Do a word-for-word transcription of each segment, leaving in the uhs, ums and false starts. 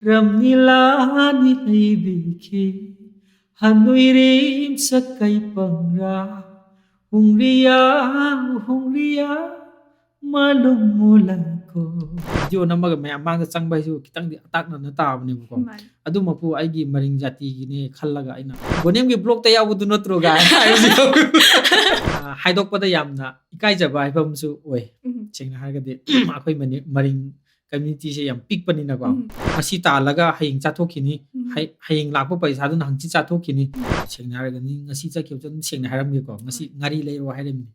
ꯔꯝꯅꯤꯂꯥꯅꯤ ꯍꯩꯕꯤꯈꯤ ꯍꯟꯅꯨꯏꯔꯤꯝ ꯁꯛꯀꯩ ꯄꯪꯔꯥ ꯍꯨꯡꯔꯤꯌꯥ ꯍꯨꯡꯔꯤꯌꯥ ꯃꯥꯂꯨꯝ ꯃꯨꯂꯀꯣ꯫ Video ꯅꯝꯃꯒ ꯃꯌꯥꯝ ꯃꯥꯡꯗ ꯆꯪꯕ ꯍꯥꯏꯁꯨ ꯈꯤꯇꯪꯗꯤ ꯑꯇꯥꯛꯅꯅ ꯇꯥꯕꯅꯦꯕꯀꯣ꯫ ꯃꯥꯅꯤ꯫ ꯑꯗꯨꯃꯛꯄꯨ ꯑꯩꯒꯤ ꯃꯔꯤꯡ ꯖꯥꯇꯤꯒꯤꯅꯦ ꯈꯜꯂꯒ ꯑꯩꯅ ꯕꯣꯅꯦꯝꯒꯤ ꯕ꯭ꯂꯣꯛꯇ ꯌꯥꯎꯕꯗꯨ ꯅꯠꯇ꯭ꯔꯣ ꯀꯥꯏ ꯍꯥꯏꯕꯁꯨ ꯌꯥꯎꯋꯦ꯫ ꯑ, ꯍꯥꯏꯗꯣꯛꯄꯗ ꯌꯥꯝꯅ ꯏꯀꯥꯏꯖꯕ ꯍꯥꯏꯕ ꯑꯃꯁꯨ ꯑꯣꯏ꯫ ꯎꯝ꯫ ꯁꯦꯡꯅ ꯍꯥꯏꯔꯒꯗꯤ ꯑꯩꯈꯣꯏ ꯃꯅꯤ- ꯃꯔꯤꯡ ꯀꯝꯃ꯭ꯌꯨꯅꯤꯇꯤꯁꯦ ꯌꯥꯝ ꯄꯤꯛꯄꯅꯤꯅꯀꯣ꯫ ꯎꯝ꯫ ꯉꯁꯤ ꯇꯥꯜꯂꯒ ꯍꯌꯦꯡ ꯆꯥꯊꯣꯛꯈꯤꯅꯤ꯫ ꯎꯝ꯫ ꯍꯩ- ꯍꯌꯦꯡ ꯂꯥꯛꯄ ꯄꯩꯁꯥꯗꯨꯅ ꯍꯪꯆꯤꯠ ꯆꯥꯊꯣꯛꯈꯤꯅꯤ꯫ ꯁꯦꯡꯅ ꯍꯥꯏꯔꯒꯗꯤ ꯉꯁꯤ ꯆꯠꯈꯤꯕꯁꯨ ꯑꯗꯨꯝ ꯁꯦꯡꯅ ꯍꯥꯏꯔꯝꯒꯦꯀꯣ꯫ ꯉꯁꯤ ꯉꯥꯔꯤ ꯂꯩꯔꯣ ꯍꯥꯏꯔꯝꯃꯤ꯫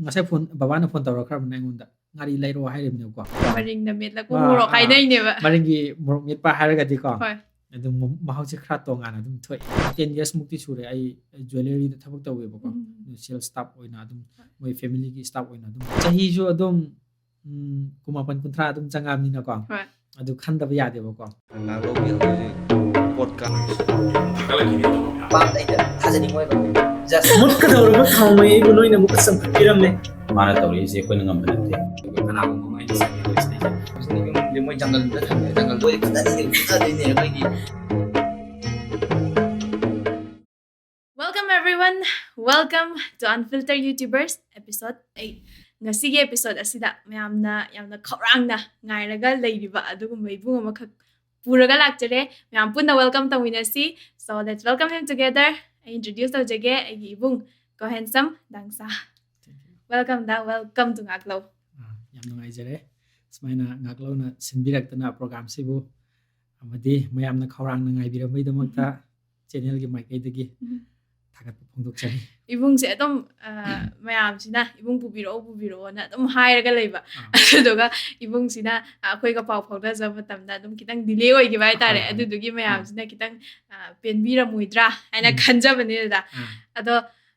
ꯉꯁꯥꯏ ꯐꯣꯟ, ꯕꯕꯥꯅ ꯐꯣꯟ ꯇꯧꯔꯛꯈ꯭ꯔꯕꯅꯦ ꯑꯩꯉꯣꯟꯗ꯫ ꯉꯥꯔꯤ ꯂꯩꯔꯣ ꯍꯥꯏꯔꯤꯕꯅꯦꯕꯀꯣ꯫ ꯃꯔꯤꯡꯅ ꯃꯦꯠꯂꯒ ꯑꯥ, ꯃꯣꯔꯣꯛ ꯑꯥ꯫ ꯍꯥꯏꯅꯩꯅꯦꯕ꯫ ꯃꯔꯤꯡꯒꯤ ꯃꯣꯔꯣꯛ ꯃꯦꯠꯄ ꯍꯥꯏꯔꯒꯗꯤꯀꯣ꯫ ꯍꯣꯏ꯫ ꯑꯗꯨꯝ ꯃ- ꯃꯍꯥꯎꯁꯦ ꯈꯔ ꯇꯣꯉꯥꯟꯅ ꯑꯗꯨꯝ ꯊꯣꯛꯑꯦ꯫ Ten years ꯃꯨꯛꯇꯤ ꯁꯨꯔꯦ ꯑꯩ ꯖ꯭ꯋꯦꯂꯔꯤꯗ ꯊꯕꯛ ꯇꯧꯋꯦꯕꯀꯣ꯫ ꯎꯝ꯫ ꯁꯦꯜꯁ ꯁ꯭ꯇꯥꯐ ꯑꯣꯏꯅ ꯑꯗꯨꯝ, ꯃꯣꯏ ꯐꯦꯃꯤꯂꯤꯒꯤ ꯁ꯭ꯇꯥꯐ ꯑꯣꯏꯅ ꯑꯗꯨꯝ꯫ ꯆꯍꯤꯁꯨ ꯑꯗꯨꯝ, ꯎꯝ, ꯀꯨꯟꯃꯥꯄꯟ, ꯀꯨꯟꯊ꯭ꯔꯥ ꯑꯗꯨꯝ ꯆꯪꯉꯛꯑꯕꯅꯤꯅꯀꯣ꯫ ꯍꯣꯏ꯫ ꯑꯗꯨ ꯈꯟꯗꯕ ꯌꯥꯗꯦꯕꯀꯣ꯫ ꯉꯥꯡꯂꯧꯕꯤ ꯍꯧꯖꯤꯛ ꯄꯣꯠꯀꯥꯁ ꯊꯥꯒꯠꯂꯛꯈꯤꯅꯤ ꯑꯗꯨꯒꯨꯝꯕ ꯃꯌꯥꯝ꯫ ꯄꯥꯛ ꯑꯩꯅ ꯊꯥꯖꯅꯤꯡꯉꯣꯏꯕ꯫ Just ꯃꯨꯠꯀꯗꯧꯔꯕ ꯊꯥꯎꯃꯩ ꯑꯩꯕꯨ ꯅꯣꯏꯅ ꯑꯃꯨꯛꯀ ꯆꯝꯈꯠꯄꯤꯔꯝꯂꯦ꯫ ꯃꯥꯅ ꯇꯧꯔꯤꯁꯦ ꯑꯩꯈꯣꯏꯅ ꯉꯝꯕ ꯅꯠꯇꯦ꯫ ꯀꯅꯥꯒꯨꯝꯕ ꯑꯃ ꯑꯩꯅ ꯆꯪꯒꯦ ꯇꯧꯔꯤꯁꯦ꯫ ꯌꯨꯝꯁꯦ ꯃꯣꯏ ꯖꯪꯒꯜꯗ ꯊꯝꯃꯦ꯫ ꯖꯪꯒꯜꯗ ꯑꯣꯏ ꯐꯖꯅꯗꯤ ꯐꯨꯊꯗꯣꯏꯅꯦ ꯑꯩꯈꯣꯏꯒꯤ꯫ Welcome everyone, welcome to Unfiltered YouTubers episode eight. ꯉꯁꯤꯒꯤ episode ꯑꯁꯤꯗ ꯃꯌꯥꯝꯅ ꯌꯥꯝꯅ ꯈꯧꯔꯥꯡꯅ ꯉꯥꯏꯔꯒ ꯂꯩꯔꯤꯕ ꯑꯗꯨꯒꯨꯝꯕ ꯏꯕꯨꯡ ꯑꯃꯈꯛ ꯄꯨꯔꯒ ꯂꯥꯛꯆꯔꯦ꯫ ꯃꯌꯥꯝ ꯄꯨꯟꯅ welcome ꯇꯧꯃꯤꯟꯅꯁꯤ꯫ So let's welcome him together. ꯑꯩ introduce ꯇꯧꯖꯒꯦ, ꯑꯩꯒꯤ ꯏꯕꯨꯡ ꯀꯣꯍꯦꯟꯁꯝ ꯗꯥꯡꯁꯥ꯫ Welcome the, welcome to ꯉꯥꯛꯂꯧ꯫ ꯑꯥ, ꯌꯥꯝ ꯅꯨꯡꯉꯥꯏꯖꯔꯦ ꯁꯨꯃꯥꯏꯅ ꯉꯥꯛꯂꯧꯅ ꯁꯤꯟꯕꯤꯔꯛꯇꯅ ꯄ꯭ꯔꯣꯒ꯭ꯔꯥꯝꯁꯤꯕꯨ, ꯑꯃꯗꯤ ꯃꯌꯥꯝꯅ ꯈꯧꯔꯥꯡꯅ ꯉꯥꯏꯕꯤꯔꯝꯕꯩꯗꯃꯛꯇ ꯆꯦꯅꯦꯜꯒꯤ ꯃꯥꯏꯀꯩꯗꯒꯤ ꯎꯝ꯫ ꯊꯥꯒꯠꯄ ꯐꯣꯡꯗꯣꯛꯆꯔꯤ꯫ ꯏꯕꯨꯡꯁꯦ ꯑꯗꯨꯝ, ꯑ, ꯃꯌꯥꯝꯁꯤꯅ "ꯏꯕꯨꯡ ꯄꯨꯕꯤꯔꯛꯑꯣ, ꯄꯨꯕꯤꯔꯛꯑꯣꯅ" ꯑꯗꯨꯝ ꯍꯥꯏꯔꯒ ꯂꯩꯕ꯫ ꯑꯥ꯫ ꯑꯗꯨꯗꯨꯒ ꯏꯕꯨꯡꯁꯤꯅ, ꯑ, ꯑꯩꯈꯣꯏꯒ ꯄꯥꯎ ꯐꯥꯎꯅꯖꯕ ꯃꯇꯝꯗ ꯑꯗꯨꯝ ꯈꯤꯇꯪ delay ꯑꯣꯏꯈꯤꯕ ꯍꯥꯏꯇꯥꯔꯦ꯫ ꯍꯣꯏ, ꯍꯣꯏ꯫ ꯑꯗꯨꯗꯨꯒꯤ ꯃꯌꯥꯝꯁꯤꯅ ꯈꯤꯇꯪ, ꯑ, ꯄꯦꯟꯕꯤꯔꯝꯃꯣꯏꯗ꯭ꯔꯥ ꯍꯥꯏꯅ ꯎꯝ꯫ ꯈꯟꯖꯕꯅꯤꯗ꯫ ꯑꯥ꯫ ꯑꯗꯣ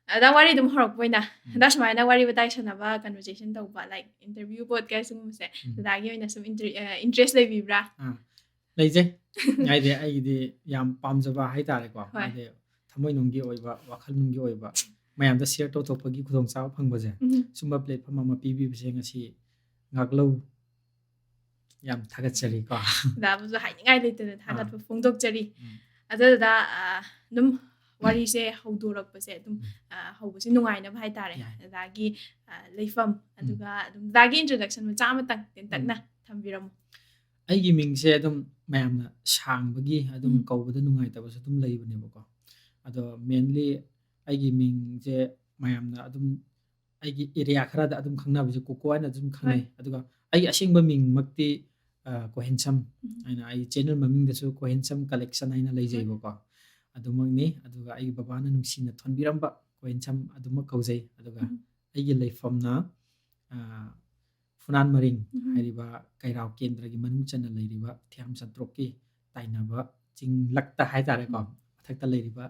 ꯑꯗ ꯋꯥꯔꯤ ꯑꯗꯨꯝ ꯍꯧꯔꯛꯄ ꯑꯣꯏꯅ ꯎꯝ꯫ ꯍꯟꯗꯛ ꯁꯨꯃꯥꯏꯅ ꯋꯥꯔꯤ ꯋꯥꯇꯥꯏ ꯁꯥꯟꯅꯕ, conversation ꯇꯧꯕ, like interview podcast ꯒꯨꯝꯕꯁꯦ, ꯎꯝ꯫ ꯗꯗꯥꯒꯤ ꯑꯣꯏꯅ ꯁꯨꯝ inter-, ꯑ, interest ꯂꯩꯕꯤꯕ꯭ꯔꯥ? ꯂꯩꯖꯩ꯫ ꯍꯥꯏꯗꯤ ꯑꯩꯒꯤꯗꯤ ꯌꯥꯝ ꯄꯥꯝꯖꯕ ꯍꯥꯏꯇꯥꯔꯦꯀꯣ꯫ ꯍꯣꯏ꯫ ꯍꯥꯏꯗꯤ ꯊꯃꯣꯏꯅꯨꯡꯒꯤ ꯑꯣꯏꯕ, ꯋꯥꯈꯜꯅꯨꯡꯒꯤ ꯑꯣꯏꯕ ꯃꯌꯥꯝꯗ share ꯇꯧꯊꯣꯛꯄꯒꯤ ꯈꯨꯗꯣꯡꯆꯥꯕ ꯐꯪꯕꯁꯦ, ꯎꯝ꯫ ꯁꯨꯝꯕ platform ꯑꯃ ꯄꯤꯕꯤꯕꯁꯦ ꯉꯁꯤ ꯉꯥꯛꯂꯧ ꯌꯥꯝ ꯊꯥꯒꯠꯆꯔꯤꯀꯣ꯫ ꯗꯥꯕꯨꯁꯨ ꯍꯥꯏꯅꯤꯡꯉꯥꯏ ꯂꯩꯇꯅ ꯊꯥꯒꯠꯄ ꯐꯣꯡꯗꯣꯛꯆꯔꯤ꯫ ꯎꯝ. ꯑꯗꯨꯗ ꯑ, ꯑꯗꯨꯝ ꯋꯥꯔꯤꯁꯦ ꯍꯧꯗꯣꯔꯛꯄꯁꯦ ꯑꯗꯨꯝ ꯎꯝ. ꯑ, ꯍꯧꯕꯁꯦ ꯅꯨꯡꯉꯥꯏꯅꯕ ꯍꯥꯏꯇꯥꯔꯦ꯫ ꯌꯥꯏ. ꯗꯥꯗꯥꯒꯤ ꯑ, ꯂꯩꯐꯝ ꯑꯗꯨꯒ ꯑꯗꯨꯝ ꯗꯥꯗꯥꯒꯤ introduction ꯃꯆꯥ ꯑꯃꯇꯪ ꯇꯦꯟꯇꯛꯅ ꯊꯝꯕꯤꯔꯝꯃꯨ꯫ ꯑꯩꯒꯤ ꯃꯤꯡꯁꯦ ꯑꯗꯨꯝ ꯃꯌꯥꯝꯅ ꯁꯥꯡꯕꯒꯤ ꯑꯗꯨꯝ ꯎꯝ. ꯀꯧꯕꯗ ꯅꯨꯡꯉꯥꯏꯇꯕꯁꯨ ꯑꯗꯨꯝ ꯂꯩꯕꯅꯦꯕꯀꯣ꯫ ꯑꯗꯣ mainly ꯑꯩꯒꯤ ꯃꯤꯡꯁꯦ ꯃꯌꯥꯝꯅ ꯑꯗꯨꯝ ꯑꯩꯒꯤ area ꯈꯔꯗ ꯑꯗꯨꯝ ꯈꯪꯅꯕꯁꯦ ꯀꯣꯀꯣ ꯍꯥꯏꯅ ꯑꯗꯨꯝ ꯈꯪꯅꯩ꯫ ꯑꯗꯨꯒ ꯑꯩꯒꯤ ꯑꯁꯦꯡꯕ ꯃꯤꯡꯃꯛꯇꯤ ꯑ, ꯀꯣꯍꯦꯟꯁꯝ ꯎꯝ. ꯍꯥꯏꯅ ꯑꯩ channel ꯃꯃꯤꯡꯗꯁꯨ ꯀꯣꯍꯦꯟꯁꯝ collection ꯍꯥꯏꯅ ꯂꯩꯖꯩꯕꯀꯣ꯫ ꯑꯗꯨꯃꯛꯅꯤ꯫ ꯑꯗꯨꯒ ꯑꯩꯒꯤ ꯕꯕꯥꯅ ꯅꯨꯡꯁꯤꯅ ꯊꯣꯟꯕꯤꯔꯝꯕ ꯀꯣꯍꯦꯟꯁꯝ ꯑꯗꯨꯃꯛ ꯀꯧꯖꯩ꯫ ꯑꯗꯨꯒ ꯎꯝ. ꯑꯩꯒꯤ ꯂꯩꯐꯝꯅ ꯑ, ꯐꯨꯅꯥꯟ ꯃꯔꯤꯡ ꯎꯝ. ꯍꯥꯏꯔꯤꯕ ꯀꯩꯔꯥꯎ ꯀꯦꯟꯗ꯭ꯔꯒꯤ ꯃꯅꯨꯡ ꯆꯟꯅ ꯂꯩꯔꯤꯕ ꯊꯤꯌꯥꯝ ꯁꯟꯇ꯭ꯔꯣꯛꯀꯤ ꯇꯥꯏꯅꯕ ꯆꯤꯡꯂꯛꯇ ꯍꯥꯏꯇꯥꯔꯦꯀꯣ, ꯎꯝ. ꯃꯊꯛꯇ ꯂꯩꯔꯤꯕ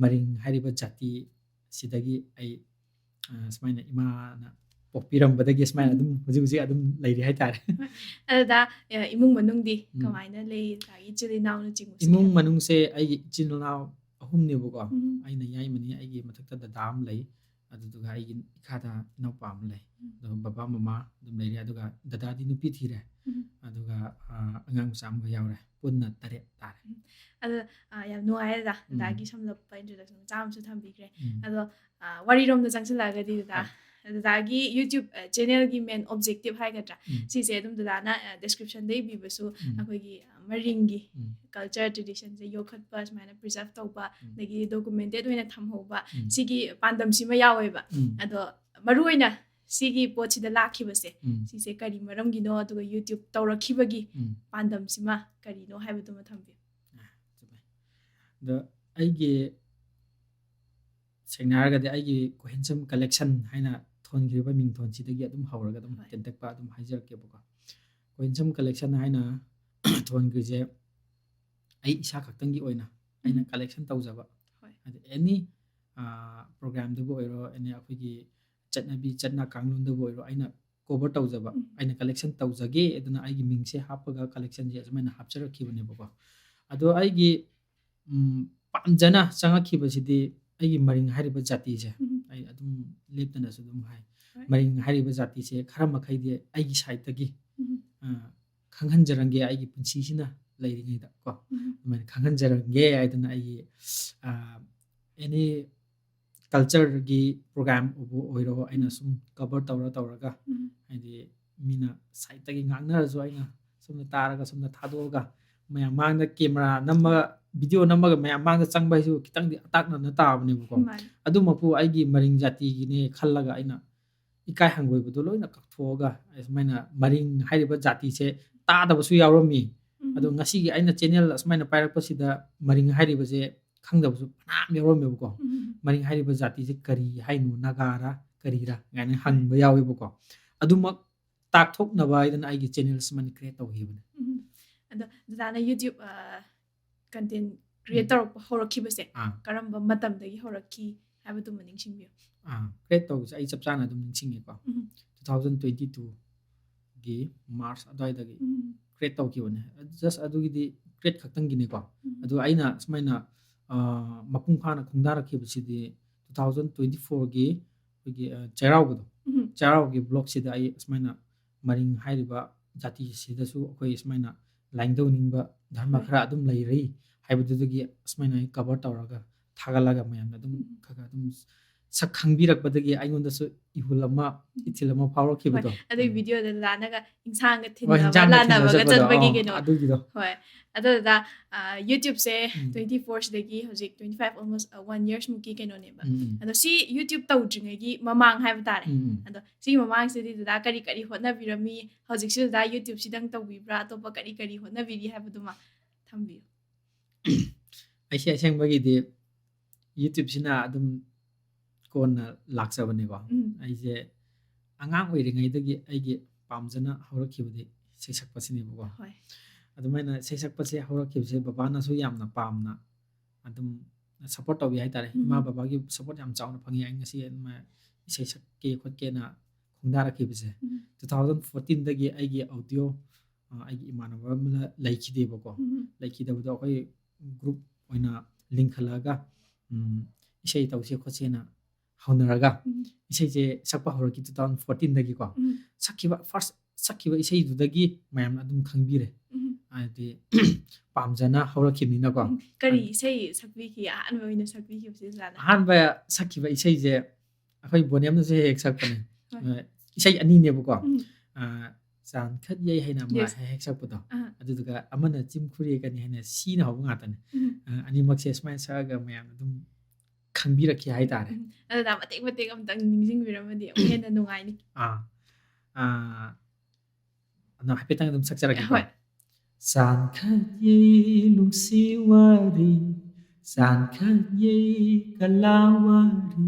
ꯃꯔꯤꯡ ꯍꯥꯏꯔꯤꯕ ꯖꯥꯇꯤ ꯁꯤꯗꯒꯤ ꯑꯩ ꯑ, ꯁꯨꯃꯥꯏꯅ ꯏꯃꯥꯅ ꯄꯣꯛꯄꯤꯔꯝꯕꯗꯒꯤ ꯁꯨꯃꯥꯏꯅ ꯎꯝ. ꯑꯗꯨꯝ ꯍꯧꯖꯤꯛ ꯍꯧꯖꯤꯛ ꯑꯗꯨꯝ ꯂꯩꯔꯤ ꯍꯥꯏꯇꯥꯔꯦ꯫ ꯑꯗꯨꯗ ꯑ, ꯏꯃꯨꯡ ꯃꯅꯨꯡꯗꯤ ꯎꯝ. ꯀꯃꯥꯏꯅ ꯂꯩ? ꯗꯥꯒꯤ ꯏꯆꯤꯜ ꯏꯅꯥꯎꯅꯆꯤꯡꯕꯁꯨ ꯏꯃꯨꯡ ꯂꯩꯕ꯭ꯔꯥ? ꯃꯅꯨꯡꯁꯦ ꯑꯩꯒꯤ ꯏꯆꯤꯜ ꯏꯅꯥꯎ ꯑꯍꯨꯝꯅꯦꯕꯀꯣ꯫ ꯎꯝ. ꯑꯩꯅ ꯌꯥꯏꯃꯅꯤ, ꯑꯩꯒꯤ ꯃꯊꯛꯇ ꯗꯗꯥ ꯑꯃ ꯂꯩ, ꯑꯗꯨꯗꯨꯒ ꯑꯩꯒꯤ ꯏꯈꯥꯗ ꯏꯅꯥꯎꯄꯥ ꯑꯃ ꯂꯩ꯫ ꯎꯝ. ꯑꯗꯨꯒ ꯕꯕꯥ ꯃꯃꯥ ꯑꯗꯨꯝ ꯂꯩꯔꯦ꯫ ꯑꯗꯨꯒ ꯗꯗꯥꯗꯤ ꯅꯨꯄꯤ ꯊꯤꯔꯦ꯫ ꯎꯝ. ꯑꯗꯨꯒ ꯑ, ꯑꯉꯥꯡ ꯃꯆꯥ ꯑꯃꯒ ꯌꯥꯎꯔꯦ꯫ ꯄꯨꯟꯅ ꯇꯔꯦꯠ ꯇꯥꯔꯦ꯫ ꯑꯗꯣ ꯑ, ꯌꯥꯝ ꯅꯨꯡꯉꯥꯏꯔꯦ ꯗꯥ, ꯎꯝ. ꯗꯥꯒꯤ ꯁꯝꯂꯞꯄ introduction ꯃꯆꯥ ꯑꯃꯁꯨ ꯊꯝꯕꯤꯈ꯭ꯔꯦ꯫ ꯎꯝ. ꯑꯗꯣ ꯑ, ꯋꯥꯔꯤꯔꯣꯝꯗ ꯆꯪꯁꯤꯜꯂꯛꯑꯒꯗꯤ ꯗꯥ, ꯍꯣꯏ. ꯗꯥꯒꯤ YouTube ꯑ, channelꯒꯤ main objective ꯍꯥꯏꯒꯗ꯭ꯔꯥ, ꯎꯝ. ꯁꯤꯁꯦ ꯑꯗꯨꯝ ꯗꯥꯗꯥꯅ ꯑ, descriptionꯗ ꯏꯕꯤꯕꯁꯨ ꯎꯝ. ꯑꯩꯈꯣꯏꯒꯤ ꯑ, ꯃꯔꯤꯡꯒꯤ ꯎꯝ. culture traditionꯁꯦ ꯌꯣꯛꯈꯠꯄ, ꯁꯨꯃꯥꯏꯅ preserve ꯇꯧꯕ, ꯎꯝ. ꯑꯗꯒꯤ documented ꯑꯣꯏꯅ ꯊꯝꯍꯧꯕ, ꯎꯝ. ꯁꯤꯒꯤ ꯄꯥꯟꯗꯝꯁꯤꯃ ꯌꯥꯎꯋꯦꯕ꯫ ꯎꯝ. ꯑꯗꯣ ꯃꯔꯨꯑꯣꯏꯅ ꯁꯤꯒꯤ ꯄꯣꯠꯁꯤꯗ ꯂꯥꯛꯈꯤꯕꯁꯦ, ꯎꯝ. ꯁꯤꯁꯦ ꯀꯔꯤ ꯃꯔꯝꯒꯤꯅꯣ, ꯑꯗꯨꯒ YouTube ꯇꯧꯔꯛꯈꯤꯕꯒꯤ ꯎꯝ. ꯄꯥꯟꯗꯝꯁꯤꯃ ꯀꯔꯤꯅꯣ ꯍꯥꯏꯕꯗꯨꯃ ꯊꯝꯕꯤꯌꯨ꯫ ꯆꯨꯝꯃꯦ꯫ ꯑꯗꯣ ꯑꯩꯒꯤ, ꯁꯦꯡꯅ ꯍꯥꯏꯔꯒꯗꯤ ꯑꯩꯒꯤ ꯀꯣꯍꯦꯟꯁꯝ collection ꯍꯥꯏꯅ ꯊꯣꯟꯈꯤꯕ ꯃꯤꯡꯊꯣꯟꯁꯤꯗꯒꯤ ꯑꯗꯨꯝ ꯍꯧꯔꯒ ꯑꯗꯨꯝ ꯍꯣꯏ. ꯇꯦꯟꯇꯛꯄ ꯑꯗꯨꯝ ꯍꯥꯏꯖꯔꯛꯀꯦꯕꯀꯣ꯫ ꯀꯣꯍꯦꯟꯁꯝ collection ꯍꯥꯏꯅ ꯊꯣꯟꯈ꯭ꯔꯤꯁꯦ ꯑꯩ ꯏꯁꯥ ꯈꯛꯇꯪꯒꯤ ꯑꯣꯏꯅ ꯑꯩꯅ ꯎꯝ. collection ꯇꯧꯖꯕ꯫ ꯍꯣꯏ. ꯍꯥꯏꯗꯤ any, ꯑ, programꯗꯕꯨ ꯑꯣꯏꯔꯣ, any ꯑꯩꯈꯣꯏꯒꯤ ꯆꯠꯅꯕꯤ ꯆꯠꯅ ꯀꯥꯡꯂꯣꯟꯗꯕꯨ ꯑꯣꯏꯔꯣ, ꯑꯩꯅ cover ꯇꯧꯖꯕ, ꯎꯝ. ꯑꯩꯅ collection ꯇꯧꯖꯒꯦ ꯑꯗꯨꯅ ꯑꯩꯒꯤ ꯃꯤꯡꯁꯦ ꯍꯥꯞꯄꯒ collectionꯁꯦ ꯑꯁꯨꯃꯥꯏꯅ ꯍꯥꯞꯆꯔꯛꯈꯤꯕꯅꯦꯕꯀꯣ꯫ ꯑꯗꯣ ꯑꯩꯒꯤ, ꯎꯝ, ꯄꯥꯝꯖꯅ ꯆꯪꯉꯛꯈꯤꯕꯁꯤꯗꯤ ꯑꯩꯒꯤ ꯃꯔꯤꯡ ꯍꯥꯏꯔꯤꯕ ꯖꯥꯇꯤꯁꯦ, ꯎꯝ. ꯑꯩ ꯑꯗꯨꯝ ꯂꯦꯞꯇꯅꯁꯨ ꯑꯗꯨꯝ ꯍꯥꯏ, ꯍꯣꯏ. ꯃꯔꯤꯡ ꯍꯥꯏꯔꯤꯕ ꯖꯥꯇꯤꯁꯦ ꯈꯔ ꯃꯈꯩꯗꯤ ꯑꯩꯒꯤ sideꯇꯒꯤ, ꯎꯝ. ꯑ, ꯈꯪꯍꯟꯖꯔꯝꯒꯦ ꯑꯩꯒꯤ ꯄꯨꯟꯁꯤꯁꯤꯅ ꯂꯩꯔꯤꯉꯩꯗ ꯀꯣ꯫ ꯎꯝ. ꯑꯗꯨꯃꯥꯏꯅ ꯈꯪꯍꯟꯖꯔꯝꯒꯦ ꯍꯥꯏꯗꯅ ꯑꯩꯒꯤ ꯑꯦꯅꯤ ꯀꯜꯆꯔꯒꯤ ꯄ꯭ꯔꯣꯒ꯭ꯔꯥꯝꯕꯨ ꯑꯣꯏꯔꯣ, ꯑꯩꯅ ꯎꯝ. ꯁꯨꯝ ꯀꯕꯔ ꯇꯧꯔ ꯇꯧꯔꯒ, ꯎꯝ. ꯍꯥꯏꯗꯤ ꯃꯤꯅ ꯁꯥꯏꯠꯇꯒꯤ ꯉꯥꯡꯅꯔꯁꯨ ꯑꯩꯅ ꯁꯣꯝꯗ ꯇꯥꯔꯒ ꯁꯣꯝꯗ ꯊꯥꯗꯣꯛꯑꯒ, ꯃꯌꯥꯝ ꯃꯥꯡꯗ ꯀꯦꯃꯦꯔꯥ ꯅꯝꯃꯒ, ꯚꯤꯗꯤꯑꯣ ꯅꯝꯃꯒ ꯃꯌꯥꯝ ꯃꯥꯡꯗ ꯆꯪꯕ ꯍꯥꯏꯁꯨ ꯈꯤꯇꯪꯗꯤ ꯑꯇꯥꯛꯅꯅ ꯇꯥꯕꯅꯦꯕꯀꯣ꯫ ꯃꯥꯅꯤ. ꯑꯗꯨꯃꯛꯄꯨ ꯑꯩꯒꯤ ꯃꯔꯤꯡ ꯖꯥꯇꯤꯒꯤꯅꯦ ꯈꯜꯂꯒ ꯑꯩꯅ ꯏꯀꯥꯏ ꯍꯪꯒꯣꯏꯕꯗꯣ ꯂꯣꯏꯅ ꯀꯛꯊꯣꯛꯑꯒ, ꯑꯁꯨꯃꯥꯏꯅ ꯃꯔꯤꯡ ꯍꯥꯏꯔꯤꯕ ꯖꯥꯇꯤꯁꯦ ꯇꯥꯗꯕꯁꯨ ꯌꯥꯎꯔꯝꯃꯤ꯫ ꯎꯝ. ꯑꯗꯣ ꯉꯁꯤꯒꯤ ꯑꯩꯅ ꯆꯦꯅꯦꯜ ꯑꯁꯨꯃꯥꯏꯅ ꯄꯥꯏꯔꯛꯄꯁꯤꯗ ꯃꯔꯤꯡ ꯍꯥꯏꯔꯤꯕꯁꯦ ꯈꯪꯗꯕꯁꯨ ꯐꯅꯌꯥꯝ ꯌꯥꯎꯔꯝꯃꯦꯕꯀꯣ꯫ ꯎꯝ. ꯃꯔꯤꯡ ꯍꯥꯏꯔꯤꯕ ꯖꯥꯇꯤꯁꯦ ꯀꯔꯤ ꯍꯥꯏꯅꯣ, ꯅꯥꯒꯥꯔꯥ ꯀꯔꯤꯔꯥ ꯀꯥꯏꯅ ꯍꯪꯕ ꯌꯥꯎꯋꯦꯕꯀꯣ꯫ ꯑꯗꯨꯃꯛ ꯇꯥꯛꯊꯣꯛꯅꯕ ꯍꯥꯏꯗꯅ ꯑꯩꯒꯤ ꯆꯦꯅꯦꯜ ꯁꯨꯃꯥꯏꯅ ꯀ꯭ꯔꯤꯌꯦꯠ ꯇꯧꯈꯤꯕꯅꯦ꯫ ꯎꯝ. ꯑꯗꯣ ꯗꯗꯥꯅ ꯌꯨꯇ꯭ꯌꯨꯕ ꯀꯟꯇꯦꯟ ꯀ꯭ꯔꯤꯌꯦꯠ ꯎꯝ. ꯇꯧꯔꯛꯄ ꯍꯧꯔꯛꯈꯤꯕꯁꯦ ꯑꯥ. ꯀꯔꯝꯕ ꯃꯇꯝꯗꯒꯤ ꯍꯧꯔꯛꯈꯤ ꯍꯥꯏꯕꯗꯨꯃ ꯅꯤꯡꯁꯤꯡꯕꯤꯌꯨ. ꯑꯥ, ꯀ꯭ꯔꯤꯌꯦꯠ ꯇꯧꯕꯁꯦ ꯑꯩ ꯆꯞ ꯆꯥꯅ ꯑꯗꯨꯝ ꯅꯤꯡꯁꯤꯡꯉꯦꯀꯣ꯫ ꯎꯝ. Two thousand twenty two ꯒꯤ ꯃꯥꯔꯆ ꯑꯗꯨꯋꯥꯏꯗꯒꯤ ꯎꯝ. ꯀ꯭ꯔꯤꯌꯦꯠ ꯇꯧꯈꯤꯕꯅꯦ꯫ ꯖꯁ ꯑꯗꯨꯒꯤꯗꯤ ꯀ꯭ꯔꯤꯌꯦꯠ ꯈꯛꯇꯪꯒꯤꯅꯦꯀꯣ꯫ ꯎꯝ. ꯑꯗꯣ ꯑꯩꯅ ꯁꯨꯃꯥꯏꯅ, ꯑ, ꯃꯄꯨꯡ ꯐꯥꯅ ꯈꯣꯡꯗꯥꯔꯛꯈꯤꯕꯁꯤꯗꯤ two thousand twenty four ꯒꯤ ꯑꯩꯈꯣꯏꯒꯤ, ꯑ, ꯆꯩꯔꯥꯎꯕꯗꯣ, ꯎꯝ. ꯆꯩꯔꯥꯎꯕꯒꯤ ꯕ꯭ꯂꯣꯛꯁꯤꯗ ꯑꯩ ꯁꯨꯃꯥꯏꯅ ꯃꯔꯤꯡ ꯍꯥꯏꯔꯤꯕ ꯖꯥꯇꯤꯁꯤꯗꯁꯨ ꯑꯩꯈꯣꯏ ꯁꯨꯃꯥꯏꯅ ꯂꯥꯏꯅꯤꯡꯊꯧ ꯅꯤꯡꯕ ꯙꯔꯃ ꯍꯣꯏ. ꯈꯔ ꯑꯗꯨꯝ ꯂꯩꯔꯤ ꯍꯥꯏꯕꯗꯨꯗꯒꯤ ꯁꯨꯃꯥꯏꯅ ꯑꯩ ꯀꯕꯔ ꯇꯧꯔꯒ ꯊꯥꯒꯠꯂꯒ ꯃꯌꯥꯝꯅ ꯑꯗꯨꯝ ꯎꯝ. ꯈꯔ ꯈꯔ ꯑꯗꯨꯝ ꯁꯛ ꯈꯪꯕꯤꯔꯛꯄꯗꯒꯤ ꯑꯩꯉꯣꯟꯗꯁꯨ ꯏꯍꯨꯜ ꯑꯃ, ꯏꯊꯤꯜ ꯑꯃ ꯐꯥꯎꯔꯛꯈꯤꯕꯗꯣ꯫ ꯑꯗꯨꯒꯤ ꯚꯤꯗꯤꯑꯣꯗ ꯗꯗꯥꯅꯒ ꯏꯟꯁꯥꯡꯒ ꯍꯣꯏ, ꯊꯤꯟꯅꯕ ꯏꯟꯁꯥꯡꯒ ꯊꯤꯟꯕ ꯂꯥꯟꯅꯕꯒ ꯆꯠꯄꯗꯣ, ꯆꯠꯄꯒꯤ ꯑꯣ, ꯀꯩꯅꯣ. ꯑꯗꯨꯒꯤꯗꯣ꯫ ꯍꯣꯏ. ꯑꯗꯣ ꯗꯗꯥ, ꯑ, ꯌꯨꯇ꯭ꯌꯨꯕꯁꯦ ꯎꯝ. twenty four ꯁꯤꯗꯒꯤ ꯍꯧꯖꯤꯛ twenty five, almost, ꯑ, one years ꯃꯨꯛꯀꯤ ꯀꯩꯅꯣꯅꯦꯕ. ꯎꯝ, ꯎꯝ. ꯑꯗꯣ ꯁꯤ ꯌꯨꯇ꯭ꯌꯨꯕ ꯇꯧꯗ꯭ꯔꯤꯉꯩꯒꯤ ꯃꯃꯥꯡ ꯍꯥꯏꯕ ꯇꯥꯔꯦ. ꯎꯝ, ꯎꯝ. ꯑꯗꯣ ꯁꯤꯒꯤ ꯃꯃꯥꯡꯁꯤꯗꯗꯤ ꯗꯗꯥ ꯀꯔꯤ ꯀꯔꯤ ꯍꯣꯠꯅꯕꯤꯔꯝꯃꯤ? ꯍꯧꯖꯤꯛꯁꯨ ꯗꯗꯥ ꯌꯨꯇ꯭ꯌꯨꯕꯁꯤꯗꯪ ꯇꯧꯕꯤꯕ꯭ꯔꯥ? ꯑꯇꯣꯞꯄ ꯀꯔꯤ ꯀꯔꯤ ꯍꯣꯠꯅꯕꯤꯔꯤ ꯍꯥꯏꯕꯗꯨꯃ ꯊꯝꯕꯤꯌꯨ. ꯑꯩꯁꯦ ꯑꯁꯦꯡꯕꯒꯤꯗꯤ ꯌꯨꯇ꯭ꯌꯨꯕꯁꯤꯅ ꯑꯗꯨꯝ ꯀꯣꯟꯅ ꯂꯥꯛꯆꯕꯅꯦꯀꯣ꯫ ꯎꯝ. ꯑꯩꯁꯦ ꯑꯉꯥꯡ ꯑꯣꯏꯔꯤꯉꯩꯗꯒꯤ ꯑꯩꯒꯤ ꯄꯥꯝꯖꯅ ꯍꯧꯔꯛꯈꯤꯕꯗꯤ ꯏꯁꯩ ꯁꯛꯄꯁꯤꯅꯦꯕꯀꯣ꯫ ꯍꯣꯏ. ꯑꯗꯨꯃꯥꯏꯅ ꯏꯁꯩ ꯁꯛꯄꯁꯦ ꯍꯧꯔꯛꯈꯤꯕꯁꯦ ꯕꯕꯥꯅꯁꯨ ꯌꯥꯝꯅ ꯄꯥꯝꯅ ꯑꯗꯨꯝ ꯁꯞꯄꯣꯔꯠ ꯇꯧꯕꯤ ꯍꯥꯏꯇꯥꯔꯦ꯫ ꯏꯃꯥ ꯎꯝ. ꯕꯕꯥꯒꯤ ꯁꯞꯄꯣꯔꯠ ꯌꯥꯝ ꯆꯥꯎꯅ ꯐꯪꯉꯤ꯫ ꯑꯩ ꯉꯁꯤ ꯑꯗꯨꯃꯥꯏꯅ ꯏꯁꯩ ꯁꯛꯀꯦ ꯈꯣꯠꯀꯦꯅ ꯈꯣꯡꯗꯥꯔꯛꯈꯤꯕꯁꯦ꯫ ꯎꯝ. Two thousand fourteen ꯗꯒꯤ ꯑꯩꯒꯤ ꯑꯣꯗꯤꯑꯣ, ꯑ, ꯑꯩꯒꯤ ꯏꯃꯥꯟꯅꯕ ꯑꯃ ꯂꯩꯈꯤꯗꯦꯕꯀꯣ꯫ ꯎꯝ. ꯂꯩꯈꯤꯗꯕꯗꯣ ꯑꯩꯈꯣꯏ ꯒ꯭ꯔꯨꯞ ꯑꯣꯏꯅ ꯂꯤꯡꯈꯠꯂꯛꯑꯒ, ꯎꯝ, ꯏꯁꯩ ꯇꯧꯁꯦ ꯈꯣꯠꯁꯦꯅ ꯍꯧꯅꯔꯒ ꯎꯝ. ꯏꯁꯩꯁꯦ ꯁꯛꯄ ꯍꯧꯔꯛꯈꯤ two thousand fourteen ꯗꯒꯤꯀꯣ꯫ ꯎꯝ. ꯁꯛꯈꯤꯕ ꯐꯥꯔꯁ ꯁꯛꯈꯤꯕ ꯏꯁꯩꯗꯨꯗꯒꯤ ꯃꯌꯥꯝꯅ ꯑꯗꯨꯝ ꯈꯪꯕꯤꯔꯦ꯫ ꯎꯝ꯫ ꯍꯥꯏꯗꯤ ꯄꯥꯝꯖꯅ ꯍꯧꯔꯛꯈꯤꯕꯅꯤꯅꯀꯣ꯫ ꯎꯝ꯫ ꯀꯔꯤ ꯏꯁꯩ ꯁꯛꯄꯤꯈꯤ? ꯑꯍꯥꯟꯕ ꯑꯣꯏꯅ ꯁꯛꯄꯤꯈꯤꯕꯁꯦ ꯑꯣꯖꯥꯅ? ꯑꯍꯥꯟꯕ ꯁꯛꯈꯤꯕ ꯏꯁꯩꯁꯦ ꯑꯩꯈꯣꯏ ꯕꯣꯅꯤꯌꯝꯅꯁꯨ ꯍꯦꯛ ꯍꯦꯛ ꯁꯛꯄꯅꯦ꯫ ꯍꯣꯏ꯫ ꯑ, ꯏꯁꯩ ꯑꯅꯤꯅꯦꯕꯀꯣ꯫ ꯎꯝ꯫ ꯑ, ꯆꯥꯟꯈꯠ ꯌꯩ ꯍꯥꯏꯅ ꯑꯃ Yes. ꯍꯦꯛ ꯍꯦꯛ ꯁꯛꯄꯗꯣ꯫ ꯑꯥ꯫ ꯑꯗꯨꯗꯨꯒ ꯑꯃꯅ ꯆꯤꯝ ꯈꯨꯔꯦ ꯀꯅꯤ ꯍꯥꯏꯅ ꯁꯤꯅ ꯍꯧꯕ ꯉꯥꯛꯇꯅꯦ꯫ ꯎꯝ꯫ ꯑ, ꯑꯅꯤꯃꯛꯁꯦ ꯁꯨꯃꯥꯏꯅ ꯁꯛꯑꯒ ꯃꯌꯥꯝ ꯑꯗꯨꯝ ꯈꯪꯕꯤꯔꯛꯈꯤ ꯍꯥꯏꯇꯥꯔꯦ꯫ ꯎꯝ꯫ ꯑꯗꯨꯗ ꯃꯇꯦꯛ ꯃꯇꯦꯛ ꯑꯃꯇꯪ ꯅꯤꯡꯁꯤꯡꯕꯤꯔꯝꯃꯗꯤ ꯑꯃꯨꯛ ꯍꯦꯟꯅ ꯅꯨꯡꯉꯥꯏꯅꯤ꯫ ꯑꯥ꯫ ꯑꯥ, ꯑꯗꯣ ꯍꯥꯏꯐꯦꯠꯇꯪ ꯑꯗꯨꯝ ꯁꯛꯆꯔꯛꯀꯦꯀꯣ꯫ ꯍꯣꯏ꯫ ꯆꯥꯟꯈꯠ ꯌꯩ ꯅꯨꯡꯁꯤ ꯋꯥꯔꯤ, ꯆꯥꯟꯈꯠ ꯌꯩ ꯀꯂꯥ ꯋꯥꯔꯤ,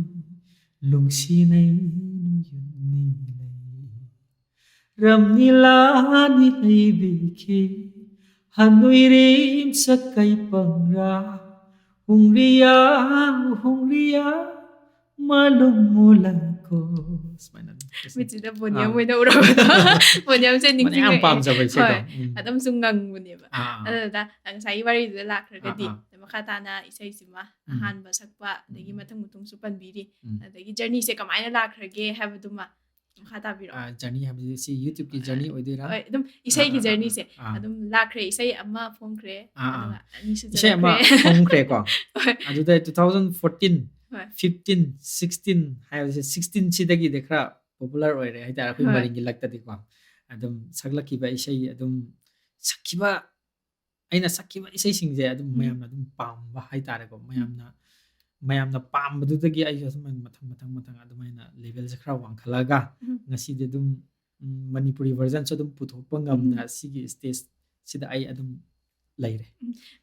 ꯂꯨꯡꯁꯤꯅꯩ ꯅꯨꯌꯨꯝꯅꯤ ꯂꯩ꯫ ꯔꯝꯅꯤꯂꯥꯅꯤ ꯂꯩꯕꯤꯈꯤ, ꯍꯟꯅꯨꯏꯔꯤꯝ ꯁꯛꯀꯩ ꯄꯪꯔꯥ, ꯍꯨꯡꯔꯤꯌꯥ, ꯍꯨꯡꯔꯤꯌꯥ, ꯃꯥꯂꯨꯝ ꯃꯨꯂꯀꯣ꯫ ꯁꯨꯃꯥꯏꯅ ꯑꯗꯨꯝ ꯁꯛꯆꯩ꯫ ꯃꯤꯠꯁꯤꯗ ꯕꯣꯅꯤꯌꯝ ꯑꯥ꯫ ꯑꯣꯏꯅ ꯎꯔꯛꯄꯗꯣ꯫ ꯕꯣꯅꯤꯌꯝꯁꯦ ꯃꯥꯅ ꯌꯥꯝ ꯅꯤꯡꯁꯤꯡꯉꯛꯑꯦ꯫ ꯄꯥꯝꯖꯕ ꯏꯁꯩꯗꯣ꯫ ꯍꯣꯏ꯫ ꯎꯝ꯫ ꯑꯗꯨꯝꯁꯨ ꯉꯪꯕꯅꯦꯕ꯫ ꯑꯥ, ꯑꯥ꯫ ꯑꯗꯨꯗ ꯉꯁꯥꯏꯒꯤ ꯋꯥꯔꯤꯗꯨꯗ ꯂꯥꯛꯈ꯭ꯔꯒꯗꯤ ꯑꯥ, ꯑꯥ꯫ ꯃꯈꯥ ꯇꯥꯅ ꯏꯁꯩꯁꯤꯃ ꯎꯝ꯫ ꯑꯍꯥꯟꯕ ꯁꯛꯄ ꯑꯗꯒꯤ ꯎꯝ꯫ ꯃꯊꯪ ꯃꯊꯪꯁꯨ ꯄꯟꯕꯤꯔꯤ꯫ ꯎꯝ꯫ ꯑꯗꯒꯤ ꯖꯔꯅꯤꯁꯦ ꯀꯃꯥꯏꯅ ꯂꯥꯛꯈ꯭ꯔꯒꯦ ꯍꯥꯏꯕꯗꯨꯃ ꯃꯈꯥ ꯇꯥꯕꯤꯔꯛꯑꯣ꯫ ꯑꯥ, ꯖꯔꯅꯤ ꯍꯥꯏꯕꯁꯤ ꯁꯤ YouTubeꯀꯤ ꯖꯔꯅꯤ ꯑꯣꯏꯗꯣꯏꯔꯥ? ꯍꯣꯏ, ꯑꯗꯨꯝ ꯏꯁꯩꯒꯤ ꯑꯥ, ꯑꯥ, ꯖꯔꯅꯤꯁꯦ ꯑꯥ, ꯑꯥ꯫ ꯑꯗꯨꯝ ꯂꯥꯛꯈ꯭ꯔꯦ, ꯏꯁꯩ ꯑꯃ ꯐꯣꯡꯈ꯭ꯔꯦ, ꯑꯥ, ꯑꯥ꯫ ꯑꯗꯨꯒ ꯑꯅꯤꯁꯨ ꯏꯁꯩ ꯑꯃ ꯆꯠꯂꯛꯈ꯭ꯔꯦ꯫ ꯐꯣꯡꯈ꯭ꯔꯦꯀꯣ꯫ ꯍꯣꯏ꯫ ꯑꯗꯨꯗ two thousand fourteen, ꯍꯣꯏ꯫ fifteen, sixteen ꯍꯥꯏꯕꯁꯦ, sixteen ꯁꯤꯗꯒꯤꯗꯤ ꯈꯔ popular ꯑꯣꯏꯔꯦ ꯍꯥꯏꯇꯥꯔꯦ ꯑꯩꯈꯣꯏ ꯍꯣꯏ꯫ ꯃꯔꯤꯡꯒꯤ ꯂꯛꯇꯗꯤꯀꯣ꯫ ꯑꯗꯨꯝ ꯁꯛꯂꯛꯈꯤꯕ ꯏꯁꯩ, ꯑꯗꯨꯝ ꯁꯛꯈꯤꯕ, ꯑꯩꯅ ꯁꯛꯈꯤꯕ ꯏꯁꯩꯁꯤꯡꯁꯦ ꯑꯗꯨꯝ ꯎꯝ꯫ ꯃꯌꯥꯝꯅ ꯑꯗꯨꯝ ꯄꯥꯝꯕ ꯍꯥꯏꯇꯥꯔꯦꯀꯣ꯫ ꯃꯌꯥꯝꯅ, ꯃꯌꯥꯝꯅ ꯄꯥꯝꯕꯗꯨꯗꯒꯤ ꯑꯩꯁꯨ ꯑꯗꯨꯃꯥꯏꯅ ꯃꯊꯪ, ꯃꯊꯪ, ꯃꯊꯪ ꯑꯗꯨꯃꯥꯏꯅ levelꯁꯦ ꯈꯔ ꯋꯥꯡꯈꯠꯂꯒ ꯎꯝ꯫ ꯉꯁꯤꯗꯤ ꯑꯗꯨꯝ, ꯎꯝ, ꯃꯅꯤꯄꯨꯔꯤ versionꯁꯨ ꯑꯗꯨꯝ ꯄꯨꯊꯣꯛꯄ ꯉꯝꯅ ꯎꯝ꯫ ꯁꯤꯒꯤ stageꯁꯤꯗ ꯑꯩ ꯑꯗꯨꯝ ꯂꯩꯔꯦ꯫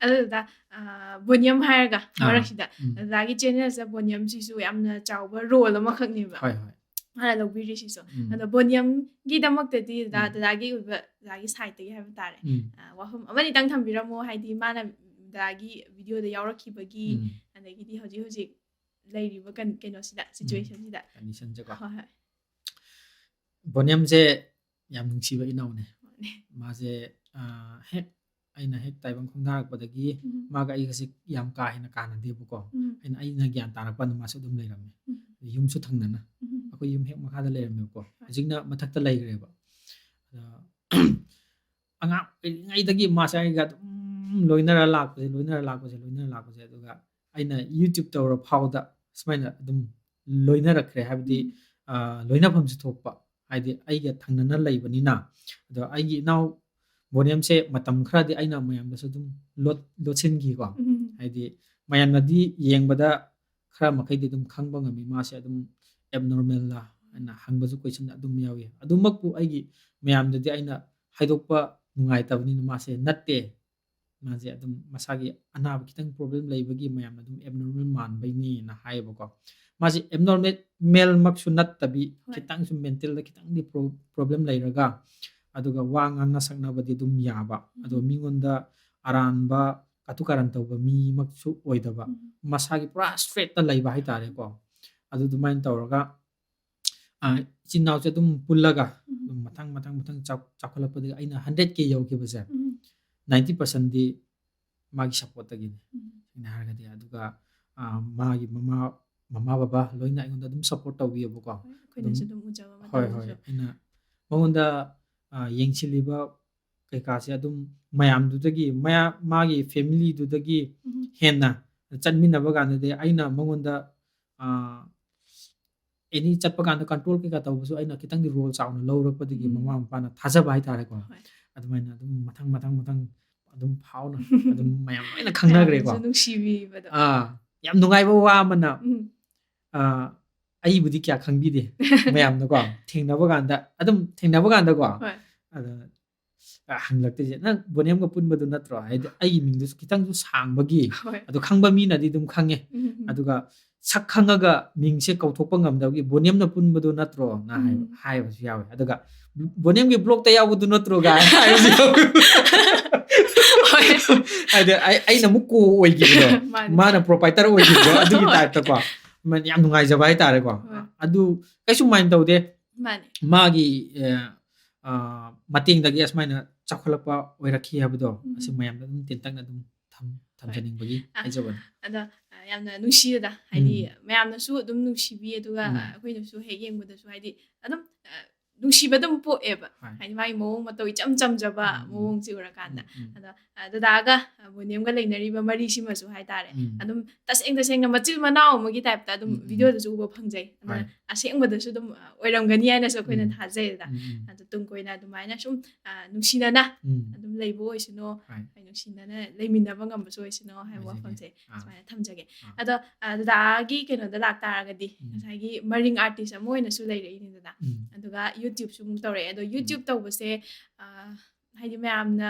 ꯑꯗꯨꯗ, ꯑ, ꯕꯣꯅꯤꯌꯝ ꯍꯥꯏꯔꯒ ꯑꯥ, ꯃꯔꯛꯁꯤꯗ ꯎꯝ꯫ ꯗꯗꯥꯒꯤ channelꯁꯤꯗ ꯕꯣꯅꯤꯌꯝꯁꯤꯁꯨ ꯌꯥꯝꯅ ꯆꯥꯎꯕ role ꯑꯃꯈꯛꯅꯦꯕ꯫ ꯍꯣꯏ, ꯍꯣꯏ꯫ ꯃꯥꯅ ꯂꯧꯕꯤꯔꯤꯁꯤꯁꯨ꯫ ꯎꯝ꯫ ꯑꯗꯣ ꯕꯣꯅꯤꯌꯝꯒꯤꯗꯃꯛꯇꯗꯤ ꯗꯗꯥ, ꯎꯝ꯫ ꯗꯗꯥꯒꯤ ꯑꯣꯏꯕ, ꯗꯗꯥꯒꯤ sideꯇꯒꯤ ꯍꯥꯏꯕ ꯇꯥꯔꯦ꯫ ꯎꯝ꯫ ꯑ, ꯋꯥꯐꯝ ꯑꯃꯅꯤꯇꯪ ꯊꯝꯕꯤꯔꯝꯃꯣ, ꯍꯥꯏꯗꯤ ꯃꯥꯅ ꯗꯗꯥꯒꯤ videoꯗ ꯌꯥꯎꯔꯛꯈꯤꯕꯒꯤ, ꯎꯝ꯫ ꯑꯗꯒꯤꯗꯤ ꯍꯧꯖꯤꯛ ꯍꯧꯖꯤꯛ ꯂꯩꯔꯤꯕ ꯀꯟ-, ꯀꯩꯅꯣꯁꯤꯗ, ꯎꯝ꯫ situationꯁꯤꯗ꯫ Conditionꯁꯦꯀꯣ꯫ ꯍꯣꯏ, ꯍꯣꯏ꯫ ꯕꯣꯅꯤꯌꯝꯁꯦ ꯌꯥꯝ ꯅꯨꯡꯁꯤꯕ ꯏꯅꯥꯎꯅꯦ꯫ ꯃꯥꯅꯦ꯫ ꯃꯥꯁꯦ, ꯑ, ꯍꯦꯛ, ꯑꯩꯅ ꯍꯦꯛ ꯇꯥꯏꯕꯪ ꯈꯣꯡꯗꯥꯔꯛꯄꯗꯒꯤ ꯎꯝ꯫ ꯃꯥꯒ ꯑꯩꯒꯁꯦ ꯌꯥꯝ ꯀꯥ ꯍꯦꯟꯅ ꯀꯥꯟꯅꯗꯦꯕꯀꯣ꯫ ꯎꯝ꯫ ꯑꯩꯅ, ꯑꯩꯅ ꯒ꯭ꯌꯥꯟ ꯇꯥꯔꯛꯄ ꯀꯥꯟꯗ ꯃꯥꯁꯨ ꯑꯗꯨꯝ ꯂꯩꯔꯝꯃꯦ꯫ ꯎꯝ꯫ ꯌꯨꯝꯁꯨ ꯊꯪꯅꯅ꯫ ꯎꯝ꯫ ꯑꯩꯈꯣꯏ ꯌꯨꯝ ꯍꯦꯛ ꯃꯈꯥꯗ ꯂꯩꯔꯝꯃꯦꯕꯀꯣ꯫ ꯍꯣꯏ꯫ ꯍꯧꯖꯤꯛꯅ ꯃꯊꯛꯇ ꯂꯩꯈ꯭ꯔꯦꯕ꯫ ꯑꯉꯥꯡ ꯑꯣꯏꯔꯤꯉꯩꯗꯒꯤ ꯃꯥꯁꯦ ꯑꯩꯒ ꯑꯗꯨꯝ ꯂꯣꯏꯅꯔ ꯂꯥꯛꯄꯁꯦ, ꯂꯣꯏꯅꯔ ꯂꯥꯛꯄꯁꯦ, ꯂꯣꯏꯅꯔ ꯂꯥꯛꯄꯁꯦ꯫ ꯑꯗꯨꯒ ꯑꯩꯅ YouTube ꯇꯧꯔ ꯐꯥꯎꯗ ꯁꯨꯃꯥꯏꯅ ꯑꯗꯨꯝ ꯂꯣꯏꯅꯔꯛꯈ꯭ꯔꯦ꯫ ꯍꯥꯏꯕꯗꯤ, ꯎꯝ꯫ ꯑ, ꯂꯣꯏꯅꯐꯝꯁꯨ ꯊꯣꯛꯄ, ꯍꯥꯏꯗꯤ ꯑꯩꯒ ꯊꯪꯅꯅ ꯂꯩꯕꯅꯤꯅ꯫ ꯑꯗꯣ ꯑꯩꯒꯤ ꯏꯅꯥꯎ ꯕꯣꯅꯦꯝꯁꯦ ꯃꯇꯝ ꯈꯔꯗꯤ ꯑꯩꯅ ꯃꯌꯥꯝꯗꯁꯨ ꯑꯗꯨꯝ ꯂꯣꯠ-, ꯂꯣꯠꯁꯤꯟꯈꯤꯀꯣ꯫ ꯎꯝ꯫ ꯍꯥꯏꯗꯤ ꯃꯌꯥꯝꯅꯗꯤ ꯌꯦꯡꯕꯗ ꯈꯔ ꯃꯈꯩꯗꯤ ꯑꯗꯨꯝ ꯈꯪꯕ ꯉꯝꯃꯤ, ꯃꯥꯁꯦ ꯑꯗꯨꯝ abnormal ꯂꯥ ꯍꯥꯏꯅ ꯍꯪꯕꯁꯨ question ꯑꯗꯨꯝ ꯌꯥꯎꯏ꯫ ꯑꯗꯨꯃꯛꯄꯨ ꯑꯩꯒꯤ ꯃꯌꯥꯝꯗꯗꯤ ꯑꯩꯅ ꯍꯥꯏꯗꯣꯛꯄ ꯅꯨꯡꯉꯥꯏꯇꯕꯅꯤꯅ, ꯃꯥꯁꯦ ꯅꯠꯇꯦ, ꯃꯥꯁꯦ ꯑꯗꯨꯝ ꯃꯁꯥꯒꯤ ꯑꯅꯥꯕ ꯈꯤꯇꯪ problem ꯂꯩꯕꯒꯤ ꯃꯌꯥꯝꯅ ꯑꯗꯨꯝ abnormal ꯃꯥꯟꯕꯩꯅꯦꯅ ꯍꯥꯏꯌꯦꯕꯀꯣ꯫ ꯃꯥꯁꯦ abnormal ꯃꯛꯁꯨ ꯅꯠꯇꯕꯤ, ꯍꯣꯏ꯫ ꯈꯤꯇꯪꯁꯨ mental ꯗ ꯈꯤꯇꯪꯗꯤ pro-, problem ꯂꯩꯔꯒ, ꯑꯗꯨꯒ ꯋꯥ ꯉꯥꯡꯅ ꯁꯛꯅꯕꯗꯤ ꯑꯗꯨꯝ ꯌꯥꯕ, ꯑꯗꯣ ꯎꯝ꯫ ꯃꯤꯉꯣꯟꯗ ꯑꯔꯥꯟꯕ ꯀꯇꯨ ꯀꯥꯔꯟ ꯇꯧꯕ ꯃꯤꯃꯛꯁꯨ ꯑꯣꯏꯗꯕ, ꯎꯝ꯫ ꯃꯁꯥꯒꯤ ꯄꯨꯔꯥ straight ꯇ ꯂꯩꯕ ꯍꯥꯏꯇꯥꯔꯦꯀꯣ꯫ ꯑꯗꯨ ꯑꯗꯨꯃꯥꯏꯅ ꯇꯧꯔꯒ, ꯑ, ꯏꯆꯤꯟ ꯏꯅꯥꯎꯁꯦ ꯑꯗꯨꯝ ꯄꯨꯜꯂꯒ ꯎꯝ꯫ ꯑꯗꯨꯝ ꯃꯊꯪ, ꯃꯊꯪ, ꯃꯊꯪ ꯆꯥꯎ-, ꯆꯥꯎꯈꯠꯂꯛꯄꯗꯒꯤ ꯑꯩꯅ hundred K ꯌꯧꯈꯤꯕꯁꯦ, ꯎꯝ꯫ ninety percent ꯗꯤ ꯃꯥꯒꯤ support ꯇꯒꯤꯅꯤ, ꯎꯝ꯫ ꯁꯦꯡꯅ ꯍꯥꯏꯔꯒꯗꯤ꯫ ꯑꯗꯨꯒ, ꯑ, ꯃꯥꯒꯤ ꯃꯃꯥ, ꯃꯃꯥ ꯕꯕꯥ ꯂꯣꯏꯅ ꯑꯩꯉꯣꯟꯗ ꯑꯗꯨꯝ support ꯇꯧꯕꯤꯌꯦꯕꯀꯣ꯫ ꯍꯣꯏ, ꯑꯩꯈꯣꯏꯅꯁꯨ ꯑꯗꯨꯝ ꯑꯗꯨꯝ ꯎꯖꯕ ꯍꯣꯏ, ꯍꯣꯏ꯫ ꯃꯇꯝꯗꯁꯨ꯫ ꯑꯩꯅ ꯃꯉꯣꯟꯗ, ꯑ, ꯌꯦꯡꯁꯤꯜꯂꯤꯕ ꯀꯩꯀꯥꯁꯦ ꯑꯗꯨꯝ ꯃꯌꯥꯝꯗꯨꯗꯒꯤ, ꯃꯌꯥ-, ꯃꯥꯒꯤ family ꯗꯨꯗꯒꯤ ꯎꯝ꯫ ꯍꯦꯟꯅ ꯆꯠꯃꯤꯟꯅꯕ ꯀꯥꯟꯗꯗꯤ ꯑꯩꯅ ꯃꯉꯣꯟꯗ, ꯑ, any ꯆꯠꯄ ꯀꯥꯟꯗ control ꯀꯩꯀꯥ ꯇꯧꯕꯁꯨ ꯑꯩꯅ ꯈꯤꯇꯪꯗꯤ role ꯆꯥꯎꯅ ꯂꯧꯔꯛꯄꯗꯒꯤ ꯎꯝ꯫ ꯃꯃꯥ ꯃꯄꯥꯅ ꯊꯥꯖꯕ ꯍꯥꯏꯇꯥꯔꯦꯀꯣ꯫ ꯍꯣꯏ꯫ ꯑꯗꯨꯃꯥꯏꯅ ꯑꯗꯨꯝ ꯃꯊꯪ, ꯃꯊꯪ, ꯃꯊꯪ ꯑꯗꯨꯝ ꯐꯥꯎꯅ ꯑꯗꯨꯝ ꯃꯌꯥꯝ ꯂꯣꯏꯅ ꯈꯪꯅꯈ꯭ꯔꯦꯀꯣ꯫ ꯃꯌꯥꯝꯅꯁꯨ ꯅꯨꯡꯁꯤꯕꯤꯕꯗꯣ꯫ ꯑꯥ, ꯌꯥꯝ ꯅꯨꯡꯉꯥꯏꯕ ꯋꯥ ꯑꯃꯅ, ꯎꯝ꯫ ꯑꯥ, ꯑꯩꯕꯨꯗꯤ ꯀꯌꯥ ꯈꯪꯕꯤꯗꯦ ꯃꯌꯥꯝꯅꯀꯣ꯫ ꯊꯦꯡꯅꯕ ꯀꯥꯟꯗ, ꯑꯗꯨꯝ ꯊꯦꯡꯅꯕ ꯀꯥꯟꯗꯀꯣ, ꯍꯣꯏ꯫ ꯑꯗ, ꯑ, ꯍꯪꯂꯛꯇꯣꯏꯁꯦ, "ꯅꯪ ꯕꯣꯅꯦꯝꯒ ꯄꯨꯟꯕꯗꯨ ꯅꯠꯇ꯭ꯔꯣ?" ꯍꯥꯏꯗꯤ ꯑꯩꯒꯤ ꯃꯤꯡꯗꯨꯁꯨ ꯈꯤꯇꯪꯁꯨ ꯁꯥꯡꯕꯒꯤ, ꯍꯣꯏ꯫ ꯑꯗꯣ ꯈꯪꯕ ꯃꯤꯅꯗꯤ ꯑꯗꯨꯝ ꯈꯪꯉꯦ꯫ ꯎꯝ, ꯎꯝ꯫ ꯑꯗꯨꯒ ꯁꯛ ꯈꯪꯉꯒ ꯃꯤꯡꯁꯦ ꯀꯧꯊꯣꯛꯄ ꯉꯝꯗꯕꯒꯤ, "ꯕꯣꯅꯦꯝꯅ ꯄꯨꯟꯕꯗꯨ ꯅꯠꯇ꯭ꯔꯣꯅ" ꯍꯥꯏꯕ, ꯎꯝ꯫ ꯍꯥꯏꯕꯁꯨ ꯌꯥꯎꯋꯦ꯫ ꯑꯗꯨꯒ, "ꯕꯣꯅꯦꯝꯒꯤ blog ꯇ ꯌꯥꯎꯕꯗꯨ ꯅꯠꯇ꯭ꯔꯣ?" ꯀꯥꯏ ꯍꯥꯏꯕꯁꯨ ꯌꯥꯎꯋꯦ꯫ ꯍꯣꯏ꯫ ꯍꯥꯏꯗꯤ ꯑꯩ-, ꯑꯩꯅ ꯑꯃꯨꯛ co ꯑꯣꯏꯈꯤꯕꯗꯣ, ꯃꯥꯅꯦ꯫ ꯃꯥꯅ proprietor ꯑꯣꯏꯈꯤꯕꯗꯣ, ꯑꯗꯨꯒꯤ ꯍꯣꯏ꯫ Type ꯇꯀꯣ꯫ ꯃꯥꯅ ꯌꯥꯝ ꯅꯨꯡꯉꯥꯏꯖꯕ ꯍꯥꯏꯇꯥꯔꯦꯀꯣ꯫ ꯍꯣꯏ꯫ ꯑꯗꯨ ꯀꯩꯁꯨ mind ꯇꯧꯗꯦ꯫ ꯃꯥꯅꯦ꯫ ꯃꯥꯒꯤ, ꯑ, ꯑ, ꯃꯇꯦꯡꯗꯒꯤ ꯑꯁꯨꯃꯥꯏꯅ ꯆꯥꯎꯈꯠꯂꯛꯄ ꯑꯣꯏꯔꯛꯈꯤ ꯍꯥꯏꯕꯗꯣ, ꯎꯝ꯫ ꯑꯁꯤ ꯃꯌꯥꯝꯗ ꯑꯗꯨꯝ ꯇꯦꯟꯇꯛꯅ ꯑꯗꯨꯝ ꯊꯝ-, ꯍꯣꯏ꯫ ꯊꯝꯖꯅꯤꯡꯕꯒꯤ ꯑ, ꯍꯥꯏꯖꯕꯅꯤ꯫ ꯑꯗꯣ, ꯑ, ꯌꯥꯝꯅ ꯅꯨꯡꯁꯤꯌꯦꯗ, ꯍꯥꯏꯗꯤ ꯎꯝ꯫ ꯃꯌꯥꯝꯅꯁꯨ ꯑꯗꯨꯝ ꯅꯨꯡꯁꯤꯕꯤ, ꯑꯗꯨꯒ ꯎꯝ꯫ ꯑꯩꯈꯣꯏꯅꯁꯨ ꯍꯦꯛ ꯌꯦꯡꯕꯗꯁꯨ, ꯍꯥꯏꯗꯤ ꯑꯗꯨꯝ, ꯑ, ꯅꯨꯡꯁꯤꯕ ꯑꯗꯨꯝ ꯄꯣꯛꯑꯦꯕ꯫ ꯍꯣꯏ꯫ ꯍꯥꯏꯗꯤ ꯃꯥꯒꯤ ꯃꯑꯣꯡ ꯃꯇꯧ ꯏꯆꯝ ꯆꯝꯖꯕ ꯎꯝ, ꯎꯝ꯫ ꯃꯑꯣꯡꯁꯦ ꯎꯔꯀꯥꯟꯗ꯫ ꯎꯝ, ꯎꯝ꯫ ꯑꯗꯣ ꯑ, ꯗꯗꯥꯒ, ꯑ, ꯃꯣꯅꯤꯌꯝꯒ ꯂꯩꯅꯔꯤꯕ ꯃꯔꯤꯁꯤꯃꯁꯨ ꯍꯥꯏꯇꯥꯔꯦ, ꯎꯝ꯫ ꯑꯗꯨꯝ ꯇꯁꯦꯡ ꯇꯁꯦꯡꯅ ꯃꯆꯤꯟ ꯃꯅꯥꯎ ꯑꯃꯒꯤ ꯇꯥꯏꯞꯇ ꯑꯗꯨꯝ ꯎꯝ, ꯎꯝ꯫ ꯚꯤꯗꯤꯑꯣꯗꯁꯨ ꯎꯕ ꯐꯪꯖꯩ꯫ ꯑꯗꯨꯅ ꯍꯣꯏ꯫ ꯑꯁꯦꯡꯕꯗꯁꯨ ꯑꯗꯨꯝ, ꯑ, ꯑꯣꯏꯔꯝꯒꯅꯤ ꯍꯥꯏꯅꯁꯨ ꯑꯩꯈꯣꯏꯅ ꯎꯝ꯫ ꯊꯥꯖꯩꯗ꯫ ꯎꯝ, ꯎꯝ꯫ ꯑꯗꯣ ꯇꯨꯡ ꯀꯣꯏꯅ ꯑꯗꯨꯃꯥꯏꯅ ꯁꯨꯝ, ꯑ, ꯅꯨꯡꯁꯤꯅꯅ ꯎꯝ꯫ ꯑꯗꯨꯝ ꯂꯩꯕ ꯑꯣꯏꯁꯅꯣ, ꯍꯣꯏ꯫ ꯑꯩ ꯅꯨꯡꯁꯤꯅꯅ ꯂꯩꯃꯤꯟꯅꯕ ꯉꯝꯕꯁꯨ ꯑꯣꯏꯁꯅꯣ ꯍꯥꯏꯕ ꯍꯥꯏꯖꯒꯦ꯫ ꯋꯥꯐꯝꯁꯦ ꯑꯥ꯫ ꯁꯨꯃꯥꯏꯅ ꯊꯝꯖꯒꯦ꯫ ꯑꯥ꯫ ꯑꯗꯣ, ꯑ, ꯗꯗꯥꯒꯤ ꯀꯩꯅꯣꯗ ꯂꯥꯛꯇꯥꯔꯒꯗꯤ, ꯎꯝ꯫ ꯉꯁꯥꯏꯒꯤ ꯃꯔꯤꯡ ꯑꯥꯔꯇꯤꯁ ꯑꯃ ꯑꯣꯏꯅꯁꯨ ꯂꯩꯔꯛꯏꯅꯤꯗꯅ, ꯎꯝ꯫ ꯑꯗꯨꯒ YouTubeꯁꯨ ꯑꯃꯨꯛ ꯇꯧꯔꯛꯑꯦ꯫ ꯑꯗꯣ ꯎꯝ꯫ YouTube ꯇꯧꯕꯁꯦ, ꯑ, ꯍꯥꯏꯗꯤ ꯃꯌꯥꯝꯅ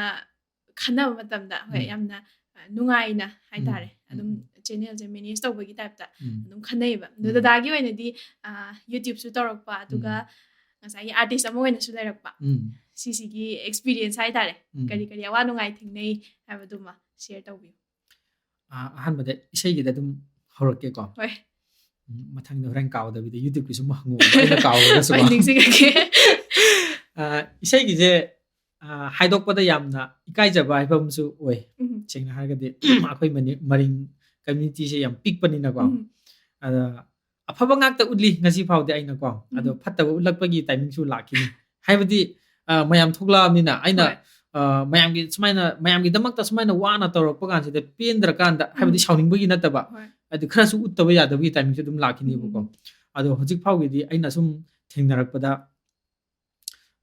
ꯈꯟꯅꯕ ꯃꯇꯝꯗ, ꯍꯣꯏ, ꯎꯝ꯫ ꯌꯥꯝꯅ, ꯑ, ꯅꯨꯡꯉꯥꯏꯅ ꯍꯥꯏꯇꯥꯔꯦ, ꯎꯝ, ꯎꯝ, ꯑꯗꯨꯝ ꯎꯝ꯫ ꯆꯦꯅꯦꯜꯁꯦ ꯃꯦꯅꯦꯖ ꯇꯧꯕꯒꯤ ꯇꯥꯏꯞꯇ ꯎꯝ꯫ ꯑꯗꯨꯝ ꯈꯟꯅꯩꯌꯦꯕ꯫ ꯑꯗꯣ ꯎꯝ꯫ ꯗꯗꯥꯒꯤ ꯑꯣꯏꯅꯗꯤ, ꯑ, YouTubeꯁꯨ ꯇꯧꯔꯛꯄ, ꯑꯗꯨꯒ ꯎꯝ꯫ ꯉꯁꯥꯏꯒꯤ ꯑꯥꯔꯇꯤꯁ ꯑꯃ ꯑꯣꯏꯅꯁꯨ ꯂꯩꯔꯛꯄ, ꯎꯝ꯫ ꯁꯤꯁꯤꯒꯤ ꯑꯦꯛꯁꯄꯤꯔꯤꯌꯦꯟꯁ ꯍꯥꯏꯇꯥꯔꯦ, ꯎꯝ꯫ ꯀꯔꯤ ꯀꯔꯤ ꯑꯋꯥ ꯅꯨꯡꯉꯥꯏ ꯊꯦꯡꯅꯩ ꯍꯥꯏꯕꯗꯨꯃ ꯁꯤꯌꯔ ꯇꯧꯕꯤꯌꯨ꯫ ꯑ, ꯑꯍꯥꯟꯕꯗ ꯏꯁꯩꯒꯤꯗ ꯑꯗꯨꯝ ꯍꯧꯔꯛꯀꯦꯀꯣ꯫ ꯍꯣꯏ꯫ ꯎꯝ, ꯃꯊꯪꯗ ꯍꯣꯔꯦꯟ ꯀꯥꯎꯗꯕꯤꯗ YouTubeꯀꯤꯁꯨ ꯑꯃꯨꯛ ꯍꯪꯉꯛꯑꯣ, ꯑꯩꯅ ꯀꯥꯎꯔꯒꯁꯨꯀꯣ꯫ ꯍꯣꯏ, ꯅꯤꯡꯁꯤꯡꯉꯛꯀꯦ꯫ ꯑ, ꯏꯁꯩꯒꯤꯁꯦ, ꯑ, ꯍꯥꯏꯗꯣꯛꯄꯗ ꯌꯥꯝꯅ ꯏꯀꯥꯏꯖꯕ ꯍꯥꯏꯕ ꯑꯃꯁꯨ ꯑꯣꯏ꯫ ꯎꯝ꯫ ꯁꯦꯡꯅ ꯍꯥꯏꯔꯒꯗꯤ ꯑꯩꯈꯣꯏ ꯃꯅꯤ-, ꯃꯔꯤꯡ communityꯁꯦ ꯌꯥꯝ ꯄꯤꯛꯄꯅꯤꯅꯀꯣ꯫ ꯎꯝ꯫ ꯑꯗ ꯑꯐꯕ ꯉꯥꯛꯇ ꯎꯠꯂꯤ ꯉꯁꯤ ꯐꯥꯎꯗꯤ ꯑꯩꯅꯀꯣ꯫ ꯑꯗꯣ ꯎꯝ꯫ ꯐꯠꯇꯕ ꯎꯠꯂꯛꯄꯒꯤ timingꯁꯨ ꯂꯥꯛꯈꯤꯅꯤ꯫ ꯍꯥꯏꯕꯗꯤ, ꯑ, ꯃꯌꯥꯝ ꯊꯣꯛꯂꯛꯑꯕꯅꯤꯅ ꯑꯩꯅ, ꯍꯣꯏ꯫ ꯑ, ꯃꯌꯥꯝꯒꯤ ꯁꯨꯃꯥꯏꯅ, ꯃꯌꯥꯝꯒꯤꯗꯃꯛꯇ ꯁꯨꯃꯥꯏꯅ ꯋꯥꯅ ꯇꯧꯔꯛꯄ ꯀꯥꯟꯁꯤꯗ ꯄꯦꯟꯗ꯭ꯔꯀꯥꯟꯗ, ꯍꯥꯏꯕꯗꯤ ꯎꯝ꯫ ꯁꯥꯎꯅꯤꯡꯕꯒꯤ ꯅꯠꯇꯕ, ꯍꯣꯏ꯫ ꯍꯥꯏꯗꯤ ꯈꯔꯁꯨ ꯎꯠꯇꯕ ꯌꯥꯗꯕꯒꯤ timingꯁꯨ ꯑꯗꯨꯝ ꯂꯥꯛꯈꯤꯅꯦꯕꯀꯣ꯫ ꯎꯝ꯫ ꯑꯗꯣ ꯍꯧꯖꯤꯛ ꯐꯥꯎꯒꯤꯗꯤ ꯑꯩꯅ ꯁꯨꯝ ꯊꯦꯡꯅꯔꯛꯄꯗ,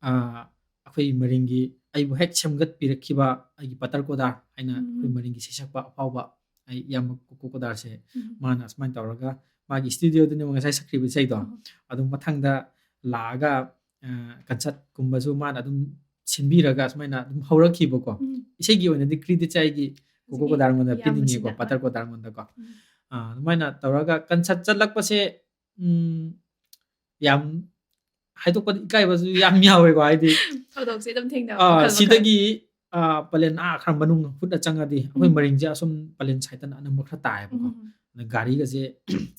ꯑ, ꯑꯩꯈꯣꯏ ꯃꯔꯤꯡꯒꯤ ꯑꯩꯕꯨ ꯍꯦꯛ ꯁꯦꯝꯒꯠꯄꯤꯔꯛꯈꯤꯕ ꯑꯩꯒꯤ ꯄꯇꯔ ꯀꯣꯗꯥꯔ ꯍꯥꯏꯅ ꯑꯩꯈꯣꯏ ꯎꯝ꯫ ꯃꯔꯤꯡꯒꯤ ꯁꯩꯁꯛꯄ ꯑꯐꯥꯎꯕ ꯑꯩ ꯏꯌꯥꯝꯕ ꯀꯣꯀꯣ ꯀꯣꯗꯥꯔꯁꯦ, ꯎꯝ꯫ ꯃꯥꯅ ꯁꯨꯃꯥꯏꯅ ꯇꯧꯔꯒ ꯃꯥꯒꯤ studioꯗꯅꯦꯕ ꯉꯁꯥꯏ ꯁꯛꯈ꯭ꯔꯤꯕ ꯏꯁꯩꯗꯣ꯫ ꯎꯝ꯫ ꯑꯗꯨꯝ ꯃꯊꯪꯗ ꯂꯥꯛꯑꯒ, ꯑ, concertꯀꯨꯝꯕꯁꯨ ꯃꯥꯅ ꯑꯗꯨꯝ ꯁꯤꯟꯕꯤꯔꯒ ꯁꯨꯃꯥꯏꯅ ꯑꯗꯨꯝ ꯍꯧꯔꯛꯈꯤꯕꯀꯣ꯫ ꯎꯝ꯫ ꯏꯁꯩꯒꯤ ꯑꯣꯏꯅꯗꯤ creditꯁꯦ ꯑꯩꯒꯤ ꯀꯣꯀꯣ ꯍꯧꯖꯤꯛꯀꯤ ꯀꯣꯗꯥꯔꯉꯣꯟꯗ ꯏꯌꯥꯝꯕꯁꯤꯗ, ꯄꯤꯅꯤꯡꯉꯦꯀꯣ, ꯍꯣꯏ꯫ ꯄꯇꯔ ꯀꯣꯗꯥꯔꯉꯣꯟꯗꯀꯣ꯫ ꯎꯝ꯫ ꯑ, ꯑꯗꯨꯃꯥꯏꯅ ꯇꯧꯔꯒ concert ꯆꯠꯂꯛꯄꯁꯦ, ꯎꯝ, ꯌꯥꯝ ꯍꯥꯏꯗꯣꯛꯄꯗ ꯏꯀꯥꯏꯕꯁꯨ ꯌꯥꯝ ꯌꯥꯎꯋꯦꯀꯣ, ꯍꯥꯏꯗꯤ, ꯊꯧꯗꯣꯛꯁꯦ ꯑꯗꯨꯝ ꯊꯦꯡꯅꯕ ꯑ, ꯃꯈꯜ ꯃꯈꯜ꯫ ꯁꯤꯗꯒꯤ, ꯑ, ꯄꯂꯦꯟ ꯑꯥ ꯈꯔ ꯃꯅꯨꯡ ꯍꯨꯠꯅ ꯆꯪꯉꯗꯤ ꯑꯩꯈꯣꯏ ꯎꯝ꯫ ꯃꯔꯤꯡꯁꯦ ꯑꯁꯨꯝ ꯄꯂꯦꯟ sideꯇꯅ ꯑꯅꯝꯕ ꯈꯔ ꯇꯥꯏꯌꯦꯕꯀꯣ꯫ ꯎꯝ꯫ ꯑꯗ ꯒꯥꯔꯤꯒꯁꯦ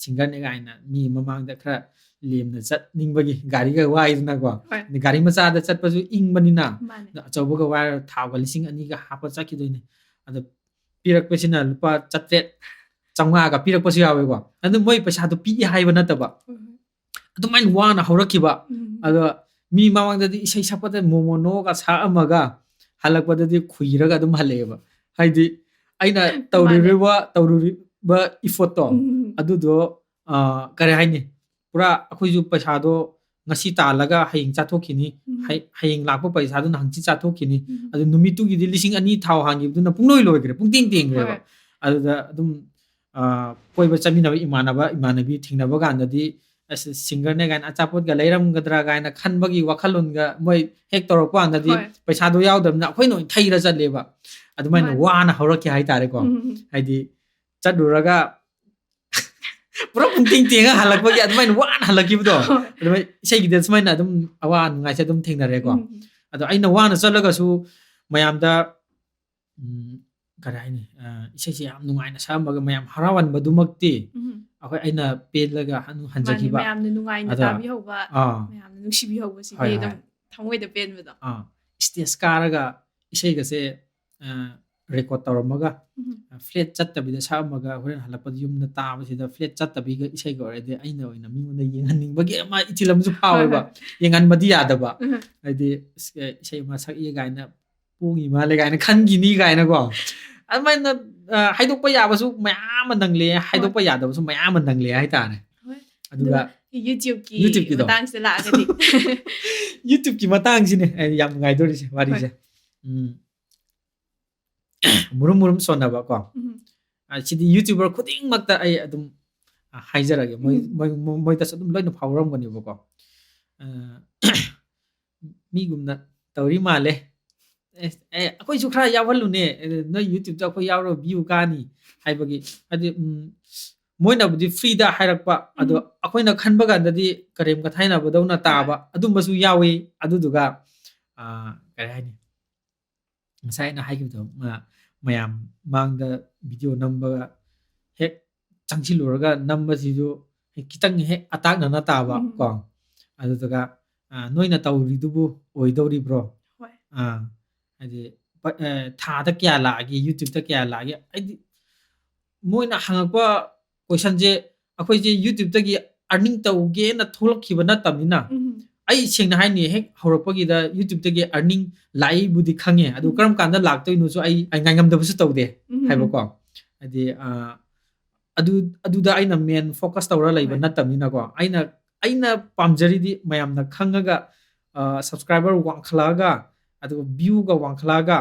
singerꯅꯦ ꯀꯥꯏꯅ ꯃꯤ ꯃꯃꯥꯡꯗ ꯈꯔ ꯂꯦꯝꯅ ꯆꯠꯅꯤꯡꯕꯒꯤ ꯒꯥꯔꯤꯒ ꯋꯥꯏꯗꯅꯀꯣ꯫ ꯍꯣꯏ꯫ ꯑꯗ ꯒꯥꯔꯤ ꯃꯆꯥꯗ ꯆꯠꯄꯁꯨ ꯏꯪꯕꯅꯤꯅ, ꯃꯥꯅꯦ꯫ ꯑꯗ ꯑꯆꯧꯕꯒ ꯋꯥꯏꯔ ꯊꯥꯎꯒ ꯂꯤꯁꯤꯡ ꯑꯅꯤꯒ ꯍꯥꯞꯄ ꯆꯠꯈꯤꯗꯣꯏꯅꯦ꯫ ꯑꯗ ꯄꯤꯔꯛꯄꯁꯤꯅ ꯂꯨꯄꯥ ꯆꯥꯇ꯭ꯔꯦꯠ, ꯆꯥꯝꯃꯉꯥꯒ ꯄꯤꯔꯛꯄꯁꯨ ꯌꯥꯎꯋꯦꯀꯣ꯫ ꯑꯗꯨ ꯃꯣꯏ ꯄꯩꯁꯥꯗꯣ ꯄꯤꯒꯦ ꯍꯥꯏꯕ ꯅꯠꯇꯕ, ꯍꯣꯏ, ꯍꯣꯏ꯫ ꯑꯗꯨꯃꯥꯏꯅ ꯋꯥꯅ ꯍꯧꯔꯛꯈꯤꯕ꯫ ꯎꯝ꯫ ꯑꯗꯣ ꯃꯤ ꯃꯃꯥꯡꯗꯗꯤ ꯏꯁꯩ ꯁꯛꯄꯗ ꯃꯣꯃꯣꯅꯣꯒ ꯁꯛꯑꯝꯃꯒ ꯍꯜꯂꯛꯄꯗꯗꯤ ꯈꯨꯏꯔꯒ ꯑꯗꯨꯝ ꯍꯜꯂꯛꯑꯦꯕ꯫ ꯍꯥꯏꯗꯤ ꯑꯩꯅ ꯇꯧꯔꯨꯔꯤꯕ ꯇꯧꯔꯨꯔꯤꯕ ꯏꯐꯣꯔꯠꯇꯣ ꯎꯝ. ꯑꯗꯨꯗꯣ ꯑ, ꯀꯔꯤ ꯍꯥꯏꯅꯤ, ꯄꯨꯔꯥ ꯑꯩꯈꯣꯏꯁꯨ ꯄꯩꯁꯥꯗꯣ ꯉꯁꯤ ꯇꯥꯜꯂꯒ ꯍꯌꯦꯡ ꯆꯥꯊꯣꯛꯈꯤꯅꯤ, ꯎꯝ. ꯍꯩ- ꯍꯌꯦꯡ ꯂꯥꯛꯄ ꯄꯩꯁꯥꯗꯨꯅ ꯍꯪꯆꯤꯠ ꯆꯥꯊꯣꯛꯈꯤꯅꯤ꯫ ꯎꯝ. ꯑꯗꯨ ꯅꯨꯃꯤꯠꯇꯨꯒꯤꯗꯤ ꯂꯤꯁꯤꯡ ꯑꯅꯤ ꯊꯥꯎ ꯍꯥꯟꯈꯤꯕꯗꯨꯅ ꯄꯨꯡꯂꯣꯏ ꯂꯣꯏꯈ꯭ꯔꯦ, ꯄꯨꯡꯇꯦꯡ ꯇꯦꯡꯈ꯭ꯔꯦꯕ꯫ ꯍꯣꯏ. ꯑꯗꯨꯗ ꯑꯗꯨꯝ ꯑ, ꯀꯣꯏꯕ ꯆꯠꯃꯤꯟꯅꯕ ꯏꯃꯥꯟꯅꯕ ꯏꯃꯥꯟꯅꯕꯤ ꯊꯦꯡꯅꯕ ꯀꯥꯟꯗꯗꯤ, ꯑꯁ, ꯁꯤꯡꯒꯔꯅꯦ ꯀꯥꯏꯅ ꯑꯆꯥꯄꯣꯠꯀ ꯂꯩꯔꯝꯒꯗ꯭ꯔꯥ ꯀꯥꯏꯅ ꯈꯟꯕꯒꯤ ꯋꯥꯈꯜꯂꯣꯟꯒ ꯃꯣꯏ ꯍꯦꯛ ꯇꯧꯔꯛꯄ ꯀꯥꯟꯗꯗꯤ ꯍꯣꯏ. ꯄꯩꯁꯥꯗꯣ ꯌꯥꯎꯗꯕꯅꯤꯅ ꯑꯩꯈꯣꯏꯅ ꯑꯣꯏꯅ ꯊꯩꯔ ꯆꯠꯂꯦꯕ꯫ ꯑꯗꯨꯃꯥꯏꯅ ꯃꯥꯅꯦ. ꯋꯥꯅ ꯍꯧꯔꯛꯀꯦ ꯍꯥꯏꯇꯥꯔꯦꯀꯣ꯫ ꯎꯝ. ꯍꯥꯏꯗꯤ ꯆꯠꯂꯨꯔꯒ ꯄꯨꯔꯥ ꯄꯨꯡꯇꯦꯡ ꯇꯦꯡꯉ ꯍꯜꯂꯛꯄꯒꯤ ꯑꯗꯨꯃꯥꯏꯅ ꯋꯥꯅ ꯍꯜꯂꯛꯈꯤꯕꯗꯣ꯫ ꯍꯣꯏ. ꯑꯗꯨꯃꯥꯏꯅ ꯏꯁꯩꯒꯤꯗ ꯁꯨꯃꯥꯏꯅ ꯑꯗꯨꯝ ꯑꯋꯥ ꯅꯨꯡꯉꯥꯏꯁꯦ ꯑꯗꯨꯝ ꯊꯦꯡꯅꯔꯦꯀꯣ꯫ ꯎꯝ. ꯑꯗꯣ ꯑꯩꯅ ꯋꯥꯅ ꯆꯠꯂꯒꯁꯨ ꯃꯌꯥꯝꯗ, ꯎꯝ, ꯀꯔꯤ ꯍꯥꯏꯅꯤ, ꯑ, ꯏꯁꯩꯁꯦ ꯌꯥꯝ ꯅꯨꯡꯉꯥꯏꯅ ꯁꯛꯑꯝꯃꯒ ꯃꯌꯥꯝ ꯍꯔꯥꯎꯍꯟꯕꯗꯨꯃꯛꯇꯤ ꯎꯝ. ꯑꯩꯈꯣꯏ, ꯑꯩꯅ ꯄꯦꯜꯂꯒ ꯑꯗꯨꯝ ꯃꯥꯅꯦ, ꯍꯟꯖꯈꯤꯕ꯫ ꯃꯌꯥꯝꯅ ꯅꯨꯡꯉꯥꯏꯅ ꯑꯗ- ꯇꯥꯕꯤꯍꯧꯕ, ꯑꯥ. ꯃꯌꯥꯝꯅ ꯅꯨꯡꯁꯤꯕꯤꯍꯧꯕꯁꯤꯗꯤ ꯍꯣꯏ, ꯍꯣꯏ. ꯑꯗꯨꯝ ꯊꯃꯣꯏꯗ ꯄꯦꯟꯕꯗꯣ. ꯑꯥ, ꯏꯁꯇꯦꯖ ꯀꯥꯔꯒ ꯏꯁꯩꯒꯁꯦ, ꯑ, ꯔꯦꯀꯣꯔꯠ ꯇꯧꯔꯝꯃꯒ, ꯎꯝ. ꯑ, ꯐ꯭ꯂꯦꯠ ꯆꯠꯇꯕꯤꯗ ꯁꯛꯑꯝꯃꯒ ꯍꯣꯔꯦꯟ ꯍꯜꯂꯛꯄꯗ ꯌꯨꯝꯗ ꯇꯥꯕꯁꯤꯗ ꯐ꯭ꯂꯦꯠ ꯆꯠꯇꯕꯤꯒ ꯏꯁꯩꯒ ꯑꯣꯏꯔꯗꯤ ꯑꯩꯅ ꯑꯣꯏꯅ ꯃꯤꯉꯣꯟꯗ ꯌꯦꯡꯍꯟꯅꯤꯡꯕꯒꯤ ꯑꯃ ꯏꯊꯤꯜ ꯑꯃꯁꯨ ꯐꯥꯎꯋꯦꯕ꯫ ꯍꯣꯏ, ꯍꯣꯏ. ꯌꯦꯡꯍꯟꯕꯗꯤ ꯌꯥꯗꯕ꯫ ꯎꯝ. ꯍꯥꯏꯗꯤ, "ꯑꯁ, ꯑꯦ, ꯏꯁꯩ ꯑꯃ ꯁꯛꯏ ꯀꯥꯏꯅ ꯄꯣꯡꯉꯤ ꯃꯥꯜꯂꯦ" ꯀꯥꯏꯅ ꯈꯟꯈꯤꯅꯤ ꯀꯥꯏꯅꯀꯣ꯫ ꯑꯗꯨꯃꯥꯏꯅ, ꯑ, ꯍꯥꯏꯗꯣꯛꯄ ꯌꯥꯕꯁꯨ ꯃꯌꯥꯝ ꯑꯃ ꯅꯪꯂꯦ, ꯍꯥꯏꯗꯣꯛꯄ ꯌꯥꯗꯕꯁꯨ ꯃꯌꯥꯝ ꯑꯃ ꯅꯪꯂꯦ ꯍꯥꯏꯇꯥꯔꯦ꯫ ꯍꯣꯏ. ꯑꯗꯨꯒ ꯑꯗꯨꯒ YouTubeꯀꯤ YouTubeꯀꯤꯗꯣ. ꯃꯇꯥꯡꯁꯤꯗ ꯂꯥꯛꯑꯒꯗꯤ. YouTubeꯀꯤ ꯃꯇꯥꯡꯁꯤꯅꯦ ꯑꯩ ꯌꯥꯝ ꯅꯨꯡꯉꯥꯏꯗꯣꯔꯤꯁꯦ ꯋꯥꯔꯤꯁꯦ꯫ ꯎꯝ. ꯃꯨꯔꯨꯝ ꯃꯨꯔꯨꯝ ꯁꯣꯟꯅꯕ ꯀꯣ꯫ ꯎꯝ. ꯑ, ꯁꯤꯗꯤ YouTuber ꯈꯨꯗꯤꯡꯃꯛꯇ ꯑꯩ ꯑꯗꯨꯝ, ꯑ, ꯍꯥꯏꯖꯔꯒꯦ꯫ ꯃꯣꯏ, ꯎꯝ. ꯃꯣꯏ, ꯃꯣꯏ, ꯃꯣꯏꯗꯁꯨ ꯑꯗꯨꯝ ꯂꯣꯏꯅ ꯐꯥꯎꯔꯝꯒꯅꯦꯕꯀꯣ꯫ ꯑ, ꯃꯤꯒꯨꯝꯅ ꯇꯧꯔꯤ ꯃꯥꯜꯂꯦ꯫ "ꯑꯦ, ꯑꯦ, ꯑꯩꯈꯣꯏꯁꯨ ꯈꯔ ꯌꯥꯎꯍꯜꯂꯨꯅꯦ, ꯑꯦ, ꯅꯣꯏ YouTubeꯇ ꯑꯩꯈꯣꯏ ꯌꯥꯎꯔꯒ view ꯀꯥꯅꯤ" ꯍꯥꯏꯕꯒꯤ, ꯍꯥꯏꯗꯤ, ꯎꯝ, ꯃꯣꯏꯅꯕꯨꯗꯤ freeꯗ ꯍꯥꯏꯔꯛꯄ, ꯑꯗꯣ ꯎꯝ. ꯑꯩꯈꯣꯏꯅ ꯈꯟꯕ ꯀꯥꯟꯗꯗꯤ ꯀꯔꯦꯝ ꯀꯊꯥꯏꯅꯕꯗꯧꯅ ꯇꯥꯕ, ꯍꯣꯏ. ꯑꯗꯨꯝꯕꯁꯨ ꯌꯥꯎꯋꯤ꯫ ꯑꯗꯨꯗꯨꯒ, ꯑ, ꯀꯔꯤ ꯍꯥꯏꯅꯤ? ꯉꯁꯥꯏ ꯑꯩꯅ ꯍꯥꯏꯈꯤꯕꯗꯣ, ꯃ-, ꯃꯌꯥꯝ ꯃꯥꯡꯗ video ꯅꯝꯕꯒ ꯍꯦꯛ ꯆꯪꯁꯤꯜꯂꯨꯔꯒ ꯅꯝꯕꯁꯤꯁꯨ ꯍꯦꯛ ꯈꯤꯇꯪ ꯍꯦꯛ ꯑꯇꯥꯛꯅꯅ ꯇꯥꯕ ꯎꯝ. ꯀꯣ꯫ ꯑꯗꯨꯗꯨꯒ, ꯑ, "ꯅꯣꯏꯅ ꯇꯧꯔꯤꯗꯨꯕꯨ ꯑꯣꯏꯗꯧꯔꯤꯕ꯭ꯔꯣ?" ꯍꯣꯏ. ꯑ, ꯍꯥꯏꯗꯤ, ꯄ-, ꯑ, ꯊꯥꯗ ꯀꯌꯥ ꯂꯥꯛꯑꯒꯦ, YouTubeꯇ ꯀꯌꯥ ꯂꯥꯛꯑꯒꯦ? ꯍꯥꯏꯗꯤ, ꯃꯣꯏꯅ ꯍꯪꯉꯛꯄ questionꯁꯦ ꯑꯩꯈꯣꯏꯁꯦ YouTubeꯇꯒꯤ earning ꯇꯧꯒꯦꯅ ꯊꯣꯛꯂꯛꯈꯤꯕ ꯅꯠꯇꯕꯅꯤꯅ, ꯎꯝ. ꯑꯩ ꯁꯦꯡꯅ ꯍꯥꯏꯅꯤ, ꯍꯦꯛ ꯍꯧꯔꯛꯄꯒꯤꯗ YouTube-ꯇꯒꯤ earning ꯂꯥꯛꯏꯕꯨꯗꯤ ꯈꯪꯉꯦ, ꯑꯗꯨ ꯎꯝ꯫ ꯀꯔꯝ ꯀꯥꯟꯗ ꯂꯥꯛꯇꯣꯏꯅꯣꯁꯨ ꯑꯩ ꯑꯩ ꯉꯥꯏꯉꯝꯗꯕꯁꯨ ꯇꯧꯗꯦ ꯎꯝ꯫ ꯍꯥꯏꯕꯀꯣ꯫ ꯍꯥꯏꯗꯤ ꯑ, ꯑꯗꯨ ꯑꯗꯨꯗ ꯑꯩꯅ main focus ꯇꯧꯔ ꯂꯩꯕ ꯍꯣꯏ꯫ ꯅꯠꯇꯕꯅꯤꯅꯀꯣ, ꯑꯩꯅ ꯑꯩꯅ ꯄꯥꯝꯖꯔꯤꯗꯤ ꯃꯌꯥꯝꯅ ꯈꯪꯉꯒ, ꯑ, subscriber ꯋꯥꯡꯈꯠꯂꯛꯑꯒ, ꯑꯗꯨꯒ view-ꯒ ꯋꯥꯡꯈꯠꯂꯛꯑꯒ,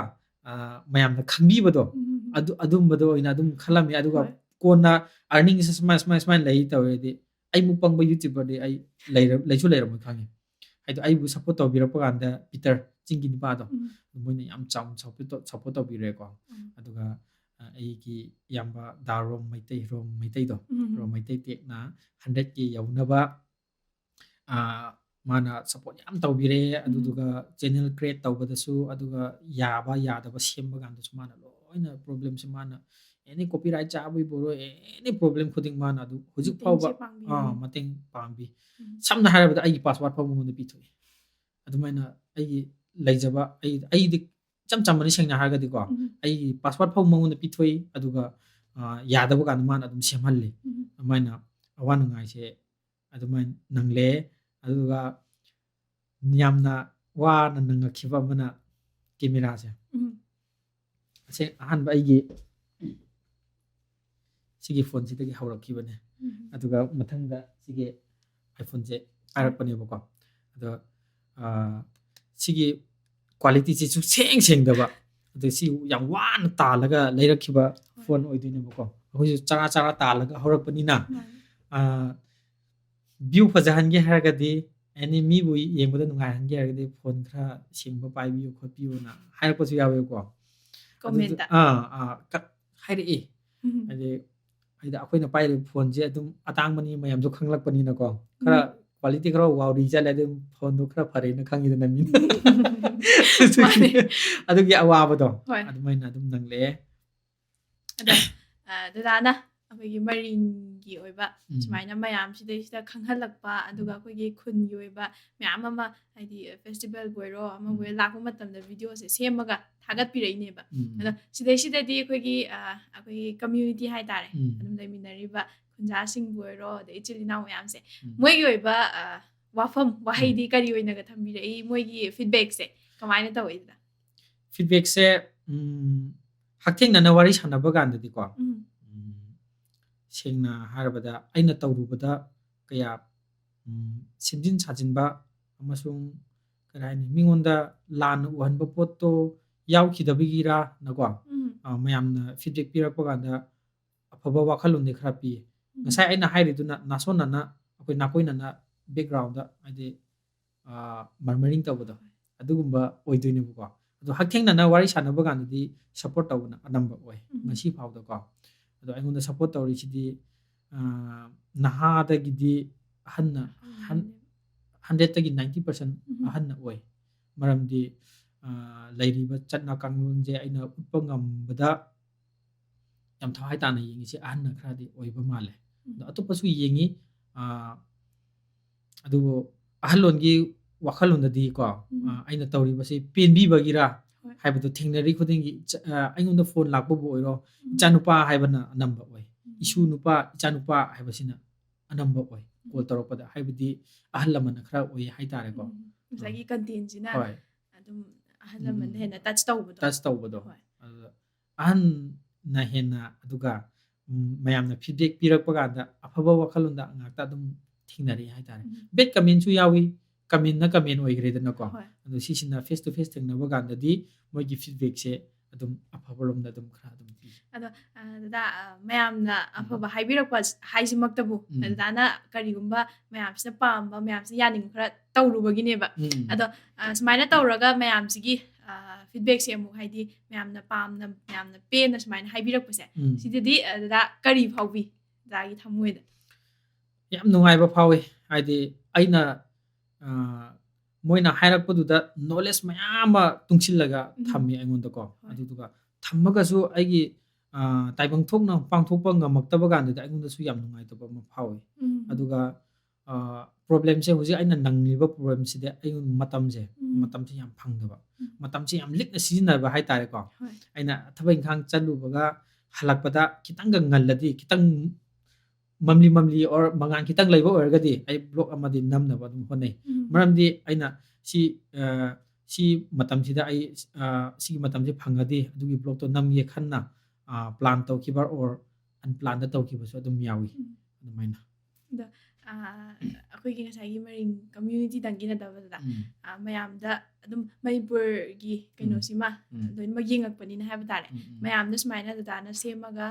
ꯑ, ꯃꯌꯥꯝꯅ ꯈꯪꯕꯤꯕꯗꯣ, ꯎꯝ꯫ ꯑꯗꯨ ꯑꯗꯨꯝꯕꯗꯣ ꯑꯣꯏꯅ ꯑꯗꯨꯝ ꯈꯜꯂꯝꯃꯤ꯫ ꯑꯗꯨꯒ ꯍꯣꯏ꯫ ꯀꯣꯟꯅ earning-ꯁꯦ ꯁꯨꯃꯥꯏ ꯁꯨꯃꯥꯏ ꯁꯨꯃꯥꯏꯅ ꯂꯩ ꯇꯧꯔꯗꯤ, ꯑꯩꯃꯨꯛ ꯄꯪꯕ YouTuber-ꯗꯤ ꯑꯩ ꯂꯩꯔ ꯂꯩꯁꯨ ꯂꯩꯔꯝꯃꯣꯏ ꯈꯪꯉꯦ꯫ ꯍꯥꯏꯗꯤ ꯑꯩꯕꯨ support ꯇꯧꯕꯤꯔꯛꯄ ꯀꯥꯟꯗ ꯄꯤꯇꯔ ꯆꯤꯡꯒꯤ ꯅꯨꯄꯥꯗꯣ, ꯎꯝ꯫ ꯃꯣꯏꯅ ꯌꯥꯝ ꯆꯥꯎꯅ support ꯇꯧ support ꯇꯧꯕꯤꯔꯦꯀꯣ꯫ ꯎꯝ꯫ ꯑꯗꯨꯒ, ꯑ, ꯑꯩꯒꯤ ꯏꯌꯥꯝꯕ ꯗꯥ ꯔꯣꯝ ꯃꯩꯇꯩ, ꯔꯣꯝ ꯃꯩꯇꯩꯗꯣ, ꯎꯝ꯫ ꯔꯣꯝ ꯃꯩꯇꯩ ꯇꯦꯛꯅ hundred K ꯌꯧꯅꯕ, ꯑ, ꯃꯥꯅ support ꯌꯥꯝ ꯇꯧꯕꯤꯔꯦ꯫ ꯎꯝ꯫ ꯑꯗꯨꯗꯨꯒ channel create ꯇꯧꯕꯗꯁꯨ, ꯑꯗꯨꯒ ꯌꯥꯕ ꯌꯥꯗꯕ ꯁꯦꯝꯕ ꯀꯥꯟꯗꯁꯨ ꯃꯥꯅ ꯂꯣꯏꯅ problem-ꯁꯦ ꯃꯥꯅ any copyright ꯆꯥꯕꯒꯤꯕꯨ ꯑꯣꯏꯔꯣ, any problem ꯈꯨꯗꯤꯡ ꯃꯥꯅ ꯑꯗꯨ ꯍꯧꯖꯤꯛ ꯐꯥꯎꯕ, ꯃꯇꯦꯡꯁꯦ ꯄꯥꯡꯕꯤꯔꯦ꯫ ꯑꯥ, ꯃꯇꯦꯡ ꯄꯥꯡꯕꯤ꯫ ꯎꯝ꯫ ꯁꯝꯅ ꯍꯥꯏꯔꯕꯗ ꯑꯩꯒꯤ password ꯐꯥꯎꯕ ꯃꯉꯣꯟꯗ ꯄꯤꯊꯣꯛꯏ꯫ ꯑꯗꯨꯃꯥꯏꯅ ꯑꯩꯒꯤ ꯂꯩꯖꯕ, ꯑꯩ ꯑꯩꯗꯤ ꯏꯆꯝ ꯆꯝꯕꯅꯤ, ꯁꯦꯡꯅ ꯍꯥꯏꯔꯒꯗꯤꯀꯣ, ꯎꯝ꯫ ꯑꯩꯒꯤ password ꯐꯥꯎꯕ ꯃꯉꯣꯟꯗ ꯄꯤꯊꯣꯛꯏ꯫ ꯑꯗꯨꯒ, ꯑ, ꯌꯥꯗꯕ ꯀꯥꯟꯗ ꯃꯥꯅ ꯑꯗꯨꯝ ꯁꯦꯝꯍꯜꯂꯤ꯫ ꯎꯝ꯫ ꯑꯗꯨꯃꯥꯏꯅ ꯑꯋꯥ ꯅꯨꯡꯉꯥꯏꯁꯦ ꯑꯗꯨꯃꯥꯏꯅ ꯅꯪꯂꯦ꯫ ꯑꯗꯨꯒ ꯌꯥꯝꯅ ꯋꯥꯅ ꯅꯪꯉꯛꯈꯤꯕ ꯑꯃꯅ camera-ꯁꯦ꯫ ꯎꯝ꯫ ꯑꯁꯦ ꯑꯍꯥꯟꯕ ꯑꯩꯒꯤ ꯁꯤꯒꯤ phone-ꯁꯤꯗꯒꯤ ꯍꯧꯔꯛꯈꯤꯕꯅꯦ꯫ ꯎꯝ꯫ ꯑꯗꯨꯒ ꯃꯊꯪꯗ ꯁꯤꯒꯤ iPhone-ꯁꯦ ꯄꯥꯏꯔꯛꯄꯅꯦꯕꯀꯣ꯫ ꯑꯗꯣ, ꯑ, ꯁꯤꯒꯤ quality-ꯁꯤ ꯁꯨꯡꯁꯦꯡ ꯁꯦꯡꯗꯕ꯫ ꯑꯗꯣ ꯁꯤ ꯌꯥꯝ ꯋꯥꯅ ꯇꯥꯜꯂꯒ ꯂꯩꯔꯛꯈꯤꯕ phone ꯑꯣꯏꯗꯣꯏꯅꯦꯕꯀꯣ꯫ ꯑꯩꯈꯣꯏꯁꯨ ꯆꯔꯥ ꯆꯔꯥ ꯇꯥꯜꯂꯒ ꯍꯧꯔꯛꯄꯅꯤꯅ, ꯃꯥꯅꯤ꯫ ꯑ, view ꯐꯖꯍꯟꯒꯦ ꯍꯥꯏꯔꯒꯗꯤ, any ꯃꯤꯕꯨ ꯌꯦꯡꯕꯗ ꯅꯨꯡꯉꯥꯏꯍꯟꯒꯦ ꯍꯥꯏꯔꯒꯗꯤ phone ꯈꯔ ꯁꯦꯡꯕ ꯄꯥꯏꯕꯤꯌꯨ ꯈꯣꯠꯄꯤꯌꯨꯅ ꯍꯥꯏꯔꯛꯄꯁꯨ ꯌꯥꯎꯋꯦꯕꯀꯣ꯫ ꯑꯗꯨꯗ, Comment-ꯇ꯫ ꯑꯥ, ꯑꯥ, ꯀ-, ꯍꯥꯏꯔꯛꯏ꯫ ꯎꯝ꯫ ꯍꯥꯏꯗꯤ, ꯍꯥꯏꯗꯤ ꯑꯩꯈꯣꯏꯅ ꯄꯥꯏꯔꯤꯕ phone-ꯁꯦ ꯑꯗꯨꯝ ꯑꯇꯥꯡꯕꯅꯤ, ꯃꯌꯥꯝꯁꯨ ꯈꯪꯂꯛꯄꯅꯤꯅꯀꯣ꯫ ꯈꯔ ꯎꯝ꯫ quality ꯈꯔ ꯋꯥꯎꯔꯤ ꯆꯠꯂꯦ, ꯑꯗꯨꯝ phone-ꯗꯣ ꯈꯔ ꯐꯔꯦꯅ ꯈꯪꯉꯤꯗꯅ ꯃꯤꯅ꯫ ꯑꯗꯨꯒꯤ, ꯃꯥꯅꯦ꯫ ꯑꯗꯨꯒꯤ ꯑꯋꯥꯕꯗꯣ ꯍꯣꯏ꯫ ꯑꯗꯨꯃꯥꯏꯅ ꯑꯗꯨꯝ ꯅꯪꯂꯛꯑꯦ꯫ ꯑꯗꯣ, ꯑ, ꯗꯗꯥꯅ ꯑꯩꯈꯣꯏꯒꯤ ꯃꯔꯤꯡꯒꯤ ꯑꯣꯏꯕ ꯎꯝ꯫ ꯁꯨꯃꯥꯏꯅ ꯃꯌꯥꯝ ꯁꯤꯗꯩꯁꯤꯗ ꯈꯪꯍꯜꯂꯛꯄ, ꯑꯗꯨꯒ ꯑꯩꯈꯣꯏꯒꯤ ꯈꯨꯟꯒꯤ ꯑꯣꯏꯕ ꯃꯌꯥꯝ ꯑꯃ, ꯍꯥꯏꯗꯤ festival-ꯕꯨ ꯑꯣꯏꯔꯣ, ꯑꯃꯕꯨ ꯑꯣꯏꯔꯣ, ꯎꯝ꯫ ꯂꯥꯛꯄ ꯃꯇꯝꯗ video-ꯁꯦ ꯁꯦꯝꯃꯒ ꯊꯥꯒꯠꯄꯤꯔꯛꯏꯅꯦꯕ꯫ ꯎꯝ꯫ ꯑꯗꯣ ꯁꯤꯗꯩꯁꯤꯗꯗꯤ ꯑꯩꯈꯣꯏꯒꯤ, ꯑ, ꯑꯩꯈꯣꯏꯒꯤ community ꯍꯥꯏꯇꯥꯔꯦ, ꯎꯝ꯫ ꯑꯗꯨꯝ ꯂꯩꯃꯤꯟꯅꯔꯤꯕ ꯈꯨꯟꯖꯥꯁꯤꯡꯕꯨ ꯑꯣꯏꯔꯣ, ꯑꯗꯩ ꯏꯆꯤꯜ ꯏꯅꯥꯎ ꯃꯌꯥꯝꯁꯦ, ꯎꯝ꯫ ꯃꯣꯏꯒꯤ ꯑꯣꯏꯕ, ꯑ, ꯋꯥꯐꯝ ꯋꯥꯍꯩꯗꯤ ꯀꯔꯤ ꯑꯣꯏꯅꯒ ꯊꯝꯕꯤꯔꯛꯏ? ꯃꯣꯏꯒꯤ ꯐꯤꯗꯕꯦꯛꯁꯦ ꯀꯃꯥꯏꯅ ꯇꯧꯏꯗꯅ? ꯐꯤꯗꯕꯦꯛꯁꯦ ꯍꯛꯊꯦꯡꯅꯅ ꯋꯥꯔꯤ ꯁꯥꯟꯅꯕ ꯀꯥꯟꯗꯗꯤꯀꯣ, ꯎꯝ. ꯎꯝ, ꯁꯦꯡꯅ ꯍꯥꯏꯔꯕꯗ ꯑꯩꯅ ꯇꯧꯔꯨꯕꯗ ꯀꯌꯥ ꯎꯝ, ꯁꯦꯝꯖꯤꯟ ꯁꯥꯖꯤꯟꯕ ꯑꯃꯁꯨꯡ ꯀꯔꯤ ꯍꯥꯏꯅꯤ, ꯃꯤꯉꯣꯟꯗ ꯂꯥꯟꯅ ꯎꯍꯟꯕ ꯄꯣꯠꯇꯣ ꯌꯥꯎꯈꯤꯗꯕꯒꯤꯔꯥꯅꯀꯣ, ꯎꯝ. ꯑ, ꯃꯌꯥꯝꯅ ꯐꯤꯗꯕꯦꯛ ꯄꯤꯔꯛꯄ ꯀꯥꯟꯗ ꯑꯐꯕ ꯋꯥꯈꯜꯂꯣꯟꯗꯤ ꯈꯔ ꯄꯤꯌꯦ. ꯎꯝ. ꯉꯁꯥꯏ ꯑꯩꯅ ꯍꯥꯏꯔꯤꯗꯨꯅ ꯅꯥꯁꯣꯟꯅꯅ ꯑꯩꯈꯣꯏ ꯅꯥꯀꯣꯏꯅꯅ ꯕꯦꯛꯒ꯭ꯔꯥꯎꯟꯗ ꯍꯥꯏꯗꯤ ꯃꯔꯃꯔꯤꯡ ꯇꯧꯕꯗꯣ, ꯑꯗꯨꯒꯨꯝꯕ ꯑꯣꯏꯗꯣꯏꯅꯦꯕꯀꯣ. ꯑꯗꯣ ꯍꯛꯊꯦꯡꯅꯅ ꯋꯥꯔꯤ ꯁꯥꯟꯅꯕ ꯀꯥꯟꯗꯗꯤ ꯁꯞꯄꯣꯔꯠ ꯇꯧꯕꯅ ꯑꯅꯝꯕ ꯑꯣꯏ ꯎꯝ. ꯉꯁꯤ ꯐꯥꯎꯗꯀꯣ. ꯑꯗꯣ ꯑꯩꯉꯣꯟꯗ ꯁꯞꯄꯣꯔꯠ ꯇꯧꯔꯤꯁꯤꯗꯤ ꯑ, ꯅꯍꯥꯗꯒꯤꯗꯤ ꯑꯍꯟꯅ ꯍꯟ- ꯍꯟꯗ꯭ꯔꯦꯠꯇꯒꯤ ꯅꯥꯏꯟꯇꯤ ꯄꯥꯔꯁꯦꯟ ꯎꯝ. ꯑꯍꯟꯅ ꯑꯣꯏ. ꯃꯔꯝꯗꯤ ꯑ, ꯂꯩꯔꯤꯕ ꯆꯠꯅ ꯀꯥꯡꯂꯣꯟꯁꯦ ꯑꯩꯅ ꯎꯠꯄ ꯉꯝꯕꯗ ꯌꯥꯝ ꯊꯋꯥꯏ ꯇꯥꯅ ꯌꯦꯡꯉꯤꯁꯦ ꯑꯍꯟꯅ ꯈꯔꯗꯤ ꯑꯣꯏꯕ ꯃꯥꯜꯂꯦ. ꯎꯝ. ꯑꯗꯣ ꯑꯇꯣꯞꯄꯁꯨ ꯌꯦꯡꯉꯤ. ꯑ, ꯑꯗꯨꯕꯨ ꯑꯍꯜꯂꯣꯟꯒꯤ ꯋꯥꯈꯜꯂꯣꯟꯗꯗꯤꯀꯣ, ꯎꯝ. ꯑ, ꯑꯩꯅ ꯇꯧꯔꯤꯕꯁꯤ ꯄꯦꯟꯕꯤꯕꯒꯤꯔ ꯍꯣꯏ. ꯍꯥꯏꯕꯗꯣ ꯊꯦꯡꯅꯔꯤ ꯈꯨꯗꯤꯡꯒꯤ ꯏꯆꯥ- ꯑ, ꯑꯩꯉꯣꯟꯗ ꯐꯣꯟ ꯂꯥꯛꯄꯕꯨ ꯑꯣꯏꯔꯣ, ꯎꯝ. ꯏꯆꯥꯅꯨꯄꯥ ꯍꯥꯏꯕꯅ ꯑꯅꯝꯕ ꯑꯣꯏ. ꯎꯝ. ꯏꯁꯨ ꯅꯨꯄꯥ, ꯏꯆꯥꯅꯨꯄꯥ ꯍꯥꯏꯕꯁꯤꯅ ꯑꯅꯝꯕ ꯑꯣꯏ. ꯀꯣꯜ ꯇꯧꯔꯛꯄꯗ ꯍꯥꯏꯕꯗꯤ ꯑꯍꯜ ꯂꯃꯟꯅ ꯈꯔ ꯑꯣꯏ ꯍꯥꯏꯇꯥꯔꯦꯀꯣ. ꯎꯝ. ꯉꯁꯥꯏꯒꯤ ꯀꯟꯇꯦꯟꯁꯤꯅ ꯍꯣꯏ. ꯑꯗꯨꯝ ꯑꯍꯜ ꯂꯃꯟꯗ ꯎꯝ. ꯍꯦꯟꯅ ꯇꯆ ꯇꯧꯕꯗꯣ. ꯇꯆ ꯇꯧꯕꯗꯣ. ꯍꯣꯏ. ꯑꯗꯨꯗ ꯑꯍꯟꯅ ꯍꯦꯟꯅ, ꯑꯗꯨꯒ ꯎꯝ, ꯃꯌꯥꯝꯅ ꯐꯤꯗꯕꯦꯛ ꯄꯤꯔꯛꯄ ꯀꯥꯟꯗ ꯑꯐꯕ ꯋꯥꯈꯜꯂꯣꯟꯗ ꯉꯥꯛꯇ ꯑꯗꯨꯝ ꯊꯦꯡꯅꯔꯛꯑꯦ ꯍꯥꯏꯇꯥꯔꯦ. ꯎꯝ. ꯕꯦꯠ ꯀꯃꯦꯟꯁꯨ ꯌꯥꯎꯏ, ꯀꯃꯦꯟꯅ ꯀꯃꯦꯟ ꯑꯣꯏꯈ꯭ꯔꯦꯗꯅꯀꯣ. ꯍꯣꯏ. ꯑꯗꯣ ꯁꯤꯁꯤꯅ ꯐꯦꯁ ꯇꯨ ꯐꯦꯁ ꯊꯦꯡꯅꯕ ꯀꯥꯟꯗꯗꯤ ꯃꯣꯏꯒꯤ ꯐꯤꯗꯕꯦꯛꯁꯦ ꯑꯗꯨꯝ ꯑꯐꯕꯔꯣꯝꯗ ꯑꯗꯨꯝ ꯈꯔ ꯑꯗꯨꯝ ꯄꯤ. ꯑꯗꯣ ꯑ, ꯗꯗꯥ, ꯑ, ꯃꯌꯥꯝꯅ ꯑꯐꯕ ꯍꯥꯏꯕꯤꯔꯛꯄ ꯍꯥꯏꯁꯤꯃꯛꯇꯕꯨ ꯎꯝ. ꯗꯗꯥꯅ ꯀꯔꯤꯒꯨꯝꯕ ꯃꯌꯥꯝꯁꯤꯅ ꯄꯥꯝꯕ, ꯃꯌꯥꯝꯁꯤꯅ ꯌꯥꯅꯤꯡꯕ ꯈꯔ ꯇꯧꯔꯨꯕꯒꯤꯅꯦꯕ. ꯎꯝ. ꯑꯗꯣ ꯑ, ꯁꯨꯃꯥꯏꯅ ꯇꯧꯔꯒ ꯃꯌꯥꯝꯁꯤꯒꯤ ꯐꯤꯗꯕꯦꯛꯁꯦ ꯑꯃꯨꯛ ꯍꯥꯏꯗꯤ ꯃꯌꯥꯝꯅ ꯄꯥꯝꯅ, ꯃꯌꯥꯝꯅ ꯄꯦꯟꯅ ꯁꯨꯃꯥꯏꯅ ꯍꯥꯏꯕꯤꯔꯛꯄꯁꯦ, ꯎꯝ. ꯁꯤꯗꯗꯤ ꯑ, ꯗꯗꯥ ꯀꯔꯤ ꯐꯥꯎꯕꯤ ꯗꯗꯥꯒꯤ ꯊꯃꯣꯏꯗ? ꯌꯥꯝ ꯅꯨꯡꯉꯥꯏꯕ ꯐꯥꯎꯏ. ꯍꯥꯏꯗꯤ ꯑꯩꯅ ꯑ, ꯃꯣꯏꯅ ꯍꯥꯏꯔꯛꯄꯗꯨꯗ ꯅꯣꯂꯦꯖ ꯃꯌꯥꯝ ꯑꯃ ꯇꯨꯡꯁꯤꯜꯂꯒ ꯎꯝ. ꯊꯝꯃꯤ ꯑꯩꯉꯣꯟꯗꯀꯣ. ꯍꯣꯏ. ꯑꯗꯨꯗꯨꯒ ꯊꯝꯃꯒꯁꯨ ꯑꯩꯒꯤ ꯑ, ꯇꯥꯏꯕꯪ ꯊꯣꯛꯅ ꯄꯥꯡꯊꯣꯛꯄ ꯉꯝꯃꯛꯇꯕ ꯀꯥꯟꯗꯗꯤ ꯑꯩꯉꯣꯟꯗꯁꯨ ꯌꯥꯝ ꯅꯨꯡꯉꯥꯏꯇꯕ ꯑꯃ ꯐꯥꯎꯏ. ꯎꯝ. ꯑꯗꯨꯒ ꯄ꯭ꯔꯣꯕ꯭ꯂꯦꯝꯁꯦ ꯍꯧꯖꯤꯛ ꯑꯩꯅ ꯅꯪꯂꯤꯕ ꯄ꯭ꯔꯣꯕ꯭ꯂꯦꯝꯁꯤꯗꯤ ꯑꯩꯉꯣꯟꯗ ꯃꯇꯝꯁꯦ ꯎꯝ. ꯃꯇꯝꯁꯦ ꯌꯥꯝ ꯐꯪꯗꯕ. ꯎꯝ. ꯃꯇꯝꯁꯦ ꯌꯥꯝ ꯂꯤꯛꯅ ꯁꯤꯖꯤꯟꯅꯕ ꯍꯥꯏꯇꯥꯔꯦꯀꯣ. ꯍꯣꯏ. ꯑꯩꯅ ꯊꯕꯛ ꯏꯪꯈꯥꯡ ꯆꯠꯂꯨꯕꯒ ꯍꯜꯂꯛꯄꯗ ꯈꯤꯇꯪꯒ ꯉꯜꯂꯗꯤ, ꯈꯤꯇꯪ ꯃꯝꯂꯤ ꯃꯝꯂꯤ or ꯃꯉꯥꯟ ꯈꯤꯇꯪ ꯂꯩꯕ ꯑꯣꯏꯔꯒꯗꯤ ꯑꯩ ꯕ꯭ꯂꯣꯛ ꯑꯃꯗꯤ ꯅꯝꯅꯕ ꯑꯗꯨꯝ ꯍꯣꯠꯅꯩ꯫ ꯎꯝ. ꯃꯔꯝꯗꯤ ꯑꯩꯅ ꯁꯤ ꯑ, ꯁꯤ ꯃꯇꯝꯁꯤꯗ ꯑꯩ ꯑ, ꯁꯤꯒꯤ ꯃꯇꯝꯁꯦ ꯐꯪꯉꯗꯤ ꯑꯗꯨꯒꯤ ꯕ꯭ꯂꯣꯛꯇꯣ ꯅꯝꯒꯦ ꯈꯟꯅ ꯄ꯭ꯂꯥꯟ ꯇꯧꯈꯤꯕ or ꯑꯟꯄ꯭ꯂꯥꯟꯗ ꯇꯧꯈꯤꯕꯁꯨ ꯑꯗꯨꯝ ꯌꯥꯎꯏ꯫ ꯎꯝ. ꯑꯗꯨꯃꯥꯏꯅ ꯑ, ꯑꯩꯈꯣꯏꯒꯤ ꯉꯁꯥꯏꯒꯤ ꯃꯔꯤꯡ communityꯗꯪꯒꯤ ꯅꯠꯇꯕꯗ ꯎꯝ, ꯑ, ꯃꯌꯥꯝꯗ ꯑꯗꯨꯝ ꯃꯅꯤꯄꯨꯔꯒꯤ ꯀꯩꯅꯣꯁꯤꯃ ꯎꯝ. ꯂꯣꯏꯅꯃꯛ ꯌꯦꯡꯉꯛꯄꯅꯤꯅ ꯍꯥꯏꯕ ꯇꯥꯔꯦ꯫ ꯎꯝ, ꯎꯝ. ꯃꯌꯥꯝꯗ ꯁꯨꯃꯥꯏꯅ ꯗꯗꯥꯅ ꯁꯦꯝꯃꯒ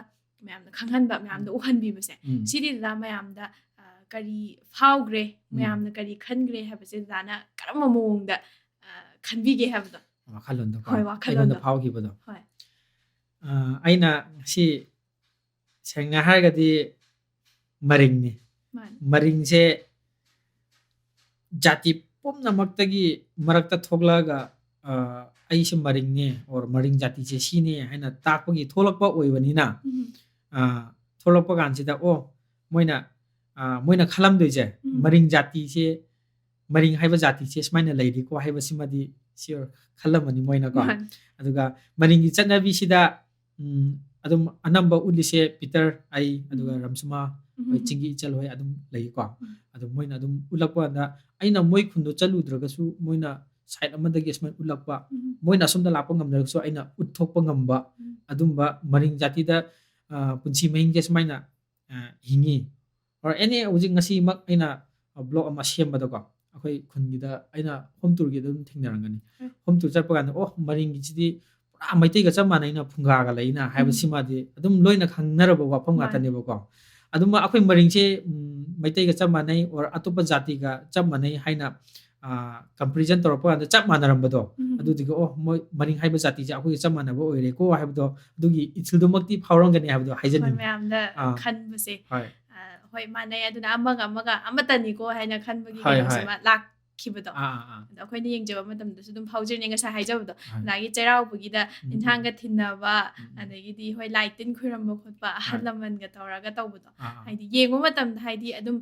ꯃꯌꯥꯝꯗ ꯈꯪꯍꯟꯕ, ꯃꯌꯥꯝꯗ ꯎꯍꯟꯕꯤꯕꯁꯦ, ꯎꯝ. ꯁꯤꯗꯤ ꯗꯗꯥ ꯃꯌꯥꯝꯗ ꯑ, ꯀꯔꯤ ꯐꯥꯎꯈ꯭ꯔꯦ, ꯎꯝ. ꯃꯌꯥꯝꯅ ꯀꯔꯤ ꯈꯟꯈ꯭ꯔꯦ ꯍꯥꯏꯕꯁꯦ ꯗꯗꯥꯅ ꯀꯔꯝꯕ ꯃꯑꯣꯡꯗ ꯑ, ꯈꯟꯕꯤꯒꯦ ꯍꯥꯏꯕꯗꯣ? ꯋꯥꯈꯜꯂꯣꯟꯗꯣ ꯍꯣꯏ, ꯋꯥꯈꯜꯂꯣꯟꯗꯣ꯫ ꯑꯩꯉꯣꯟꯗ ꯐꯥꯎꯈꯤꯕꯗꯣ꯫ ꯍꯣꯏ. ꯑ, ꯑꯩꯅ ꯉꯁꯤ ꯁꯦꯡꯅ ꯍꯥꯏꯔꯒꯗꯤ ꯃꯔꯤꯡꯅꯤ꯫ ꯃꯥꯅꯤ. ꯃꯔꯤꯡꯁꯦ ꯖꯥꯇꯤ ꯄꯨꯝꯅꯃꯛꯇꯒꯤ ꯃꯔꯛꯇ ꯊꯣꯛꯂꯛꯑꯒ ꯑ, ꯑꯩꯁꯦ ꯃꯔꯤꯡꯅꯦ or ꯃꯔꯤꯡ ꯖꯥꯇꯤꯁꯦ ꯁꯤꯅꯦ ꯍꯥꯏꯅ ꯇꯥꯛꯄꯒꯤ ꯊꯣꯛꯂꯛꯄ ꯑꯣꯏꯕꯅꯤꯅ ꯎꯝ. ꯑ, ꯊꯣꯛꯂꯛꯄ ꯀꯥꯟꯁꯤꯗ ꯑꯣ ꯃꯣꯏꯅ ꯑ, ꯃꯣꯏꯅ ꯈꯜꯂꯝꯗꯣꯏꯁꯦ ꯎꯝ. ꯃꯔꯤꯡ ꯖꯥꯇꯤꯁꯦ, ꯃꯔꯤꯡ ꯍꯥꯏꯕ ꯖꯥꯇꯤꯁꯦ ꯁꯨꯃꯥꯏꯅ ꯂꯩꯔꯤꯀꯣ ꯍꯥꯏꯕꯁꯤꯃꯗꯤ sure ꯈꯜꯂꯝꯃꯅꯤ ꯃꯣꯏꯅꯀꯣ꯫ ꯃꯥꯅꯤ. ꯑꯗꯨꯒ ꯃꯔꯤꯡꯒꯤ ꯆꯠꯅꯕꯤꯁꯤꯗ ꯎꯝ, ꯑꯗꯨꯝ ꯑꯅꯝꯕ ꯎꯠꯂꯤꯁꯦ ꯄꯤꯇꯔ, ꯑꯩ, ꯑꯗꯨꯒ ꯎꯝ. ꯔꯝꯁꯨꯃꯥ, ꯎꯝ. ꯍꯣꯏ, ꯆꯤꯡꯒꯤ ꯏꯆꯜ ꯍꯣꯏ ꯑꯗꯨꯝ ꯂꯩꯀꯣ꯫ ꯎꯝ. ꯑꯗꯨ ꯃꯣꯏꯅ ꯑꯗꯨꯝ ꯎꯠꯂꯛꯄ ꯀꯥꯟꯗ ꯑꯩꯅ ꯃꯣꯏ ꯈꯨꯟꯗꯣ ꯆꯠꯂꯨꯗ꯭ꯔꯒꯁꯨ ꯃꯣꯏꯅ ꯁꯥꯏꯠ ꯑꯃꯗꯒꯤ ꯑꯁꯨꯃꯥꯏꯅ ꯎꯠꯂꯛꯄ, ꯎꯝ. ꯃꯣꯏꯅ ꯑꯁꯣꯝꯗ ꯂꯥꯛꯄ ꯉꯝꯗ꯭ꯔꯒꯁꯨ ꯑꯩꯅ ꯎꯠꯊꯣꯛꯄ ꯉꯝꯕ, ꯎꯝ. ꯑꯗꯨꯝꯕ ꯃꯔꯤꯡ ꯖꯥꯇꯤꯗ ꯑ, ꯄꯨꯟꯁꯤ ꯃꯍꯤꯡꯁꯦ ꯁꯨꯃꯥꯏꯅ ꯑ, ꯍꯤꯡꯉꯤ꯫ Or any ꯍꯧꯖꯤꯛ ꯉꯁꯤꯃꯛ ꯑꯩꯅ ꯕ꯭ꯂꯣꯛ ꯑꯃ ꯁꯦꯝꯕꯗꯀꯣ ꯑꯩꯈꯣꯏ ꯈꯨꯟꯒꯤꯗ ꯑꯩꯅ ꯍꯣꯝ ꯇꯨꯔꯒꯤꯗ ꯑꯗꯨꯝ ꯊꯦꯡꯅꯔꯝꯒꯅꯤ꯫ ꯎꯝ. ꯍꯣꯝ ꯇꯨꯔ ꯆꯠꯄ ꯀꯥꯟꯗ ꯑꯣ ꯃꯔꯤꯡꯒꯤꯁꯤꯗꯤ ꯄꯨꯔꯥ ꯃꯩꯇꯩꯒ ꯆꯞ ꯃꯥꯟꯅꯩꯅ ꯐꯨꯡꯒꯥꯒ ꯂꯩꯅ ꯎꯝ. ꯍꯥꯏꯕꯁꯤꯃꯗꯤ ꯑꯗꯨꯝ ꯂꯣꯏꯅ ꯈꯪꯅꯔꯕ ꯋꯥꯐꯝ ꯃꯥꯅꯤ. ꯉꯥꯛꯇꯅꯦꯕꯀꯣ꯫ ꯑꯗꯨꯝ ꯑꯩꯈꯣꯏ ꯃꯔꯤꯡꯁꯦ ꯎꯝ, ꯃꯩꯇꯩꯒ ꯆꯞ ꯃꯥꯟꯅꯩ or ꯑꯇꯣꯞꯄ ꯖꯥꯇꯤꯒ ꯆꯞ ꯃꯥꯟꯅꯩ ꯍꯥꯏꯅ ꯀꯝꯄꯦꯔꯤꯖꯟ ꯇꯧꯔꯛꯄ ꯀꯥꯟꯗ ꯆꯞ ꯃꯥꯟꯅꯔꯝꯕꯗꯣ ꯎꯝ. ꯑꯗꯨꯗꯒꯤ ꯑꯣ ꯃꯣꯏ ꯃꯔꯤꯡ ꯍꯥꯏꯕ ꯖꯥꯇꯤꯁꯦ ꯑꯩꯈꯣꯏꯒ ꯆꯞ ꯃꯥꯟꯅꯕ ꯑꯣꯏꯔꯦꯀꯣ ꯍꯥꯏꯕꯗꯣ ꯑꯗꯨꯒꯤ ꯏꯊꯤꯜꯗꯨꯃꯛꯇꯤ ꯐꯥꯎꯔꯝꯒꯅꯤ ꯍꯥꯏꯕꯗꯣ ꯑꯩꯈꯣꯏ ꯍꯥꯏꯖꯅꯤꯡꯉꯤ꯫ ꯃꯌꯥꯝꯗ ꯑꯥ. ꯈꯟꯕꯁꯦ ꯍꯣꯏ. ꯑ, ꯍꯣꯏ, ꯃꯥꯟꯅꯩ, ꯑꯗꯨꯅ ꯑꯃꯒ ꯑꯃꯒ ꯑꯃꯠꯇꯅꯤꯀꯣ ꯍꯥꯏꯅ ꯈꯟꯕꯒꯤ ꯍꯣꯏ, ꯀꯩꯅꯣꯁꯦ ꯍꯣꯏ. ꯑꯃ ꯂꯥꯛꯈꯤꯕꯗꯣ. ꯑꯥ, ꯑꯥ, ꯑꯥ. ꯑꯗꯣ ꯑꯩꯈꯣꯏꯅ ꯌꯦꯡꯖꯕ ꯃꯇꯝꯗꯁꯨ ꯑꯗꯨꯝ ꯐꯥꯎꯖꯩꯅꯦ, ꯉꯁꯥꯏ ꯍꯥꯏꯖꯕꯗꯣ ꯍꯣꯏ. ꯉꯁꯥꯏꯒꯤ ꯆꯩꯔꯥꯎꯕꯒꯤꯗ ꯎꯝ. ꯏꯟꯁꯥꯡꯒ ꯊꯤꯟꯅꯕ, ꯎꯝ. ꯑꯗꯒꯤꯗꯤ ꯍꯣꯏ ꯂꯥꯏ ꯇꯤꯟ ꯈꯣꯏꯔꯝꯕ ꯈꯣꯠꯄ, ꯑꯍꯜ ꯍꯣꯏ. ꯂꯃꯟꯒ ꯇꯧꯔꯒ ꯇꯧꯕꯗꯣ, ꯑꯥ, ꯑꯥ. ꯍꯥꯏꯗꯤ ꯌꯦꯡꯕ ꯃꯇꯝꯗ ꯍꯥꯏꯗꯤ ꯑꯗꯨꯝ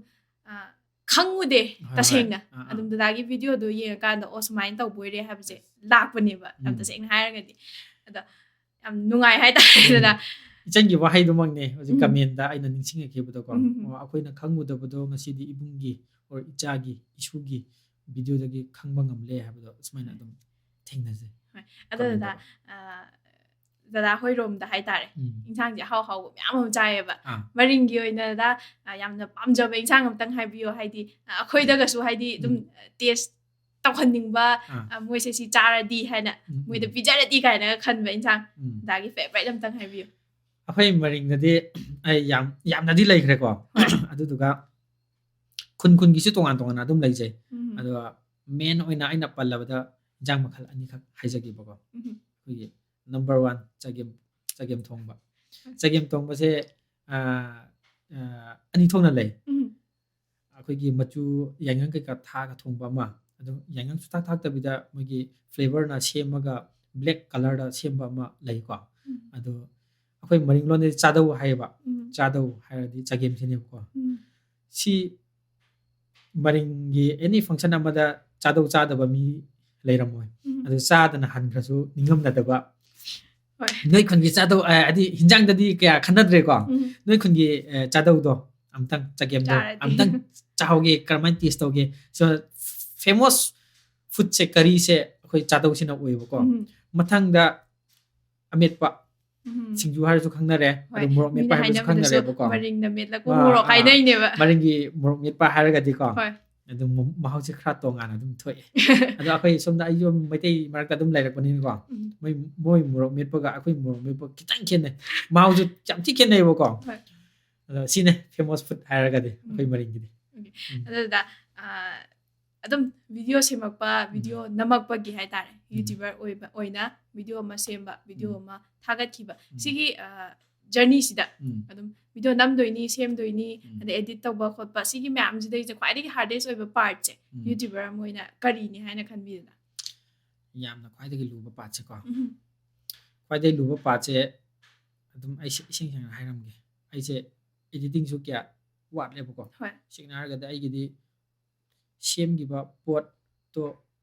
ꯑ, ꯈꯪꯉꯨꯗꯦ ꯍꯣꯏ, ꯇꯁꯦꯡꯅ꯫ ꯍꯣꯏ. ꯑꯥ, ꯑꯥ. ꯑꯗꯨꯝ ꯗꯗꯥꯒꯤ ꯚꯤꯗꯤꯑꯣꯗꯣ ꯌꯦꯡꯉꯀꯥꯟꯗ ꯑꯣ ꯁꯨꯃꯥꯏꯅ ꯇꯧꯕꯣꯏꯔꯦ ꯍꯥꯏꯕꯁꯦ Yes. ꯂꯥꯛꯄꯅꯦꯕ, ꯌꯥꯝ ꯎꯝ. ꯇꯁꯦꯡꯅ ꯍꯥꯏꯔꯒꯗꯤ꯫ ꯑꯗꯣ ꯌꯥꯝ ꯅꯨꯡꯉꯥꯏ ꯍꯥꯏꯇꯥꯔꯦꯗꯅ꯫ ꯎꯝ. ꯏꯆꯟꯒꯤ ꯋꯥꯍꯩꯗꯨꯃꯛꯅꯦ ꯍꯧꯖꯤꯛ ꯎꯝ꯫ Comment ꯑꯩꯅ ꯅꯤꯡꯁꯤꯡꯉꯛꯈꯤꯕꯗꯣ ꯀꯣ꯫ ꯎꯝ, ꯎꯝ꯫ ꯑꯣ, ꯑꯩꯈꯣꯏꯅ ꯈꯪꯉꯨꯗꯕꯗꯣ ꯉꯁꯤꯗꯤ ꯏꯕꯨꯡꯒꯤ or ꯏꯆꯥꯒꯤ, ꯏꯁꯨꯒꯤ video ꯗꯒꯤ ꯈꯪꯕ ꯉꯝꯂꯦ ꯍꯥꯏꯕꯗꯣ ꯁꯨꯃꯥꯏꯅ ꯑꯗꯨꯝ ꯊꯦꯡꯅꯖꯩ꯫ ꯑꯗꯨꯗ ꯈꯪꯗꯕ꯫ ꯑꯥ, ꯗꯗꯥ ꯍꯣꯏꯔꯣꯝꯗ ꯍꯥꯏꯇꯥꯔꯦ, ꯎꯝ꯫ ꯏꯟꯁꯥꯡꯁꯦ ꯑꯍꯥꯎ ꯑꯍꯥꯎꯕ ꯃꯌꯥꯝ ꯑꯃ ꯆꯥꯏꯌꯦꯕ꯫ ꯑꯥ꯫ ꯃꯔꯤꯡꯒꯤ ꯑꯣꯏꯅ ꯗꯗꯥ, ꯑꯥ, ꯌꯥꯝꯅ ꯄꯥꯝꯖꯕ ꯏꯟꯁꯥꯡ ꯑꯝꯇꯪ ꯍꯥꯏꯕꯤꯌꯣ, ꯍꯥꯏꯗꯤ ꯑꯥ, ꯑꯩꯈꯣꯏꯗꯒꯁꯨ ꯍꯥꯏꯗꯤ ꯑꯗꯨꯝ ꯎꯝ꯫ Taste ꯇꯧꯍꯟꯅꯤꯡꯕ, ꯑꯥ꯫ ꯑꯥ, ꯃꯣꯏꯁꯦ ꯁꯤ ꯆꯥꯔꯗꯤ ꯍꯥꯏꯅ, ꯎꯝ, ꯃꯣꯏꯗ ꯎꯝ꯫ ꯄꯤꯖꯔꯗꯤ ꯀꯥꯏꯅꯒ ꯈꯟꯕ ꯏꯟꯁꯥꯡ, ꯎꯝ꯫ ꯗꯗꯥꯒꯤ favourite ꯑꯝꯇꯪ ꯍꯥꯏꯕꯤꯌꯨ꯫ ꯑꯩꯈꯣꯏ ꯃꯔꯤꯡꯗꯗꯤ ꯑꯩ ꯌꯥꯝ ꯌꯥꯝꯅꯗꯤ ꯂꯩꯈ꯭ꯔꯦꯀꯣ꯫ ꯑꯗꯨꯗꯨꯒ ꯈꯨꯟ ꯈꯨꯟꯒꯤꯁꯨ ꯇꯣꯉꯥꯟ ꯇꯣꯉꯥꯟꯅ ꯑꯗꯨꯝ ꯂꯩꯖꯩ꯫ ꯎꯝ꯫ ꯑꯗꯣ main ꯑꯣꯏꯅ ꯑꯩꯅ ꯄꯜꯂꯕꯗ ꯏꯟꯖꯥꯡ ꯃꯈꯜ ꯑꯅꯤꯈꯛ ꯍꯥꯏꯖꯒꯦꯕꯀꯣ꯫ ꯎꯝ꯫ ꯑꯩꯈꯣꯏꯒꯤ number one ꯆꯒꯦꯝ, ꯆꯒꯦꯝ ꯊꯣꯡꯕ꯫ ꯆꯒꯦꯝ ꯊꯣꯡꯕꯁꯦ, ꯑꯥ, ꯑꯥ, ꯑꯅꯤ ꯊꯣꯛꯅ ꯂꯩ꯫ ꯎꯝ꯫ ꯑꯩꯈꯣꯏꯒꯤ ꯃꯆꯨ, ꯌꯥꯏꯉꯪ ꯀꯩꯀꯥ ꯊꯥꯛꯑꯒ ꯊꯣꯡꯕ ꯑꯃ, ꯑꯗꯨ ꯌꯥꯏꯉꯪ ꯁꯨꯡꯊꯥꯛ ꯊꯥꯛꯇꯕꯤꯗ ꯃꯣꯏꯒꯤ flavour ꯅ ꯁꯦꯝꯃꯒ black colour ꯗ ꯁꯦꯝꯕ ꯑꯃ ꯂꯩꯀꯣ꯫ ꯎꯝ꯫ ꯑꯗꯣ ꯑꯩꯈꯣꯏ ꯃꯔꯤꯡ ꯂꯣꯟꯗꯗꯤ ꯆꯥꯗꯧ ꯍꯥꯏꯌꯦꯕ꯫ ꯎꯝ꯫ ꯆꯥꯗꯧ ꯍꯥꯏꯔꯗꯤ ꯆꯒꯦꯝꯁꯤꯅꯦꯕꯀꯣ꯫ ꯎꯝ꯫ ꯁꯤ ꯃꯔꯤꯡꯒꯤ any function ꯑꯃꯗ ꯆꯥꯗꯧ ꯆꯥꯗꯕ ꯃꯤ ꯂꯩꯔꯝꯃꯣꯏ꯫ ꯎꯝ꯫ ꯑꯗꯨ ꯆꯥꯗꯅ ꯍꯟꯈ꯭ꯔꯁꯨ ꯅꯤꯡꯉꯝꯅꯗꯕ꯫ ꯍꯣꯏ꯫ ꯅꯣꯏ ꯈꯨꯟꯒꯤ ꯆꯥꯗꯧ, ꯑ, ꯍꯥꯏꯗꯤ ꯍꯤꯟꯖꯥꯡꯗꯗꯤ ꯀꯌꯥ ꯈꯟꯅꯗ꯭ꯔꯦꯀꯣ꯫ ꯎꯝ꯫ ꯅꯣꯏ ꯈꯨꯟꯒꯤ, ꯑ, ꯆꯥꯗꯧꯗꯣ ꯑꯝꯇꯪ, ꯆꯒꯦꯝꯗꯣ ꯆꯥꯔꯗꯤ꯫ ꯑꯝꯇꯪ ꯆꯥꯍꯧꯒꯦ, ꯀꯔꯝꯍꯥꯏꯅ taste ꯇꯧꯒꯦ? So, famous food ꯁꯦ, ꯀꯔꯤꯁꯦ ꯑꯩꯈꯣꯏ ꯆꯥꯗꯧꯁꯤꯅ ꯑꯣꯏꯌꯦꯕꯀꯣ꯫ ꯎꯝ꯫ ꯃꯊꯪꯗ ꯑꯃꯦꯠꯄ, ꯎꯝ꯫ ꯁꯤꯡꯖꯨ ꯍꯥꯏꯔꯁꯨ ꯈꯪꯅꯔꯦ, ꯍꯣꯏ, ꯑꯗꯨ ꯃꯣꯔꯣꯛ ꯃꯤꯅ ꯃꯦꯠꯄ ꯍꯥꯏꯕꯁꯨ ꯍꯥꯏꯅꯕꯗꯁꯨ ꯈꯪꯅꯔꯦꯕꯀꯣ꯫ ꯃꯔꯤꯡꯅ ꯃꯦꯠꯂꯒ ꯑꯥ, ꯃꯣꯔꯣꯛ ꯑꯥ꯫ ꯍꯥꯏꯅꯩꯅꯦꯕ꯫ ꯃꯔꯤꯡꯒꯤ ꯃꯣꯔꯣꯛ ꯃꯦꯠꯄ ꯍꯥꯏꯔꯒꯗꯤꯀꯣ, ꯍꯣꯏ꯫ ꯑꯗꯨꯝ ꯃ-, ꯃꯍꯥꯎꯁꯦ ꯈꯔ ꯇꯣꯉꯥꯟꯅ ꯑꯗꯨꯝ ꯊꯣꯛꯑꯦ꯫ ꯑꯗꯣ ꯑꯩꯈꯣꯏ ꯁꯣꯝꯗ ꯑꯩꯁꯨ ꯃꯩꯇꯩ ꯃꯔꯛꯇ ꯑꯗꯨꯝ ꯂꯩꯔꯛꯄꯅꯤꯅꯀꯣ, ꯎꯝ꯫ ꯃꯣꯏ, ꯃꯣꯏ ꯃꯣꯔꯣꯛ ꯃꯦꯠꯄꯒ ꯑꯩꯈꯣꯏ ꯃꯣꯔꯣꯛ ꯃꯦꯠꯄ ꯈꯤꯇꯪ ꯈꯦꯠꯅꯩ꯫ ꯃꯍꯥꯎꯁꯨ ꯌꯥꯝ ꯊꯤ ꯈꯦꯠꯅꯩꯕꯀꯣ꯫ ꯍꯣꯏ꯫ ꯑꯗꯣ ꯁꯤꯅꯦ famous food ꯍꯥꯏꯔꯒꯗꯤ ꯑꯩꯈꯣꯏ ꯎꯝ꯫ ꯃꯔꯤꯡꯒꯤꯗꯤ꯫ Okay꯫ ꯎꯝ꯫ ꯑꯗꯨꯗ, ꯑꯥ, ꯑꯗꯨꯝ video ꯁꯦꯝꯃꯛꯄ, ꯎꯝ꯫ video ꯅꯝꯃꯛꯄꯒꯤ ꯍꯥꯏꯇꯥꯔꯦ, ꯎꯝ꯫ YouTuber ꯑꯣꯏꯕ, ꯑꯣꯏꯅ video ꯑꯃ ꯁꯦꯝꯕ, video ꯎꯝ꯫ ꯑꯃ ꯊꯥꯒꯠꯈꯤꯕ꯫ ꯎꯝ꯫ ꯁꯤꯒꯤ, ꯑꯥ, journey ꯁꯤꯗ ꯎꯝ꯫ ꯑꯗꯨꯝ video ꯅꯝꯗꯣꯏꯅꯤ, ꯁꯦꯝꯗꯣꯏꯅꯤ, ꯎꯝ꯫ ꯑꯗꯩ edit ꯇꯧꯕ ꯈꯣꯠꯄ, ꯁꯤꯒꯤ ꯃꯌꯥꯝꯁꯤꯗꯩꯁꯤꯗ ꯈ꯭ꯋꯥꯏꯗꯒꯤ hardest ꯑꯣꯏꯕ part ꯁꯦ ꯎꯝ꯫ YouTuber ꯑꯃ ꯑꯣꯏꯅ ꯀꯔꯤꯅꯤ ꯍꯥꯏꯅ ꯈꯟꯕꯤꯗꯅ? ꯌꯥꯝꯅ ꯈ꯭ꯋꯥꯏꯗꯒꯤ ꯂꯨꯕ part ꯁꯦꯀꯣ꯫ ꯎꯝ꯫ ꯈ꯭ꯋꯥꯏꯗꯒꯤ ꯂꯨꯕ part ꯁꯦ ꯑꯗꯨꯝ ꯑꯩ ꯁꯦ-, ꯏꯁꯦꯡ ꯁꯦꯡꯅ ꯍꯥꯏꯔꯝꯒꯦ꯫ ꯑꯩꯁꯦ editing ꯁꯨ ꯀꯌꯥ ꯋꯥꯠꯂꯦꯕꯀꯣ꯫ ꯍꯣꯏ꯫ ꯁꯦꯡꯅ ꯍꯥꯏꯔꯒꯗꯤ ꯑꯩꯒꯤꯗꯤ ꯁꯦꯝꯈꯤꯕ ꯄꯣꯠꯇꯣ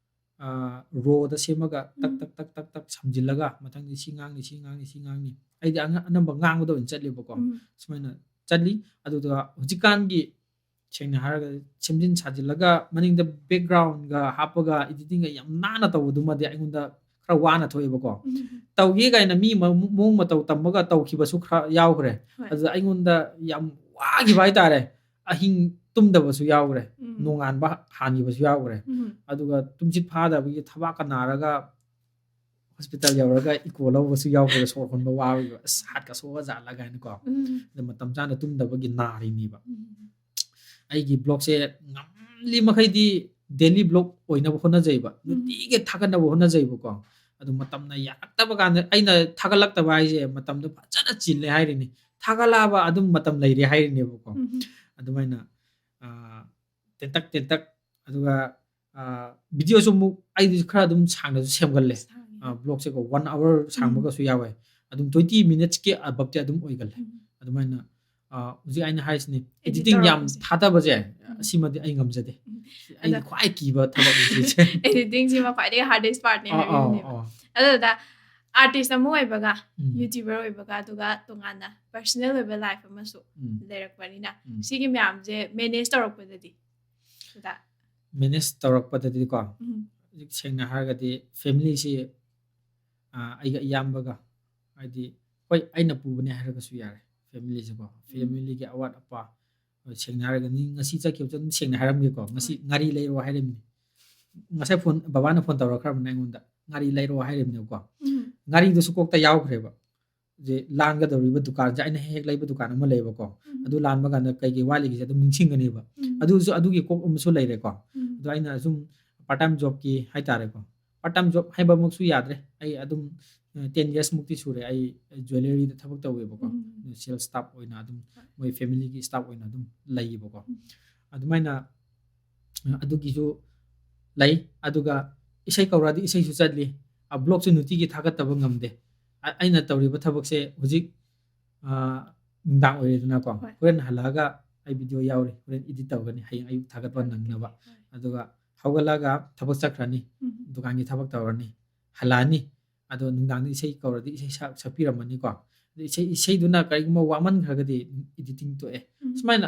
ꯔꯣꯗ ꯁꯦꯝꯃꯒ ꯇꯛ ꯎꯝ꯫ ꯇꯛ ꯇꯛ ꯇꯛ ꯇꯛ ꯁꯝꯖꯤꯜꯂꯒ ꯃꯊꯪꯗꯤ ꯁꯤ ꯉꯥꯡꯅꯤ, ꯁꯤ ꯉꯥꯡꯅꯤ, ꯁꯤ ꯉꯥꯡꯅꯤ, ꯑꯩꯗꯤ ꯑꯉ- ꯑꯅꯝꯕ ꯉꯥꯡꯕꯗ ꯑꯣꯏꯅ ꯆꯠꯂꯦꯕꯀꯣ꯫ ꯎꯝ꯫ ꯁꯨꯃꯥꯏꯅ ꯆꯠꯂꯤ꯫ ꯑꯗꯨꯒ ꯍꯧꯖꯤꯛꯀꯥꯟꯒꯤ ꯁꯦꯡꯅ ꯍꯥꯏꯔꯒꯗꯤ ꯁꯦꯝꯖꯤꯟ ꯁꯥꯖꯤꯜꯂꯒ ꯃꯅꯤꯡꯗ ꯕꯦꯛꯒ꯭ꯔꯥꯎꯟꯒ ꯍꯥꯞꯄꯒ ꯏꯗꯤꯇꯤꯡꯒ ꯌꯥꯝ ꯅꯥꯟꯅ ꯇꯧꯕꯗꯨꯃꯗꯤ ꯑꯩꯉꯣꯟꯗ ꯈꯔ ꯋꯥꯅ ꯊꯣꯛꯑꯦꯕꯀꯣ꯫ ꯎꯝ꯫ ꯇꯧꯒꯦ ꯀꯥꯏꯅ ꯃꯤ ꯃ- ꯃꯑꯣꯡ ꯃꯇꯧ ꯇꯝꯃꯒ ꯇꯧꯈꯤꯕꯁꯨ ꯈꯔ ꯌꯥꯎꯈ꯭ꯔꯦ꯫ ꯍꯣꯏ꯫ ꯑꯗꯨꯗ ꯑꯩꯉꯣꯟꯗ ꯌꯥꯝ ꯋꯥꯈꯤꯕ ꯍꯥꯏꯇꯥꯔꯦ꯫ ꯑꯍꯤꯡ ꯇꯨꯝꯗꯕꯁꯨ ꯌꯥꯎꯈ꯭ꯔꯦ꯫ ꯎꯝ꯫ ꯅꯣꯡꯉꯥꯟꯕ ꯍꯥꯟꯈꯤꯕꯁꯨ ꯌꯥꯎꯈ꯭ꯔꯦ꯫ ꯎꯝ꯫ ꯑꯗꯨꯒ ꯇꯨꯝꯁꯤꯠ ꯐꯥꯗꯕꯒꯤ ꯊꯕꯥꯛꯀ ꯅꯥꯔꯒ ꯍꯣꯁꯄꯤꯇꯥꯜ ꯌꯧꯔꯒ ꯏꯀꯣ ꯂꯧꯕꯁꯨ ꯌꯥꯎꯈ꯭ꯔꯦ, ꯁꯣꯔ ꯍꯣꯟꯕ ꯋꯥꯕꯒꯤ, "ꯑꯁ, ꯍꯥꯔꯠꯀ ꯁꯣꯛꯑ ꯖꯥꯠꯂ?" ꯀꯥꯏꯅꯀꯣ꯫ ꯎꯝ꯫ ꯑꯗ ꯃꯇꯝ ꯆꯥꯅ ꯇꯨꯝꯗꯕꯒꯤ ꯅꯥꯔꯤꯅꯦꯕ꯫ ꯎꯝ꯫ ꯑꯩꯒꯤ ꯕ꯭ꯂꯣꯛꯁꯦ ꯉꯝꯂꯤ ꯃꯈꯩꯗꯤ ꯗꯦꯂꯤ ꯕ꯭ꯂꯣꯛ ꯑꯣꯏꯅꯕ ꯍꯣꯠꯅꯖꯩꯕ, ꯎꯝ꯫ ꯅꯨꯡꯇꯤꯒꯤ ꯊꯥꯒꯠꯅꯕ ꯍꯣꯠꯅꯖꯩꯕꯀꯣ꯫ ꯑꯗꯨ ꯃꯇꯝꯅ ꯌꯥꯔꯛꯇꯕ ꯀꯥꯟꯗ, ꯑꯩꯅ ꯊꯥꯒꯠꯂꯛꯇꯕ ꯍꯥꯏꯁꯦ ꯃꯇꯝꯗꯣ ꯐꯖꯅ ꯆꯤꯜꯂꯦ ꯍꯥꯏꯔꯤꯅꯤ, ꯊꯥꯒꯠꯂꯛꯑꯕ ꯑꯗꯨꯝ ꯃꯇꯝ ꯂꯩꯔꯦ ꯍꯥꯏꯔꯤꯅꯦꯕꯀꯣ꯫ ꯎꯝ꯫ ꯑꯗꯨꯃꯥꯏꯅ, ꯑꯥ, ꯇꯦꯟꯇꯛ ꯇꯦꯟꯇꯛ, ꯑꯗꯨꯒ, ꯑꯥ, ꯚꯤꯗꯤꯑꯣꯁꯨ ꯑꯃꯨꯛ ꯑꯩꯗꯤ ꯈꯔ ꯑꯗꯨꯝ ꯁꯥꯡꯅꯁꯨ ꯁꯦꯝꯒꯜꯂꯦ꯫ ꯁꯥꯡꯉꯦ꯫ ꯑꯥ, ꯕ꯭ꯂꯣꯛꯁꯦꯀꯣ ꯋꯥꯟ ꯑꯋꯥꯔ ꯎꯝ꯫ ꯁꯥꯡꯕꯒꯁꯨ ꯌꯥꯎꯋꯦ꯫ ꯑꯗꯨꯝ ꯇ꯭ꯋꯦꯟꯇꯤ ꯃꯤꯅꯠꯁꯀꯤ ꯑꯕꯞꯇꯤ ꯑꯗꯨꯝ ꯑꯣꯏꯒꯜꯂꯦ꯫ ꯎꯝ꯫ ꯑꯗꯨꯃꯥꯏꯅ, ꯑꯥ, ꯍꯧꯖꯤꯛ ꯑꯩꯅ ꯍꯥꯏꯔꯤꯁꯤꯅꯤ, Edit ꯑꯦꯗꯤꯇꯤꯡ ꯌꯥꯝ ꯇꯧꯔꯛꯄꯁꯦ꯫ ꯊꯥꯗꯕꯁꯦ, ꯎꯝ꯫ ꯁꯤꯃꯗꯤ ꯑꯩ ꯉꯝꯖꯗꯦ꯫ ꯎꯝ꯫ ꯑꯩ ꯑꯗ ꯈ꯭ꯋꯥꯏ ꯀꯤꯕ ꯊꯕꯛꯅꯤ ꯁꯤꯁꯦ꯫ ꯑꯦꯗꯤꯇꯤꯡꯁꯤꯃ ꯈ꯭ꯋꯥꯏꯗꯒꯤ ꯍꯥꯔꯗꯦꯁ ꯄꯥꯔꯠꯅꯦ ꯑꯥ, ꯑꯥ, ꯍꯥꯏꯕꯅꯦꯕ꯫ ꯑꯥ꯫ ꯑꯗꯨꯗ ꯑꯥꯔꯇꯤꯁ ꯑꯃ ꯑꯣꯏꯕꯒ, ꯎꯝ꯫ ꯌꯨꯇ꯭ꯌꯨꯕꯔ ꯑꯣꯏꯕꯒ, ꯑꯗꯨꯒ ꯇꯣꯉꯥꯟꯅ ꯄꯔꯁꯅꯦꯜ ꯑꯣꯏꯕ ꯂꯥꯏꯐ ꯑꯃꯁꯨ ꯎꯝ꯫ ꯂꯩꯔꯛꯄꯅꯤꯅ, ꯎꯝ꯫ ꯁꯤꯒꯤ ꯃꯌꯥꯝꯁꯦ ꯃꯦꯅꯦꯖ ꯇꯧꯔꯛꯄꯗꯗꯤ, ꯑꯗ ꯃꯦꯅꯦꯖ ꯇꯧꯔꯛꯄꯗꯗꯤꯀꯣ, ꯎꯝ꯫ ꯍꯧꯖꯤꯛ ꯁꯦꯡꯅ ꯍꯥꯏꯔꯒꯗꯤ ꯐꯦꯃꯤꯂꯤꯁꯤ, ꯑꯥ, ꯑꯩꯒ ꯏꯌꯥꯝꯕꯒ, ꯍꯥꯏꯗꯤ, ꯍꯣꯏ, ꯑꯩꯅ ꯄꯨꯕꯅꯦ ꯍꯥꯏꯔꯒꯁꯨ ꯌꯥꯔꯦ ꯐꯦꯃꯤꯂꯤꯁꯦꯀꯣ꯫ ꯎꯝ꯫ ꯐꯦꯃꯤꯂꯤꯒꯤ ꯑꯋꯥꯠ ꯑꯄꯥ, ꯍꯣꯏ, ꯁꯦꯡꯅ ꯍꯥꯏꯔꯒꯗꯤ ꯉꯁꯤ ꯆꯠꯈꯤꯕꯁꯨ ꯑꯗꯨꯝ ꯁꯦꯡꯅ ꯍꯥꯏꯔꯝꯒꯦꯀꯣ꯫ ꯉꯁꯤ ꯍꯣꯏ꯫ ꯉꯥꯔꯤ ꯂꯩꯔꯣ ꯍꯥꯏꯔꯝꯃꯤ꯫ ꯉꯁꯥꯏ ꯐꯣꯟ, ꯕꯕꯥꯅ ꯐꯣꯟ ꯇꯧꯔꯛꯈ꯭ꯔꯕꯅꯦ ꯑꯩꯉꯣꯟꯗ, "ꯉꯥꯔꯤ ꯂꯩꯔꯣ" ꯍꯥꯏꯔꯝꯅꯦꯕꯀꯣ꯫ ꯎꯝ꯫ ꯉꯥꯔꯤꯗꯨꯁꯨ ꯀꯣꯛꯇ ꯌꯥꯎꯈ꯭ꯔꯦꯕ꯫ ꯍꯧꯖꯤꯛ ꯂꯥꯟꯒꯗꯧꯔꯤꯕ ꯗꯨꯀꯥꯟꯁꯦ, ꯑꯩꯅ ꯍꯦꯛ ꯍꯦꯛ ꯂꯩꯕ ꯗꯨꯀꯥꯟ ꯑꯃ ꯂꯩꯌꯦꯕꯀꯣ꯫ ꯎꯝ꯫ ꯑꯗꯨ ꯂꯥꯟꯕ ꯀꯥꯟꯗ ꯀꯩ ꯀꯩ ꯋꯥꯠꯂꯤꯒꯦꯁꯦ ꯑꯗꯨꯝ ꯅꯤꯡꯁꯤꯡꯒꯅꯦꯕ꯫ ꯎꯝ꯫ ꯑꯗꯨꯁꯨ, ꯑꯗꯨꯒꯤ ꯀꯣꯛ ꯑꯃꯁꯨ ꯂꯩꯔꯦꯀꯣ꯫ ꯎꯝ꯫ ꯑꯗꯣ ꯑꯩꯅ ꯁꯨꯝ ꯄꯥꯔꯠ ꯇꯥꯏꯝ ꯖꯣꯕꯀꯤ ꯍꯥꯏꯇꯥꯔꯦꯀꯣ꯫ ꯄꯥꯔꯠ ꯇꯥꯏꯝ ꯖꯣꯕ ꯍꯥꯏꯕꯃꯛꯁꯨ ꯌꯥꯗ꯭ꯔꯦ꯫ ꯑꯩ ꯑꯗꯨꯝ, ꯑ, ꯇꯦꯟ ꯌꯔꯁ ꯃꯨꯛꯇꯤ ꯁꯨꯔꯦ ꯑꯩ ꯖ꯭ꯋꯦꯂꯔꯤꯗ ꯊꯕꯛ ꯇꯧꯋꯦꯕꯀꯣ꯫ ꯎꯝ꯫ ꯁꯦꯜꯁ ꯁ꯭ꯇꯥꯐ ꯑꯣꯏꯅ ꯑꯗꯨꯝ, ꯍꯣꯏ꯫ ꯃꯣꯏ ꯐꯦꯃꯤꯂꯤꯒꯤ ꯁ꯭ꯇꯥꯐ ꯑꯣꯏꯅ ꯑꯗꯨꯝ ꯂꯩꯌꯦꯕꯀꯣ꯫ ꯎꯝ꯫ ꯑꯗꯨꯃꯥꯏꯅ, ꯑ, ꯑꯗꯨꯒꯤꯁꯨ ꯂꯩ꯫ ꯑꯗꯨꯒ ꯏꯁꯩ ꯀꯧꯔꯛꯑꯗꯤ ꯏꯁꯩꯁꯨ ꯆꯠꯂꯤ꯫ ꯑ, ꯕ꯭ꯂꯣꯒꯁꯨ ꯅꯨꯡꯇꯤꯒꯤ ꯊꯥꯒꯠꯇꯕ ꯉꯝꯗꯦ꯫ ꯑ-, ꯑꯩꯅ ꯇꯧꯔꯤꯕ ꯊꯕꯛꯁꯦ ꯍꯧꯖꯤꯛ, ꯑ, ꯅꯨꯡꯗꯥꯡ ꯑꯣꯏꯔꯦꯗꯅꯀꯣ꯫ ꯍꯣꯏ꯫ ꯍꯣꯔꯦꯟ ꯍꯜꯂꯛꯑꯒ ꯑꯩ ꯚꯤꯗꯤꯑꯣ ꯌꯥꯎꯔꯤ, ꯍꯣꯔꯦꯟ ꯏꯗꯤꯠ ꯇꯧꯒꯅꯤ, ꯍꯌꯦꯡ ꯑꯌꯨꯛ ꯊꯥꯒꯠꯄ ꯍꯣꯏ꯫ ꯅꯪꯅꯕ꯫ ꯍꯣꯏ꯫ ꯑꯗꯨꯒ ꯍꯧꯒꯠꯂꯒ ꯊꯕꯛ ꯆꯠꯈ꯭ꯔꯅꯤ, ꯎꯝ꯫ ꯗꯨꯀꯥꯟꯒꯤ ꯊꯕꯛ ꯇꯧꯔꯅꯤ, ꯍꯜꯂꯛꯑꯅꯤ꯫ ꯑꯗꯣ ꯅꯨꯡꯗꯥꯡꯗ ꯏꯁꯩ ꯀꯧꯔꯗꯤ ꯏꯁꯩ ꯁꯛ-, ꯁꯛꯄꯤꯔꯝꯃꯅꯤꯀꯣ꯫ ꯑꯗꯣ ꯏꯁꯩ, ꯏꯁꯩꯗꯨꯅ ꯀꯔꯤꯒꯨꯝꯕ ꯋꯥꯃꯟꯈ꯭ꯔꯒꯗꯤ editing ꯇꯣꯛꯑꯦ꯫ ꯎꯝ꯫ ꯁꯨꯃꯥꯏꯅ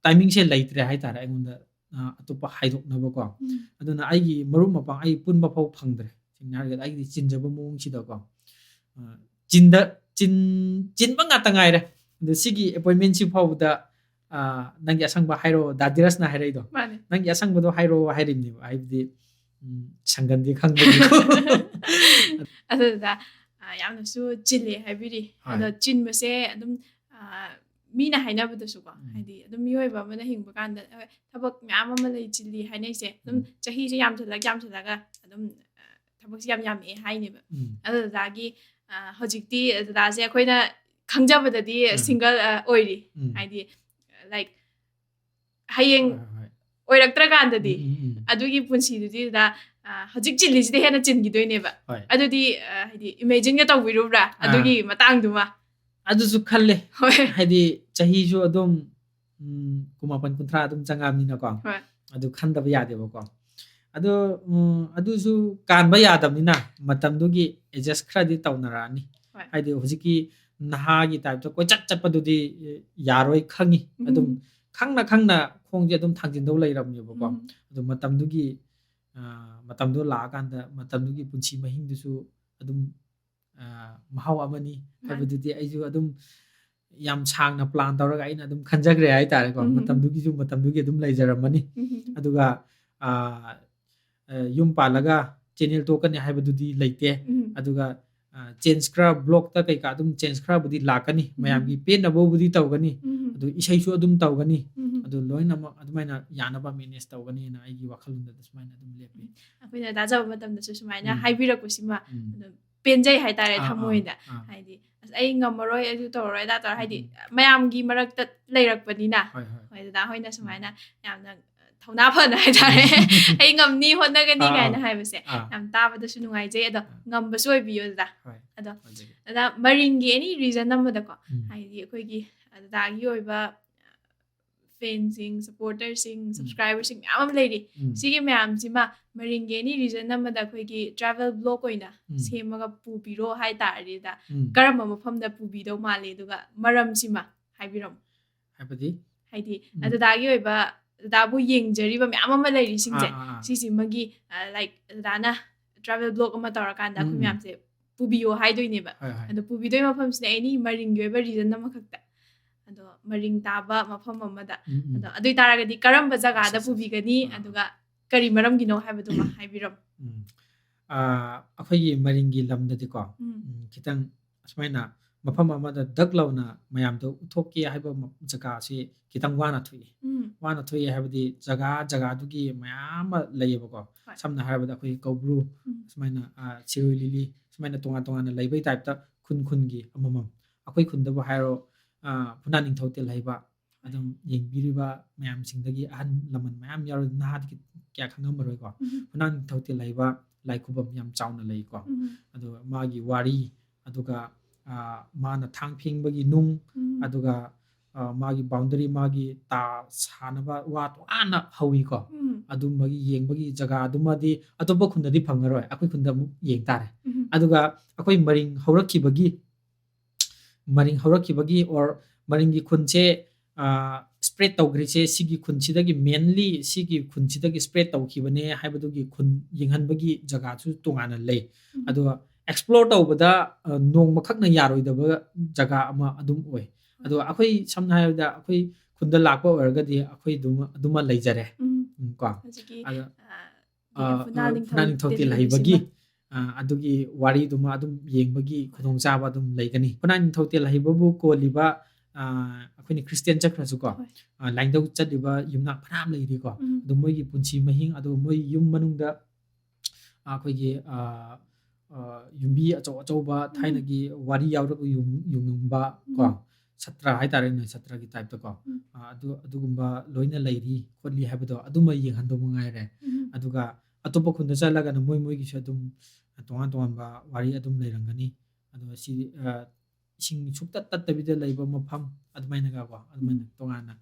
timingꯁꯦ ꯂꯩꯇ꯭ꯔꯦ ꯍꯥꯏꯇꯥꯔꯦ ꯑꯩꯉꯣꯟꯗ, ꯑ, ꯑꯇꯣꯞꯄ ꯍꯥꯏꯗꯣꯛꯅꯕꯀꯣ꯫ ꯎꯝ꯫ ꯑꯗꯨꯅ ꯑꯩꯒꯤ ꯃꯔꯨꯞ ꯃꯄꯥꯡ ꯑꯩ ꯄꯨꯟꯕ ꯐꯥꯎ ꯐꯪꯗ꯭ꯔꯦ꯫ ꯁꯦꯡꯅ ꯍꯥꯏꯔꯒꯗꯤ ꯑꯩꯒꯤꯗꯤ ꯆꯤꯟꯖꯕ ꯃꯑꯣꯡꯁꯤꯗꯀꯣ꯫ ꯑ, ꯆꯤꯟꯗ-, ꯆꯤꯟ-, ꯆꯤꯟꯕ ꯉꯥꯛꯇ ꯉꯥꯏꯔꯦ꯫ ꯑꯗꯣ ꯁꯤꯒꯤ appointmentꯁꯤ ꯐꯥꯎꯕꯗ, ꯑ, ꯅꯪꯒꯤ ꯑꯁꯪꯕ ꯍꯥꯏꯔꯛꯑꯣ, ꯗꯥ ꯙꯤꯔꯖꯅ ꯍꯥꯏꯔꯛꯏꯗꯣ꯫ ꯃꯥꯅꯦ꯫ "ꯅꯪꯒꯤ ꯑꯁꯪꯕꯗꯣ ꯍꯥꯏꯔꯛꯑꯣ" ꯍꯥꯏꯔꯤꯕꯅꯦꯕ꯫ ꯍꯥꯏꯕꯗꯤ, ꯎꯝ, ꯁꯪꯒꯟꯗꯤ ꯈꯪꯕꯒꯤꯀꯣ꯫ ꯑꯗꯨꯗ, ꯑ, ꯌꯥꯝꯅꯁꯨ ꯆꯤꯜꯂꯦ ꯍꯥꯏꯕꯤꯔꯤ꯫ ꯍꯣꯏ꯫ ꯑꯗꯣ ꯆꯤꯟꯕꯁꯦ ꯑꯗꯨꯝ, ꯑ, ꯃꯤꯅ ꯍꯥꯏꯅꯕꯗꯁꯨꯀꯣ, ꯎꯝ꯫ ꯍꯥꯏꯗꯤ ꯑꯗꯨꯝ ꯃꯤꯑꯣꯏꯕ ꯑꯃꯅ ꯍꯤꯡꯕ ꯀꯥꯟꯗ, ꯍꯣꯏ, ꯊꯕꯛ ꯃꯌꯥꯝ ꯑꯃ ꯂꯩ, ꯆꯤꯜꯂꯤ ꯍꯥꯏꯅꯩꯁꯦ꯫ ꯑꯗꯨꯝ ꯎꯝ꯫ ꯆꯍꯤꯁꯦ ꯌꯥꯝꯁꯤꯜꯂꯛ, ꯌꯥꯝꯁꯤꯜꯂꯒ ꯑꯗꯨꯝ, ꯑ, ꯊꯕꯛꯁꯦ ꯌꯥꯝ ꯌꯥꯝꯃꯛꯑꯦ ꯍꯥꯏꯅꯦꯕ꯫ ꯎꯝ꯫ ꯑꯗꯨꯗꯒꯤ, ꯑ, ꯍꯧꯖꯤꯛꯇꯤ ꯗꯗꯥꯁꯦ ꯑꯩꯈꯣꯏꯅ ꯈꯪꯖꯕꯗꯗꯤ ꯎꯝ꯫ single, ꯑ, ꯑꯣꯏꯔꯤ꯫ ꯎꯝ꯫ ꯍꯥꯏꯗꯤ, like, ꯍꯌꯦꯡ ꯍꯣꯏ, ꯍꯣꯏ, ꯍꯣꯏ꯫ ꯑꯣꯏꯔꯛꯇ꯭ꯔꯀꯥꯟꯗꯗꯤ ꯎꯝ, ꯎꯝ, ꯎꯝ꯫ ꯑꯗꯨꯒꯤ ꯄꯨꯟꯁꯤꯗꯨꯗꯤ ꯗꯗꯥ, ꯑ, ꯍꯧꯖꯤꯛ ꯆꯤꯜꯂꯤꯁꯤꯗ ꯍꯦꯟꯅ ꯆꯤꯟꯈꯤꯗꯣꯏꯅꯦꯕ꯫ ꯍꯣꯏ꯫ ꯑꯗꯨꯗꯤ, ꯑ, ꯍꯥꯏꯗꯤ, imagineꯒ ꯇꯧꯕꯤꯔꯨꯕ꯭ꯔꯥ? ꯑꯥ꯫ ꯑꯗꯨꯒꯤ ꯃꯇꯥꯡꯗꯨꯃ꯫ ꯑꯗꯨꯁꯨ ꯈꯜꯂꯦ꯫ ꯍꯣꯏ꯫ ꯍꯥꯏꯗꯤ ꯆꯍꯤꯁꯨ ꯑꯗꯨꯝ, ꯎꯝ, ꯀꯨꯟꯃꯥꯄꯟ, ꯀꯨꯟꯊ꯭ꯔꯥ ꯑꯗꯨꯝ ꯆꯪꯉꯛꯑꯕꯅꯤꯅꯀꯣ꯫ ꯍꯣꯏ꯫ ꯑꯗꯨ ꯈꯟꯗꯕ ꯌꯥꯗꯦꯕꯀꯣ꯫ ꯑꯗꯣ, ꯎꯝ, ꯑꯗꯨꯁꯨ ꯀꯥꯟꯕ ꯌꯥꯗꯕꯅꯤꯅ ꯃꯇꯝꯗꯨꯒꯤ adjust ꯈꯔꯗꯤ ꯇꯧꯅꯔꯛꯑꯅꯤ꯫ ꯍꯣꯏ꯫ ꯍꯥꯏꯗꯤ ꯍꯧꯖꯤꯛꯀꯤ ꯅꯍꯥꯒꯤ typeꯇ ꯀꯣꯏꯆꯠ ꯆꯠꯄꯗꯨꯗꯤ, ꯑꯦ, ꯌꯥꯔꯣꯏ ꯈꯪꯉꯤ꯫ ꯎꯝ꯫ ꯑꯗꯨꯝ ꯈꯪꯅ ꯈꯪꯅ ꯈꯣꯡꯁꯦ ꯑꯗꯨꯝ ꯊꯥꯡꯖꯤꯟꯗꯧ ꯂꯩꯔꯕꯅꯦꯕꯀꯣ꯫ ꯎꯝ꯫ ꯑꯗꯨ ꯃꯇꯝꯗꯨꯒꯤ, ꯑ, ꯃꯇꯝꯗꯣ ꯂꯥꯛꯑꯀꯥꯟꯗ ꯃꯇꯝꯗꯨꯒꯤ ꯄꯨꯟꯁꯤ ꯃꯍꯤꯡꯗꯨꯁꯨ ꯑꯗꯨꯝ, ꯑ, ꯃꯍꯥꯎ ꯑꯃꯅꯤ꯫ ꯃꯥꯅꯤ꯫ ꯍꯥꯏꯕꯗꯨꯗꯤ ꯑꯩꯁꯨ ꯑꯗꯨꯝ ꯌꯥꯝ ꯁꯥꯡꯅ plan ꯇꯧꯔꯒ ꯑꯩꯅ ꯑꯗꯨꯝ ꯈꯟꯖꯈ꯭ꯔꯦ ꯍꯥꯏꯇꯥꯔꯦꯀꯣ꯫ ꯎꯝ꯫ ꯃꯇꯝꯗꯨꯒꯤꯁꯨ ꯃꯇꯝꯗꯨꯒꯤ ꯑꯗꯨꯝ ꯂꯩꯖꯔꯝꯃꯅꯤ꯫ ꯎꯝ꯫ ꯑꯗꯨꯒ, ꯑ, ꯑ, ꯌꯨꯝ ꯄꯥꯜꯂꯒ channel ꯇꯣꯛꯀꯅꯤ ꯍꯥꯏꯕꯗꯨꯗꯤ ꯂꯩꯇꯦ꯫ ꯎꯝ꯫ ꯑꯗꯨꯒ, ꯑ, change ꯈꯔ vlogꯇ ꯀꯩꯀꯥ ꯑꯗꯨꯝ change ꯈꯔꯕꯨꯗꯤ ꯂꯥꯛꯀꯅꯤ꯫ ꯎꯝ꯫ ꯃꯌꯥꯝꯒꯤ ꯄꯦꯟꯅꯕꯕꯨꯗꯤ ꯇꯧꯒꯅꯤ꯫ ꯎꯝ꯫ ꯑꯗꯨ ꯏꯁꯩꯁꯨ ꯑꯗꯨꯝ ꯇꯧꯒꯅꯤ꯫ ꯎꯝ꯫ ꯑꯗꯨ ꯂꯣꯏꯅꯃꯛ ꯑꯗꯨꯃꯥꯏꯅ ꯌꯥꯅꯕ manage ꯇꯧꯒꯅꯤꯅ ꯑꯩꯒꯤ ꯋꯥꯈꯜꯂꯣꯟꯗ ꯁꯨꯃꯥꯏꯅ ꯑꯗꯨꯝ ꯂꯦꯞꯄꯤ꯫ ꯑꯩꯈꯣꯏꯅ ꯇꯥꯖꯕ ꯃꯇꯝꯗꯗꯁꯨ ꯁꯨꯃꯥꯏꯅ ꯎꯝ꯫ ꯍꯥꯏꯕꯤꯔꯛꯄꯁꯤꯃ ꯎꯝ꯫ ꯑꯗꯨꯝ ꯄꯦꯟꯖꯩ ꯍꯥꯏꯇꯥꯔꯦ ꯑꯥ, ꯑꯥ, ꯊꯃꯣꯏꯗ꯫ ꯑꯥ꯫ ꯍꯥꯏꯗꯤ, "ꯑꯁ, ꯑꯩ ꯉꯝꯃꯔꯣꯏ, ꯑꯗꯨ ꯇꯧꯔꯔꯣꯏ, ꯑꯗꯥ ꯇꯧꯔꯔꯣꯏ", ꯍꯥꯏꯗꯤ, ꯎꯝ꯫ ꯃꯌꯥꯝꯒꯤ ꯃꯔꯛꯇ ꯂꯩꯔꯛꯄꯅꯤꯅ꯫ ꯍꯣꯏ, ꯍꯣꯏ꯫ ꯍꯣꯏ, ꯗꯗꯥ ꯍꯣꯏꯅ ꯁꯨꯃꯥꯏꯅ ꯎꯝ꯫ ꯌꯥꯝꯅ ꯊꯧꯅꯥ ꯐꯅ ꯍꯥꯏꯇꯥꯔꯦ, "ꯑꯩ ꯉꯝꯅꯤ, ꯍꯣꯠꯅꯒꯅꯤ" ꯑꯥ, ꯑꯥ꯫ ꯀꯥꯏꯅ ꯍꯥꯏꯕꯁꯦ ꯑꯥ꯫ ꯌꯥꯝ ꯇꯥꯕꯗꯁꯨ ꯅꯨꯡꯉꯥꯏꯖꯩ꯫ ꯑꯗꯣ ꯑꯥ꯫ ꯉꯝꯕꯁꯨ ꯑꯣꯏꯕꯤꯌꯣ, ꯗꯗꯥ꯫ ꯍꯣꯏ꯫ ꯑꯗꯣ ꯍꯣꯠꯅꯖꯒꯦ꯫ ꯗꯗꯥ, ꯃꯔꯤꯡꯒꯤ any reason ꯑꯃꯗꯀꯣ, ꯎꯝ꯫ ꯍꯥꯏꯗꯤ, ꯑꯩꯈꯣꯏꯒꯤ ꯗꯗꯥꯒꯤ ꯑꯣꯏꯕ ꯐꯦꯟꯁꯤꯡ, ꯁꯄꯣꯔꯇꯔꯁꯤꯡ, ꯁꯕꯁꯀ꯭ꯔꯥꯏꯕꯔꯁꯤꯡ ꯃꯌꯥꯝ ꯑꯃ ꯂꯩꯔꯤ꯫ ꯎꯝ. ꯁꯤꯒꯤ ꯃꯌꯥꯝꯁꯤꯃ ꯃꯔꯤꯡꯒꯤ ꯑꯦꯅꯤ ꯔꯤꯖꯟ ꯑꯃꯗ ꯑꯩꯈꯣꯏꯒꯤ ꯇ꯭ꯔꯥꯚꯦꯜ ꯕ꯭ꯂꯣꯛ ꯑꯣꯏꯅ ꯎꯝ. ꯁꯦꯝꯃꯒ ꯄꯨꯕꯤꯔꯣ ꯍꯥꯏ ꯇꯥꯔꯗꯤꯗ ꯎꯝ. ꯀꯔꯝꯕ ꯃꯐꯝꯗ ꯄꯨꯕꯤꯗꯧ ꯃꯥꯜꯂꯤ? ꯑꯗꯨꯒ ꯃꯔꯝꯁꯤꯃ ꯍꯥꯏꯕꯤꯔꯝꯃꯨ꯫ ꯍꯥꯏꯕꯗꯤ? ꯍꯥꯏꯗꯤ ꯎꯝ. ꯑꯗꯨꯗꯥꯒꯤ ꯑꯣꯏꯕ, ꯑꯗꯨꯗꯥꯕꯨ ꯌꯦꯡꯖꯔꯤꯕ ꯃꯌꯥꯝ ꯑꯃ ꯂꯩꯔꯤꯁꯤꯡꯁꯦ, ꯑꯥ, ꯑꯥ, ꯑꯥ. ꯁꯤꯁꯤꯃꯒꯤ ꯂꯥꯏꯛ ꯑꯗꯨꯗꯥꯅ ꯇ꯭ꯔꯥꯚꯦꯜ ꯕ꯭ꯂꯣꯛ ꯑꯃ ꯇꯧꯔꯀꯥꯟꯗ ꯑꯩꯈꯣꯏ ꯎꯝ, ꯎꯝ. ꯃꯌꯥꯝꯁꯦ ꯄꯨꯕꯤꯌꯣ ꯍꯥꯏꯗꯣꯏꯅꯦꯕ꯫ ꯍꯣꯏ, ꯍꯣꯏ. ꯑꯗꯣ ꯄꯨꯕꯤꯗꯣꯏ ꯃꯐꯝꯁꯤꯅ ꯑꯦꯅꯤ ꯃꯔꯤꯡꯒꯤ ꯑꯣꯏꯕ ꯔꯤꯖꯟ ꯑꯃꯈꯛꯇ, ꯑꯗꯣ ꯃꯔꯤꯡ ꯇꯥꯕ ꯃꯐꯝ ꯑꯃꯗ꯫ ꯎꯝ, ꯎꯝ. ꯑꯗꯣ ꯑꯗꯨ ꯑꯣꯏꯇꯥꯔꯒꯗꯤ ꯀꯔꯝꯕ ꯖꯒꯥꯗ ꯑꯠꯆꯥ, ꯑꯠꯆꯥ. ꯄꯨꯕꯤꯒꯅꯤ, ꯑꯥ. ꯑꯗꯨꯒ ꯀꯔꯤ ꯃꯔꯝꯒꯤꯅꯣ ꯍꯥꯏꯕꯗꯨꯃ ꯍꯥꯏꯕꯤꯔꯝꯃꯨ꯫ ꯎꯝ. ꯑꯥ, ꯑꯩꯈꯣꯏꯒꯤ ꯃꯔꯤꯡꯒꯤ ꯂꯝꯗꯗꯤꯀꯣ, ꯎꯝ. ꯎꯝ, ꯈꯤꯇꯪ ꯑꯁꯨꯃꯥꯏꯅ ꯃꯐꯝ ꯑꯃꯗ ꯗꯛ ꯂꯥꯎꯅ ꯃꯌꯥꯝꯗ ꯎꯠꯊꯣꯛꯀꯦ ꯍꯥꯏꯕ ꯃ-, ꯖꯒꯥꯁꯤ ꯈꯤꯇꯪ ꯋꯥꯅ ꯊꯣꯛꯏ꯫ ꯎꯝ. ꯋꯥꯅ ꯊꯣꯛꯏ ꯍꯥꯏꯕꯗꯤ ꯖꯒꯥ ꯖꯒꯥꯗꯨꯒꯤ ꯃꯌꯥꯝ ꯑꯃ ꯂꯩꯌꯦꯕꯀꯣ꯫ ꯍꯣꯏ. ꯁꯝꯅ ꯍꯥꯏꯔꯕꯗ ꯑꯩꯈꯣꯏ ꯀꯧꯕ꯭ꯔꯨ, ꯎꯝ. ꯁꯨꯃꯥꯏꯅ, ꯑꯥ, ꯁꯤꯔꯣꯏ ꯂꯤꯂꯤ, ꯁꯨꯃꯥꯏꯅ ꯇꯣꯉꯥꯟ ꯇꯣꯉꯥꯟꯅ ꯂꯩꯕꯒꯤ ꯇꯥꯏꯞꯇ ꯈꯨꯟ ꯈꯨꯟꯒꯤ ꯑꯃꯃꯝ꯫ ꯑꯩꯈꯣꯏ ꯈꯨꯟꯗꯕꯨ ꯍꯥꯏꯔꯣ, ꯑꯥ, ꯐꯨꯅꯥ ꯅꯤꯡꯊꯧ ꯇꯦꯜꯍꯩꯕ ꯑꯗꯨꯝ ꯌꯦꯡꯕꯤꯔꯤꯕ ꯃꯌꯥꯝꯁꯤꯡꯗꯒꯤ ꯑꯍꯜ ꯂꯃꯟ ꯃꯌꯥꯝ ꯌꯥꯎꯔꯤ, ꯅꯍꯥꯗꯤ ꯀꯌꯥ ꯈꯪꯉꯝꯃꯔꯣꯏꯀꯣ꯫ ꯎꯝ. ꯐꯨꯅꯥ ꯅꯤꯡꯊꯧ ꯇꯦꯜꯍꯩꯕ ꯂꯥꯏ ꯈꯨꯕꯝ ꯌꯥꯝ ꯆꯥꯎꯅ ꯂꯩꯀꯣ꯫ ꯎꯝ. ꯑꯗꯨꯒ ꯃꯥꯒꯤ ꯋꯥꯔꯤ, ꯑꯗꯨꯒ, ꯑꯥ, ꯃꯥꯅ ꯊꯥꯡ ꯐꯦꯡꯕꯒꯤ ꯅꯨꯡ, ꯎꯝ. ꯑꯗꯨꯒ, ꯑꯥ, ꯃꯥꯒꯤ ꯕꯥꯎꯟꯗꯔꯤ, ꯃꯥꯒꯤ ꯇꯥ ꯁꯥꯅꯕ ꯋꯥ ꯇꯣꯉꯥꯟꯅ ꯍꯧꯋꯤꯀꯣ꯫ ꯎꯝ. ꯑꯗꯨꯝꯕꯒꯤ ꯌꯦꯡꯕꯒꯤ ꯖꯒꯥ ꯑꯗꯨꯃꯗꯤ ꯑꯇꯣꯞꯄ ꯈꯨꯟꯗꯗꯤ ꯐꯪꯉꯔꯣꯏ, ꯑꯩꯈꯣꯏ ꯈꯨꯟꯗ ꯑꯃꯨꯛ ꯌꯦꯡ ꯇꯥꯔꯦ꯫ ꯎꯝ. ꯑꯗꯨꯒ ꯑꯩꯈꯣꯏ ꯃꯔꯤꯡ ꯍꯧꯔꯛꯈꯤꯕꯒꯤ, ꯃꯔꯤꯡ ꯍꯧꯔꯛꯈꯤꯕꯒꯤ or ꯃꯔꯤꯡꯒꯤ ꯈꯨꯟꯁꯦ, ꯑꯥ, spread ꯇꯧꯈ꯭ꯔꯤꯁꯦ ꯁꯤꯒꯤ ꯈꯨꯟꯁꯤꯗꯒꯤ, mainly ꯁꯤꯒꯤ ꯈꯨꯟꯁꯤꯗꯒꯤ spread ꯇꯧꯈꯤꯕꯅꯦ ꯍꯥꯏꯕꯗꯨꯒꯤ ꯈꯨꯟ ꯌꯦꯡꯍꯟꯕꯒꯤ ꯖꯒꯥꯁꯨ ꯇꯣꯉꯥꯟꯅ ꯂꯩ꯫ ꯎꯝ. ꯑꯗꯨꯒ explore ꯇꯧꯕꯗ, ꯑ, ꯅꯣꯡꯃꯈꯛꯅ ꯌꯥꯔꯣꯏꯗꯕ ꯖꯒꯥ ꯑꯃ ꯑꯗꯨꯝ ꯑꯣꯏ꯫ ꯑꯗꯣ ꯑꯩꯈꯣꯏ ꯁꯝꯅ ꯍꯥꯏꯔꯕꯗ ꯑꯩꯈꯣꯏ ꯈꯨꯟꯗ ꯂꯥꯛꯄ ꯑꯣꯏꯔꯒꯗꯤ ꯑꯩꯈꯣꯏ ꯑꯗꯨꯃ, ꯑꯗꯨꯃ ꯂꯩꯖꯔꯦ꯫ ꯎꯝ. ꯎꯝ, ꯀꯣ꯫ ꯍꯧꯖꯤꯛꯀꯤ, ꯑꯗ, ꯑ, ꯑ, ꯐꯨꯅꯥ ꯑ, ꯅꯤꯡꯊꯧ ꯐꯨꯅꯥ ꯅꯤꯡꯊꯧ ꯇꯦꯜ ꯇꯦꯜꯍꯩꯕꯒꯤ, ꯍꯩꯕꯁꯤꯃ꯫ ꯑ, ꯑꯗꯨꯒꯤ ꯋꯥꯔꯤꯗꯨꯃ ꯑꯗꯨꯝ ꯌꯦꯡꯕꯒꯤ ꯈꯨꯗꯣꯡꯆꯥꯕ ꯑꯗꯨꯝ ꯂꯩꯒꯅꯤ꯫ ꯐꯨꯅꯥ ꯅꯤꯡꯊꯧ ꯇꯦꯜꯍꯩꯕꯕꯨ ꯀꯣꯜꯂꯤꯕ, ꯑ, ꯑꯩꯈꯣꯏꯅ ꯈ꯭ꯔꯤꯁꯇꯤꯌꯥꯟ ꯆꯠꯈ꯭ꯔꯁꯨꯀꯣ, ꯍꯣꯏ. ꯑ, ꯂꯥꯏꯅꯤꯡꯊꯧ ꯆꯠꯂꯤꯕ ꯌꯨꯝꯅꯥꯛ ꯐꯅꯌꯥꯝ ꯂꯩꯔꯤꯀꯣ꯫ ꯎꯝ. ꯑꯗꯨ ꯃꯣꯏꯒꯤ ꯄꯨꯟꯁꯤ ꯃꯍꯤꯡ, ꯑꯗꯨꯒ ꯃꯣꯏ ꯌꯨꯝ ꯃꯅꯨꯡꯗ ꯑꯩꯈꯣꯏꯒꯤ, ꯑ, ꯑ, ꯌꯨꯝꯕꯤ ꯑꯆꯧ ꯑꯆꯧꯕ ꯎꯝ. ꯊꯥꯏꯅꯒꯤ ꯋꯥꯔꯤ ꯌꯥꯎꯔꯒ ꯌꯨꯡ-, ꯌꯨꯡꯉꯝꯕ ꯀꯣ, ꯎꯝ. ꯁꯇ꯭ꯔ ꯍꯥꯏꯇꯥꯔꯦꯅꯦ, ꯁꯇ꯭ꯔꯒꯤ typeꯇꯀꯣ꯫ ꯎꯝ. ꯑ, ꯑꯗꯨ, ꯑꯗꯨꯒꯨꯝꯕ ꯂꯣꯏꯅ ꯂꯩꯔꯤ ꯈꯣꯠꯂꯤ ꯍꯥꯏꯕꯗꯣ ꯑꯗꯨꯃ ꯌꯦꯡꯍꯟꯕ ꯃꯉꯥꯏꯔꯦ꯫ ꯎꯝ. ꯑꯗꯨꯒ ꯑꯇꯣꯞꯄ ꯈꯨꯟꯗ ꯆꯠꯂꯒꯅ ꯃꯣꯏ ꯃꯣꯏꯒꯤꯁꯨ ꯑꯗꯨꯝ ꯇꯣꯉꯥꯟ ꯇꯣꯉꯥꯟꯕ ꯋꯥꯔꯤ ꯑꯗꯨꯝ ꯂꯩꯔꯝꯒꯅꯤ꯫ ꯑꯗꯨꯒ ꯁꯤ, ꯑ, ꯏꯁꯤꯡ ꯁꯨꯡꯇꯠ ꯇꯠꯇꯕꯤꯗ ꯂꯩꯕ ꯃꯐꯝ ꯑꯗꯨꯃꯥꯏꯅꯒꯀꯣ, ꯑꯗꯨꯃꯥꯏꯅ ꯎꯝ. ꯇꯣꯉꯥꯟꯅ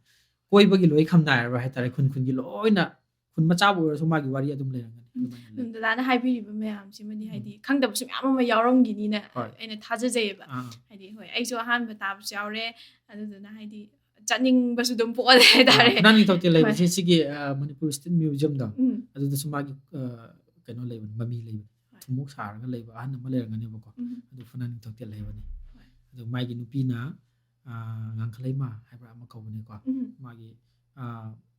ꯀꯣꯏꯕꯒꯤ ꯂꯣꯏ ꯈꯝꯅꯥꯏꯔꯔꯣꯏ ꯍꯥꯏꯇꯥꯔꯦ꯫ ꯈꯨꯟ ꯈꯨꯟꯒꯤ ꯂꯣꯏꯅ, ꯈꯨꯟ ꯃꯆꯥꯕꯨ ꯑꯣꯏꯔꯁꯨ ꯃꯥꯒꯤ ꯋꯥꯔꯤ ꯑꯗꯨꯝ ꯂꯩꯔꯝꯒꯅꯤ꯫ ꯑꯗꯨꯃꯥꯏꯅ ꯂꯩ꯫ ꯗꯗꯥꯅ ꯍꯥꯏꯕꯤꯔꯤꯕ ꯃꯌꯥꯝꯁꯤꯃꯗꯤ ꯍꯥꯏꯗꯤ ꯈꯪꯗꯕꯁꯨ ꯃꯌꯥꯝ ꯑꯃ ꯌꯥꯎꯔꯝꯒꯅꯤꯅ ꯍꯣꯏ꯫ ꯑꯩꯅ ꯊꯥꯖꯖꯩꯌꯦꯕ꯫ ꯑꯥ꯫ ꯍꯥꯏꯗꯤ ꯍꯣꯏ, ꯑꯩꯁꯨ ꯑꯍꯥꯟꯕ ꯇꯥꯕꯁꯨ ꯌꯥꯎꯔꯦ꯫ ꯑꯗꯨꯗꯨꯅ ꯍꯥꯏꯗꯤ ꯆꯠꯅꯤꯡꯕꯁꯨ ꯑꯗꯨꯝ ꯄꯣꯛꯍꯜꯂꯦ ꯍꯥꯏꯇꯥꯔꯦ꯫ ꯐꯨꯅꯥꯟ ꯅꯤꯡꯊꯧꯇꯦꯜ ꯂꯩꯕꯁꯦ ꯁꯤꯒꯤ, ꯑ, ꯃꯅꯤꯄꯨꯔ ꯏꯁꯇꯦꯠ ꯃ꯭ꯌꯨꯖꯤꯌꯝꯗꯣ, ꯎꯝ꯫ ꯑꯗꯨꯗꯁꯨ ꯃꯥꯒꯤ, ꯑ, ꯀꯩꯅꯣ ꯂꯩꯕꯅꯤ, ꯃꯃꯤ ꯂꯩꯕꯅꯤ꯫ ꯍꯣꯏ꯫ ꯊꯨꯝꯃꯣꯛ ꯁꯥꯔꯒ ꯂꯩꯕ ꯑꯍꯟ ꯑꯃ ꯂꯩꯔꯝꯒꯅꯦꯕꯀꯣ꯫ ꯎꯝ꯫ ꯑꯗꯨ ꯐꯨꯅꯥꯟ ꯅꯤꯡꯊꯧꯇꯦꯜ ꯂꯩꯕꯅꯤ꯫ ꯍꯣꯏ꯫ ꯑꯗꯨ ꯃꯥꯒꯤ ꯅꯨꯄꯤꯅ, ꯑ, ꯉꯥꯡꯈꯂꯩꯃ ꯍꯥꯏꯕ꯭ꯔꯥ ꯑꯃ ꯀꯧꯕꯅꯤꯀꯣ꯫ ꯎꯝ꯫ ꯃꯥꯒꯤ, ꯑ,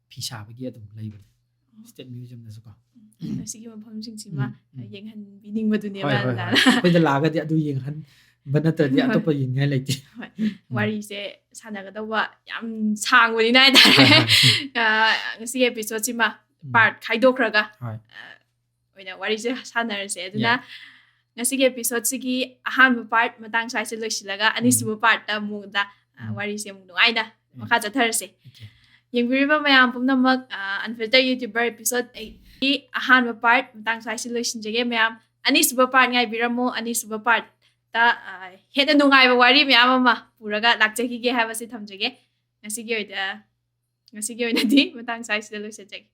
ꯐꯤ ꯁꯥꯕꯒꯤ ꯑꯗꯨꯝ ꯂꯩꯕꯅꯤ꯫ ꯏꯁꯇꯦꯠ ꯃ꯭ꯌꯨꯖꯤꯌꯝꯗꯁꯨꯀꯣ꯫ ꯎꯝ꯫ ꯁꯤꯒꯤ ꯃꯐꯝꯁꯤꯡꯁꯤꯃ ꯎꯝ, ꯎꯝ꯫ ꯌꯦꯡꯍꯟꯕꯤꯅꯤꯡꯕꯗꯨꯅꯦꯕ ꯍꯣꯏ, ꯍꯣꯏ, ꯗꯗꯥꯅ꯫ ꯍꯣꯏ꯫ ꯑꯩꯈꯣꯏꯗ ꯂꯥꯛꯑꯒꯗꯤ ꯑꯗꯨ ꯌꯦꯡꯍꯟꯕ ꯅꯠꯇ꯭ꯔꯗꯤ ꯍꯣꯏ꯫ ꯑꯇꯣꯞꯄ ꯌꯦꯡꯅꯤꯡꯉꯥꯏ ꯂꯩꯇꯦ꯫ ꯍꯣꯏ꯫ ꯎꯝ꯫ ꯋꯥꯔꯤꯁꯦ ꯁꯥꯟꯅꯒꯗꯧꯕ ꯌꯥꯝ ꯁꯥꯡꯕꯅꯤꯅ ꯍꯥꯏꯇꯥꯔꯦ꯫ ꯍꯣꯏ, ꯍꯣꯏ꯫ ꯑ, ꯉꯁꯤꯒꯤ ꯑꯦꯄꯤꯁꯣꯗꯁꯤꯃ ꯎꯝ꯫ ꯄꯥꯔꯠ ꯈꯥꯏꯗꯣꯛꯈ꯭ꯔꯒ ꯍꯣꯏ꯫ ꯑ, ꯑꯣꯏꯅ ꯋꯥꯔꯤꯁꯦ ꯁꯥꯟꯅꯔꯁꯦ꯫ ꯑꯗꯨꯅ ꯌꯥꯏ꯫ ꯉꯁꯤꯒꯤ ꯑꯦꯄꯤꯁꯣꯗꯁꯤꯒꯤ ꯑꯍꯥꯟꯕ ꯄꯥꯔꯠ ꯃꯇꯥꯡ ꯁ꯭ꯋꯥꯏꯁꯦ ꯂꯣꯏꯁꯤꯜꯂꯒ ꯑꯅꯤꯁꯨꯕ ꯄꯥꯔꯠꯇ ꯑꯃꯨꯛ ꯗ, ꯑ, ꯎꯝ꯫ ꯋꯥꯔꯤꯁꯦ ꯑꯃꯨꯛ ꯅꯨꯡꯉꯥꯏꯅ ꯎꯝ꯫ ꯃꯈꯥ ꯆꯠꯊꯔꯁꯦ꯫ ꯑꯣꯀꯦ꯫ ꯌꯦꯡꯕꯤꯔꯤꯕ ꯃꯌꯥꯝ ꯄꯨꯝꯅꯃꯛ, ꯑ, Unfiltered YouTuber episode eightꯀꯤ ꯑꯍꯥꯟꯕ ꯄꯥꯔꯠ ꯃꯇꯥꯡ ꯁ꯭ꯋꯥꯏꯁꯤ ꯂꯣꯏꯁꯤꯟꯖꯒꯦ ꯃꯌꯥꯝ꯫ ꯑꯅꯤꯁꯨꯕ ꯄꯥꯔꯠ ꯉꯥꯏꯕꯤꯔꯝꯃꯣ꯫ ꯑꯅꯤꯁꯨꯕ ꯄꯥꯔꯠꯇ, ꯑ, ꯍꯦꯟꯅ ꯅꯨꯡꯉꯥꯏꯕ ꯋꯥꯔꯤ ꯃꯌꯥꯝ ꯑꯃ ꯄꯨꯔꯒ ꯂꯥꯛꯆꯈꯤꯒꯦ ꯍꯥꯏꯕꯁꯤ ꯊꯝꯖꯒꯦ꯫ ꯉꯁꯤꯒꯤ ꯑꯣꯏꯅ, ꯉꯁꯤꯒꯤ ꯑꯣꯏꯅꯗꯤ ꯃꯇꯥꯡ ꯁ꯭ꯋꯥꯏꯁꯤꯗ ꯂꯣꯏꯁꯤꯟꯖꯒꯦ꯫